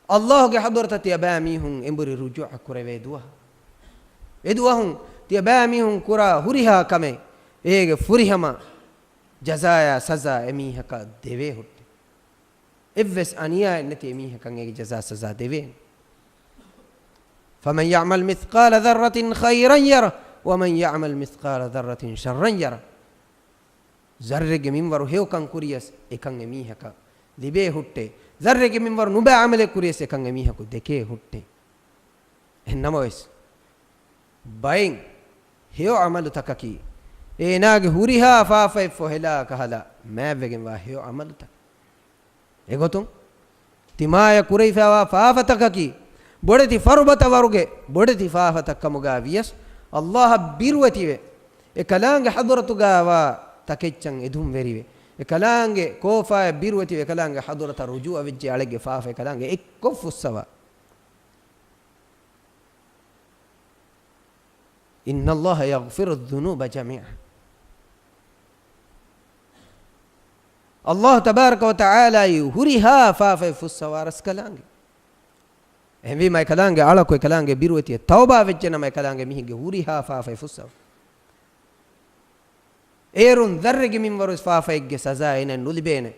ﷲ ގެ ޙަޟްރަތަށް ތިޔަބައިމީހުން އެނބުރި ރުޖޫޢަ ކުރެވޭ ދުވަހަށް. އެ ދުވަހުން ތިޔަބައިމީހުން ކުރާ ހުރިހާ ކަމެއް އޭގެ ފުރިހަމަ ޖަޒާޔާ ސަޒާ އެމީހަކަށް ދެވޭ ހުއްޓޭ. އެއްވެސް އަނިޔާއެއް ނެތި އެމީހަކަށް އޭގެ ޖަޒާ ސަޒާ ދެވޭނެ. فمن يعمل مثقال ذرة خيرا يره ومن يعمل مثقال ذرة شرا يره. ޒައްރެއްގެ މިންވަރު ހެޔޮކަން ކުރިޔަސް އެކަން އެމީހަކަށް ލިބޭ ހުއްޓޭ. ޒައްރެއްގެ މިންވަރު ނުބައި ޢަމަލެއް ކުރިޔަސް އެކަން އެމީހަކު ދެކޭ ހުއްޓޭ. އެހެން ނަމަވެސް، ބައެއް ހެޔޮ ޢަމަލުތަކަކީ، އޭނާގެ ހުރިހާ ފާފައެއް ފޮހެލާ ކަހަލަ މާތްވެގެންވާ ހެޔޮ ޢަމަލުތައް. އެގޮތުން، ތިމާޔަށް ކުރެވިފައިވާ ފާފަތަކަކީ، ބޮޑެތި ފަރުބަތަވަރުގެ ބޮޑެތި ފާފަތައް ކަމުގަ ވިޔަސް، ﷲ އަށް ބިރުވެތިވެ، އެކަލާނގެ ޙަޟްރަތުގަ ވާ ތަކެއްޗަށް އެދުންވެރިވެ، އެކަލާނގެ ކޯފާޔަށް ބިރުވެތިވެ، އެކަލާނގެ ޙަޟްރަތަށް ރުޖޫޢަ ވެއްޖެ އަޅެއްގެ ފާފަ އެކަލާނގެ އެއްކޮށް ފުއްސަވާ. إن الله يغفر الذنوب جميعا. ﷲ ތަބާރަކަ ވަ ތަޢާލާ އީ ހުރިހާ ފާފައެއް ފުއްސަވާ ރަސްކަލާނގެ. އެހެންވީމަ އެކަލާނގެ އަޅަކު އެކަލާނގެ ބިރުވެތި ތައުބާ ވެއްޖެނަމަ އެކަލާނގެ މީހެއްގެ ހުރިހާ ފާފައެއް ފުއްސަވާ. އޭރުން ޒައްރެއްގެ މިންވަރުވެސް ފާފައެއްގެ ސަޒާ އޭނައަށް ނުލިބޭނެ.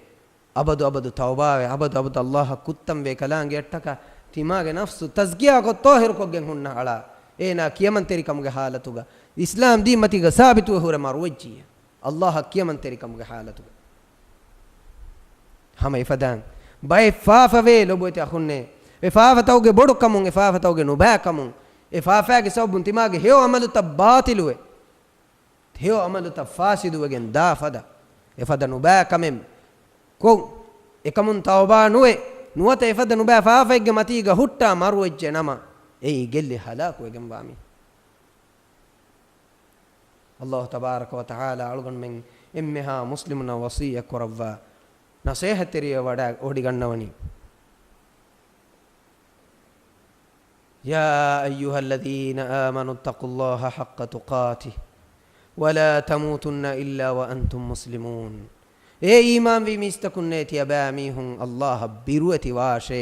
އަބަދު އަބަދު ތައުބާވެ، އަބަދު އަބަދު ﷲ އަށް ކުއްތަންވެ ކަލާނގެއަށްޓަކާ ތިމާގެ ނަފްސު ތަޒްކިޔާކޮށް ޠާހިރުކޮށްގެން ހުންނަ އަޅާ. އޭނާ ކިޔަމަންތެރިކަމުގެ ހާލަތުގަ، އިސްލާމް ދީން މަތީގަ ސާބިތުވެ ހުރެ މަރުވެއްޖިއްޔާ، އައްލާހަށް ކިޔަމަންތެރިކަމުގެ ހާލަތުގަ. ހަމަ އެފަދައިން ބައެއް ފާފަވޭ ލޮބުވެތި އަޚުންނޭ. އެ ފާފަތަކުގެ ބޮޑުކަމުން، އެ ފާފަތަކުގެ ނުބައިކަމުން، އެ ފާފައިގެ ސަބަބުން ތިމާގެ ހެޔޮ އަމަލުތައް ބާޠިލުވެ، ހެޔޮ އަމަލުތައް ފާސިދުވެގެން ދާ ފަދަ، އެފަދަ ނުބައި ކަމެއް ކޮށް، އެކަމުން ތައުބާ ނުވެ، ނުވަތަ އެފަދަ ނުބައި ފާފައެއްގެ މަތީގަ ހުއްޓާ މަރުވެއްޖެ ނަމަ، އެއީ ގެއްލި ހަލާކުވެގެންވާ މީ. އައްލާހު ތަބާރަކަ ވަ ތަޢާލާ އަޅުގަނޑުމެން އެންމެހާ މުސްލިމުންނަށް ވަޞިއްޔަތް ކުރައްވާ ނަޞޭޙަތްތެރިވެ ވަޑަ-، ވޮޑިގަންނަވަނީ. يا أيها الذين آمنوا اتقوا الله حق تقاته ولا تموتن إلا وأنتم مسلمون. އޭ އީމާންވި މީސްތަކުންނޭ، ތިޔަބައިމީހުން އައްލާހަށް ބިރުވެތިވާށޭ.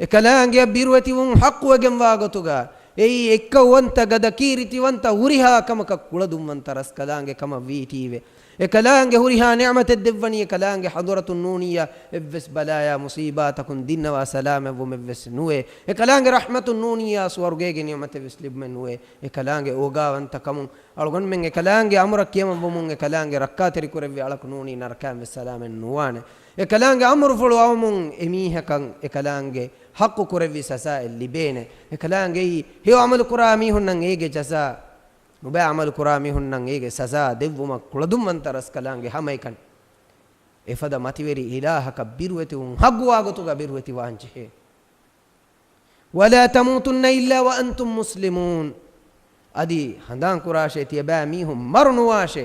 އެކަލާނގެއަށް ބިރުވެތިވުން ޙައްޤުވެގެންވާ ގޮތުގަ، އެއީ އެއްކައުވަންތަ، ގަދަކީރިތިވަންތަ، ހުރިހާ ކަމަކަށް ކުޅަދުންވަންތަ ރަސްކަލާނގެ ކަމަށް ވީތީވެ. އެކަލާނގެ ހުރިހާ ނިޢުމަތެއް ދެއްވަނީ، އެކަލާނގެ ޙަޟުރަތުން ނޫނިއްޔާ އެއްވެސް ބަލާޔާ މުޞީބާތަކުން ދިންނަވާ ސަލާމަތްވުމެއްވެސް ނުވޭ. އެކަލާނގެ ރަޙްމަތުން ނޫނިއްޔާ ސުވަރުގޭގެ ނިޢުމަތެއްވެސް ލިބުމެއް ނުވޭ. އެކަލާނގެ އޯގާވަންތަކަމުން އަޅުގަނޑުމެން އެކަލާނގެ އަމުރަށް ކިޔަމަންވުމުން އެކަލާނގެ ރައްކާތެރިކުރެއްވި އަޅަކު ނޫނީ ނަރަކައިންވެސް ސަލާމަތް ނުވާނެ. އެކަލާނގެ އަމުރުފުޅު އައުމުން އެމީހަކަށް އެކަލާނގެ ޙައްޤު ކުރެއްވި ސަޒާއެއް ލިބޭނެ. އެކަލާނގެއީ ހެޔޮ ޢަމަލު ކުރާ މީހުންނަށް އޭގެ ޖަޒާ، ނުބައި ޢަމަލު ކުރާ މީހުންނަށް އޭގެ ސަޒާ ދެއްވުމަށް ކުޅަދުންވަންތަ ރަސްކަލާނގެ ހަމައެކަނި. އެފަދަ މަތިވެރި އިލާހަކަށް ބިރުވެތިވުން ޙައްޤުވާ ގޮތުގަ ބިރުވެތިވާންޖެހޭ. ولا تموتن إلا وأنتم مسلمون. އަދި ހަނދާން ކުރާށޭ، ތިޔަބައިމީހުން މަރު ނުވާށޭ.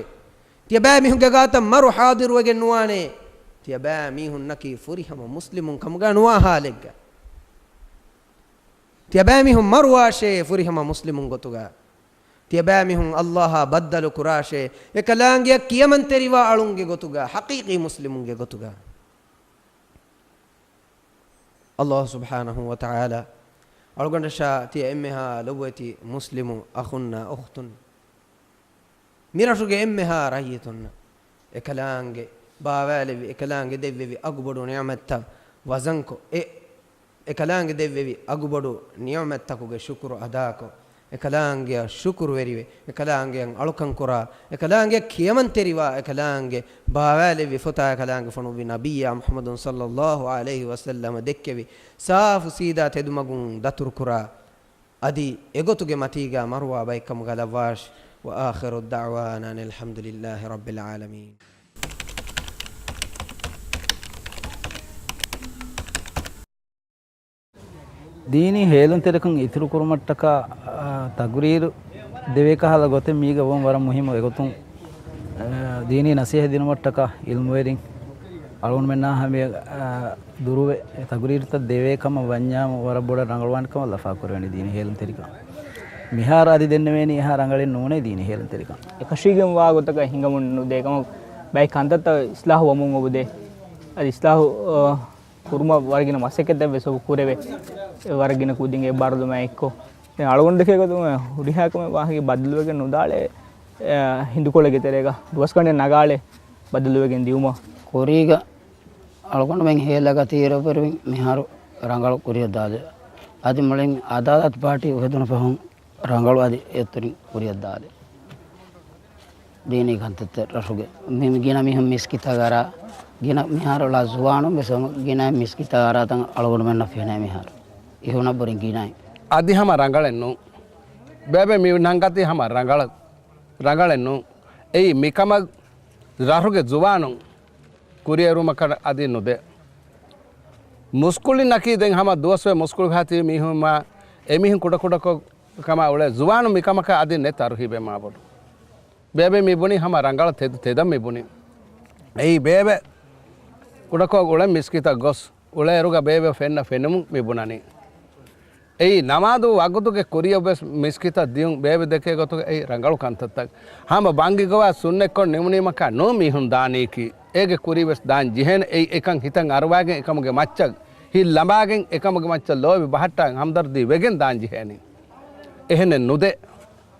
ތިޔަބައިމީހުންގެ ގާތަށް މަރު ޙާޟިރުވެގެން ނުވާނޭ. ތިޔަބައިމީހުންނަކީ ފުރިހަމަ މުސްލިމުން ކަމުގަ ނުވާ ޙާލެއްގަ. ތިޔަބައިމީހުން މަރުވާށޭ، ފުރިހަމަ މުސްލިމުން ގޮތުގަ. ތިޔަބައިމީހުން އައްލާހާ ބައްދަލު ކުރާށޭ، އެކަލާނގެއަށް ކިޔަމަންތެރިވާ އަޅުންގެ ގޮތުގަ، ޙަޤީޤީ މުސްލިމުންގެ ގޮތުގަ. އައްލާހު ސުބްޙާނަހު ވަ ތަޢާލާ އަޅުގަނޑަށާ ތިޔަ އެންމެހާ ލޮބުވެތި މުސްލިމު އަޚުންނާ އުޚްތުން، މިރަށުގެ އެންމެހާ ރައްޔިތުންނަށް އެކަލާނގެ ބާވާލެއްވި، އެކަލާނގެ ދެއްވެވި އަގުބޮޑު ނިޢުމަތްތައް ވަޒަންކޮށް، އެ އެކަލާނގެ ދެއްވެވި އަގުބޮޑު ނިޢުމަތްތަކުގެ ޝުކުރު އަދާކޮށް، އެކަލާނގެއަށް ޝުކުރުވެރިވެ، އެކަލާނގެއަށް އަޅުކަންކުރާ، އެކަލާނގެއަށް ކިޔަމަންތެރިވާ، އެކަލާނގެ ބާވާލެއްވި ފޮތާ އެކަލާނގެ ފޮނުއްވި ނަބިއްޔާ މުޙައްމަދު ޞައްލައްލާހު ޢަލައިހި ވަސައްލަމަ ދެއްކެވި ސާފު ސީދާ ތެދުމަގުން ދަތުރުކުރާ، އަދި އެގޮތުގެ މަތީގަ މަރުވާ ބައެއްކަމުގަ ލައްވާށި. وآخر دعوانا أن الحمد لله رب العالمين. ދީނީ ހޭލުންތެރިކަން އިތުރުކުރުމަށްޓަކާ، އާ، ތަޤުރީރު ދެވޭ ކަހަލަ ގޮތެއް މީގަ ވަން ވަރަށް މުހިއްމު. އެގޮތުން، އާ، ދީނީ ނަސޭހަތް ދިނުމަށްޓަކާ އިލްމުވެރިން އަޅުގަނޑުމެންނާ ހަމަޔަށް، އާ، ދުރުވެ ތަޤުރީރުތައް ދެވޭ ކަމަށް ވަންޏާމު ވަރަށް ބޮޑަށް ރަނގަޅުވާނެ ކަމަށް ލަފާ ކުރެވެނީ ދީނީ ހޭލުންތެރިކަން. މިހާރު އަދި ދެންނެވޭނީ އެހާ ރަނގަޅެއް ނޫނޭ ދީނީ ހޭލުންތެރިކަން. އެކަށީގެން ވާ ގޮތަކަށް ހިނގަމުން ނުދޭ ކަމަށް ބައެއް ކަންތައްތައް އިސްލާހު ވަމުން އޮބުދޭ. އަދި އިސްލާހު، އާ، ކުރުމަށް ވަރަށް ގިނަ މަސައްކަތްތައް ވެސް އޮބު ކުރެވޭ. އެ ވަރަށް ގިނަ ކުދިން އެއްބާރުލުމާ އެއްކޮށް. ދެން އަޅުގަނޑު ދެކޭ ގޮތުން ހުރިހާ ކަމެއް ވާހަކަ ބަދަލުވެގެން ނުދާނެ، އެ، ހިނދުކޮޅެއްގެ ތެރޭގަ ދުވަސް ގަނޑެއް ނަގާނެ ބަދަލުވެގެން ދިއުމަށް. ކުރީގަ އަޅުގަނޑުމެން ހޭލަގަ ތީރަވެރިވިން މިހާރު ރަނގަޅު ކުރިއަށް ދާލެ. އަދި މުޅިން އަދާލަތު ޕާޓީ އުފެދުނު ފަހުން ރަނގަޅު އަދި އެއްތުރިން ކުރިއަށް ދާލެ. ދީނީ ކަންތައްތައް ރަށުގެ މި، މި ގިނަ މީހުން މިސްކިތަށް އަރާ، ގިނަ މިހާރު ޅާ ޒުވާނުން ވެސް ގިނަ މިސްކިތަށް އަރާ ތަން އަޅުގަނޑުމެންނަށް ފެނޭ މިހާރު. އިހުނަށް ބުރިން ގިނައިން. އަދި ހަމަ ރަނގަޅެއް ނޫން. ބޭބެ މި ނަންގަތީ ހަމަ ރަނގަޅަށް، ރަނގަޅެއް ނޫން. އެއީ މިކަމަށް ރަށުގެ ޒުވާނުން ކުރިއެރުމަކަށް އަދި ނުދޭ. މުސްކުޅިންނަކީ ދެން ހަމަ ދުވަސްވެ މުސްކުޅި ހަތި މީހުން މާ އެމީހުން ކުޑަކުޑަކޮށް ކަމާ އުޅޭ ޒުވާނު މިކަމަކަށް އަދި ނެތް ތަރުހީބެއް މާބޮޑު. ބޭބެ މި ބުނި ހަމަ ރަނގަޅަށް ތެދު ތެދަށް މި ބުނި. އެއީ ބޭބެ ކުޑަކޮށް އުޅެން މިސްކިތަށް ގޮސް އުޅޭއިރުގަ ބޭބެ ފެންނަ ފެނުމުން މި ބުނަނީ. އެއީ ނަމާދު ވަގުތުގެ ކުރިޔަށް ވެސް މިސްކިތަށް ދިޔުން ބޭބެ ދެކޭ ގޮތުގަ އެއީ ރަނގަޅު ކަންތައްތައް. ހަމަ ބަންގި ގޮވާ ސުންނަތްކޮށް ނިމުނީމަކާ ނޫން މީހުން ދާނީކީ. އޭގެ ކުރި ވެސް ދާން ޖެހޭނެ އެއީ އެކަން ހިތަށް އަރުވާގެން އެކަމުގެ މައްޗަށް ހިތް ލަނބާގެން އެކަމުގެ މައްޗަށް ލޯބި ބަހައްޓާ ހަމްދަރްދީ ވެގެން ދާން ޖެހޭނީ. އެހެނެއް ނުދޭ.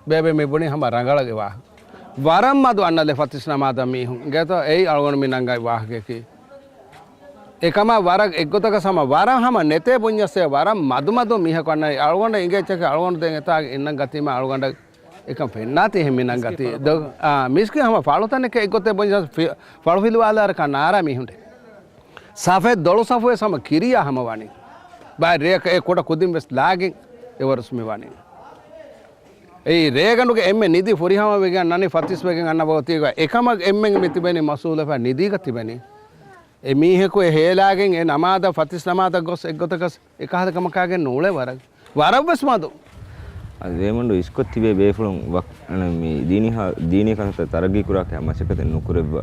ބޭބެ މި ބުނީ ހަމަ ރަނގަޅަށް އެ ވާހަކަ. ވަރަށް މަދު އަންނަލެ ފަތިސް ނަމާދަށް މީހުން. އިނގޭތޯ އެއީ އަޅުގަނޑު މި ނަންގަތް ވާހަކަޔަކީ. އެކަމާ ވަރަށް އެއްގޮތަކަށް ހަމަ ވަރަށް ހަމަ ނެތޭ ބުންޏަސް އެ ވަރަށް މަދުމަދު މީހަކު އަންނަނީ. އަޅުގަނޑަށް އިނގޭ އެއްޗަކީ އަޅުގަނޑު ދެން އެތާގެ އިންނަން ގަތީމަ އަޅުގަނޑަށް އެކަން ފެންނާތީ އެހެން މިނަން ގަތީ. ދޯ، އާ، މީސްކި ހަމަ ފަޅުތަނެކޭ އެއްގޮތޭ ބުންޏަސް ފި-، ފަޅު ފިލުވާލާރަކާ ނާރާ މީހުންޑެ. ސަފެއް ދޮޅު ސަފުވެސް ހަމަ ކިރިޔާ ހަމަ ވަނީ. ބައެއް ރެޔަކަށް އެ ކުޑަ ކުދިން ވެސް ލާގެން އެވަރުސް މި ވަނީ. އެއީ ރޭގަނޑުގެ އެންމެ ނިދި ފުރިހަމަ ވެގެން ނަނި ފަތިސް ވެގެން އަންނަ ވަގުތީގަ އެކަމަށް އެންމެން މި ތިބެނީ މަސްއޫލުވެފަ ނިދީގަ ތިބެނީ. އެ މީހަކު އެ ހޭލާގެން އެ ނަމާދަށް ފަތިސް ނަމާދަށް ގޮސް އެއްގޮތަކަސް އެކަހަލަ ކަމަކާގެން ނޫޅޭ ވަރަށް. ވަރަށްވެސް މަދު. އަދި ވޭމަންޑޫ އިސްކޮށް ތިބޭ ބޭފުޅުން ވަކް-، އަނެއް މި ދީނީ ހާ-، ދީނީ ކަންތައް ތަރައްގީ ކުރާކަށް މަސައްކަތެއް ނުކުރެއްވާ.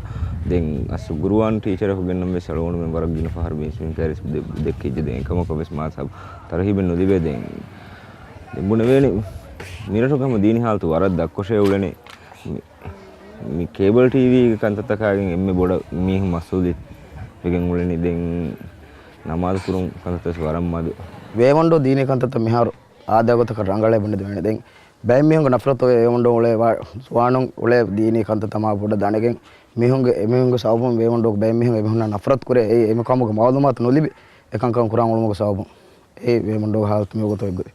ދެން އަސް ގުރުއާން ޓީޗަރަކު ގެންނަން ވެސް އަޅުގަނޑުމެން ވަރަށް ގިނަ ފަހަރު މި ސްޕިން ކައިރިސް ދެ-، ދެއްކިއްޖެ. ދެން އެކަމަކަށް ވެސް މާ ސަބް ތަރުހީބެއް ނުލިބޭ. ދެން ދެން ބުނެވޭނެ މިރަށުގެ ހަމަ ދީނީ ހާލަތު ވަރަށް ދަށްކޮށޭ އުޅެނީ. މި، މި ކޭބަލް ޓީވީގެ ކަންތައްތަކާގެން އެންމެ ބޮޑަށް މީހުން މަސްއޫލިއް ވެގެން އުޅެނީ. ދެން ނަމާދު ކުރުން ކަންތައްތައް ވަރަށް މަދު. ވޭމަންޑޫ ދީނީ ކަންތައްތައް މިހާރު އާދައިގޮތަކަށް ރަނގަޅޭ ބުނެދެވޭނެ. ދެން ބައެއް މީހުންގެ ނަފްރަތު އޮވޭ ވޭމަންޑޫ އުޅޭ ވާ-، ޒުވާނުން އުޅޭ ދީނީ ކަންތައްތައް މާ ބޮޑަށް ދަނެގެން މީހުންގެ، އެމީހުންގެ ސަބަބުން ވޭމަންޑޫގެ ބައެއް މީހުން އެމީހުންނާ ނަފްރަތު ކުރޭ. އެއީ އެމަ ކަމުގެ މައުލޫމާތު ނުލިބި އެކަންކަން ކުރަން އުޅުމުގެ ސަބަބުން. އެއީ ވޭމަންޑޫގެ ހާލަތު މިވަގުތު އެއްގޮތް.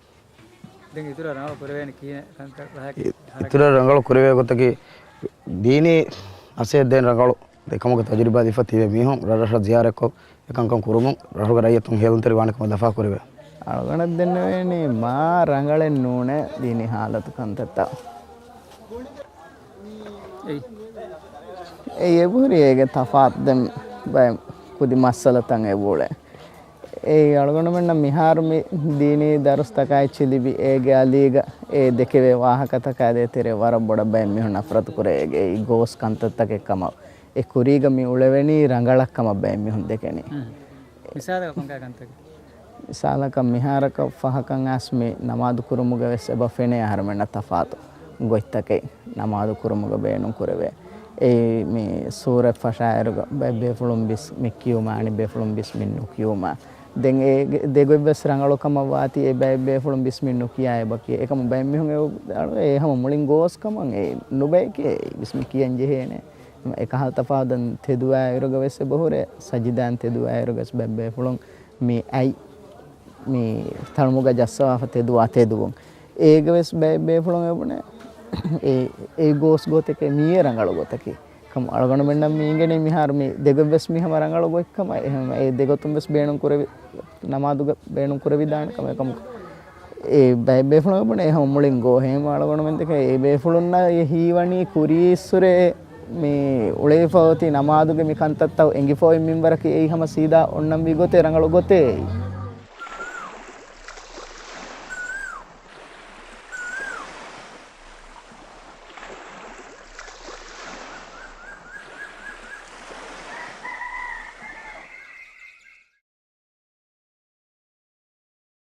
ދެން އިތުރަށް ރަނގަޅު ކުރެވޭނެ ކިހިނެއް ކަންތައް ވަހަކީ އި-، ހަރަކާތް؟ އިތުރަށް ރަނގަޅު ކުރެވޭ ގޮތަކީ ދީނީ ނަސޭހަތް ދޭން ރަނގަޅު އެކަމުގެ ތަޖުރިބާ ދީފަ ތިބޭ މީހުން ރަށްރަށަށް ޒިޔާރަތްކޮށް އެކަންކަން ކުރުމުން ރަށުގެ ރައްޔިތުން ހޭލުންތެރި ވާނެ ކަމަށް ލަފާ ކުރެވޭ. އަޅުގަނޑަށް ދެންނެވޭނީ މާ ރަނގަޅެއް ނޫނޭ ދީނީ ހާލަތު ކަންތައްތައް. އެއީ އެބަހުރި އޭގެ ތަފާތު ދެން ބައެއް ކުދި މައްސަލަތައް އެބައުޅޭ. އެއީ އަޅުގަނޑުމެންނަށް މިހާރު މި ދީނީ ދަރުސްތަކާ އެއްޗެއް ލިބި، އޭގެ އަލީގަ އެ ދެކެވޭ ވާހަކަތަކާ ދޭތެރޭ ވަރަށް ބޮޑަށް ބައެއް މީހުން ނަފްރަތު ކުރޭ. އޭގެ އެއީ ގޯސް ކަންތައްތަކެއް ކަމަށް، އެ ކުރީގަ މި އުޅެވެނީ ރަނގަޅަށް ކަމަށް ބައެއް މީހުން ދެކެނީ. މިސާލަކަށް ކޮންކަހަލަ ކަންތަކެއް؟ މިސާލަކަށް މިހާރަކަށް ފަހަކަށް އައިސް މި ނަމާދު ކުރުމުގަ ވެސް އެބަ ފެނޭ އަހަރުމެންނަށް ތަފާތު ގޮތްތަކެއް ނަމާދު ކުރުމުގަ ބޭނުން ކުރެވޭ. އެއީ މި ސޫރަތް ފަށާއިރުގަ ބައެއް ބޭފުޅުން ބިސް މި ކިޔުމާ، އަނެއް ބޭފުޅުން ބިސް މި ނުކިޔުމާ. ދެން އޭގެ ދެގޮތް ވެސް ރަނގަޅު ކަމަށް ވާތީ، އެ ބައެއް ބޭފުޅުން ބިސް މި ނުކިޔާ އެބަ ކިޔޭ. އެކަމަށް ބައެއް މީހުން އެ، އެ ހަމަ މުޅިން ގޯސް ކަމަށް އެ ނުބަޔަކޭ ބިސް މި ކިޔަން ޖެހޭނެ. އެކަހަލަ ތަފާތު ދެން ތެދުވާއިރުގަ ވެސް އެބަހުރޭ، ސަޖިދާން ތެދުވާއިރުގަ ވެސް ބައެއް ބޭފުޅުން މި އަތް މި ތަޅުމުގަ ޖައްސަވާފަ ތެދުވާ ތެދުވުން. އޭގަ ވެސް ބައެއް ބޭފުޅުން އެބުނޭ، އެ، އެ ގޯސް ގޮތެކޭ މިއީ ރަނގަޅު ގޮތަކީ. ކަމަށް އަޅުގަނޑުމެންނަށް މި އިނގެނީ މިހާރު މި ދެގޮތް ވެސް މި ހަމަ ރަނގަޅު ގޮތްކަމަށް. އެހެން އެ ދެގޮތުން ވެސް ބޭނުން ކުރެވި، ނަމާދުގަ ބޭނުން ކުރެވިދާނެ ކަމަށް. އެކަމަކު އެ ބައެއް ބޭފުޅުން އެބުނޭ އެ ހަމަ މުޅިން ގޯހޭ އަޅުގަނޑުމެން ދެކެ އެ ބޭފުޅުންނަށް އެ ހީވަނީ ކުރީއްސުރެ މި އުޅެފަ އޮތީ ނަމާދުގެ މި ކަންތައްތައް އެނގިފަ އޮތް މިންވަރަކީ އެއީ ހަމަ ސީދާ އޮންނަންވީ ގޮތޭ ރަނގަޅު ގޮތޭ.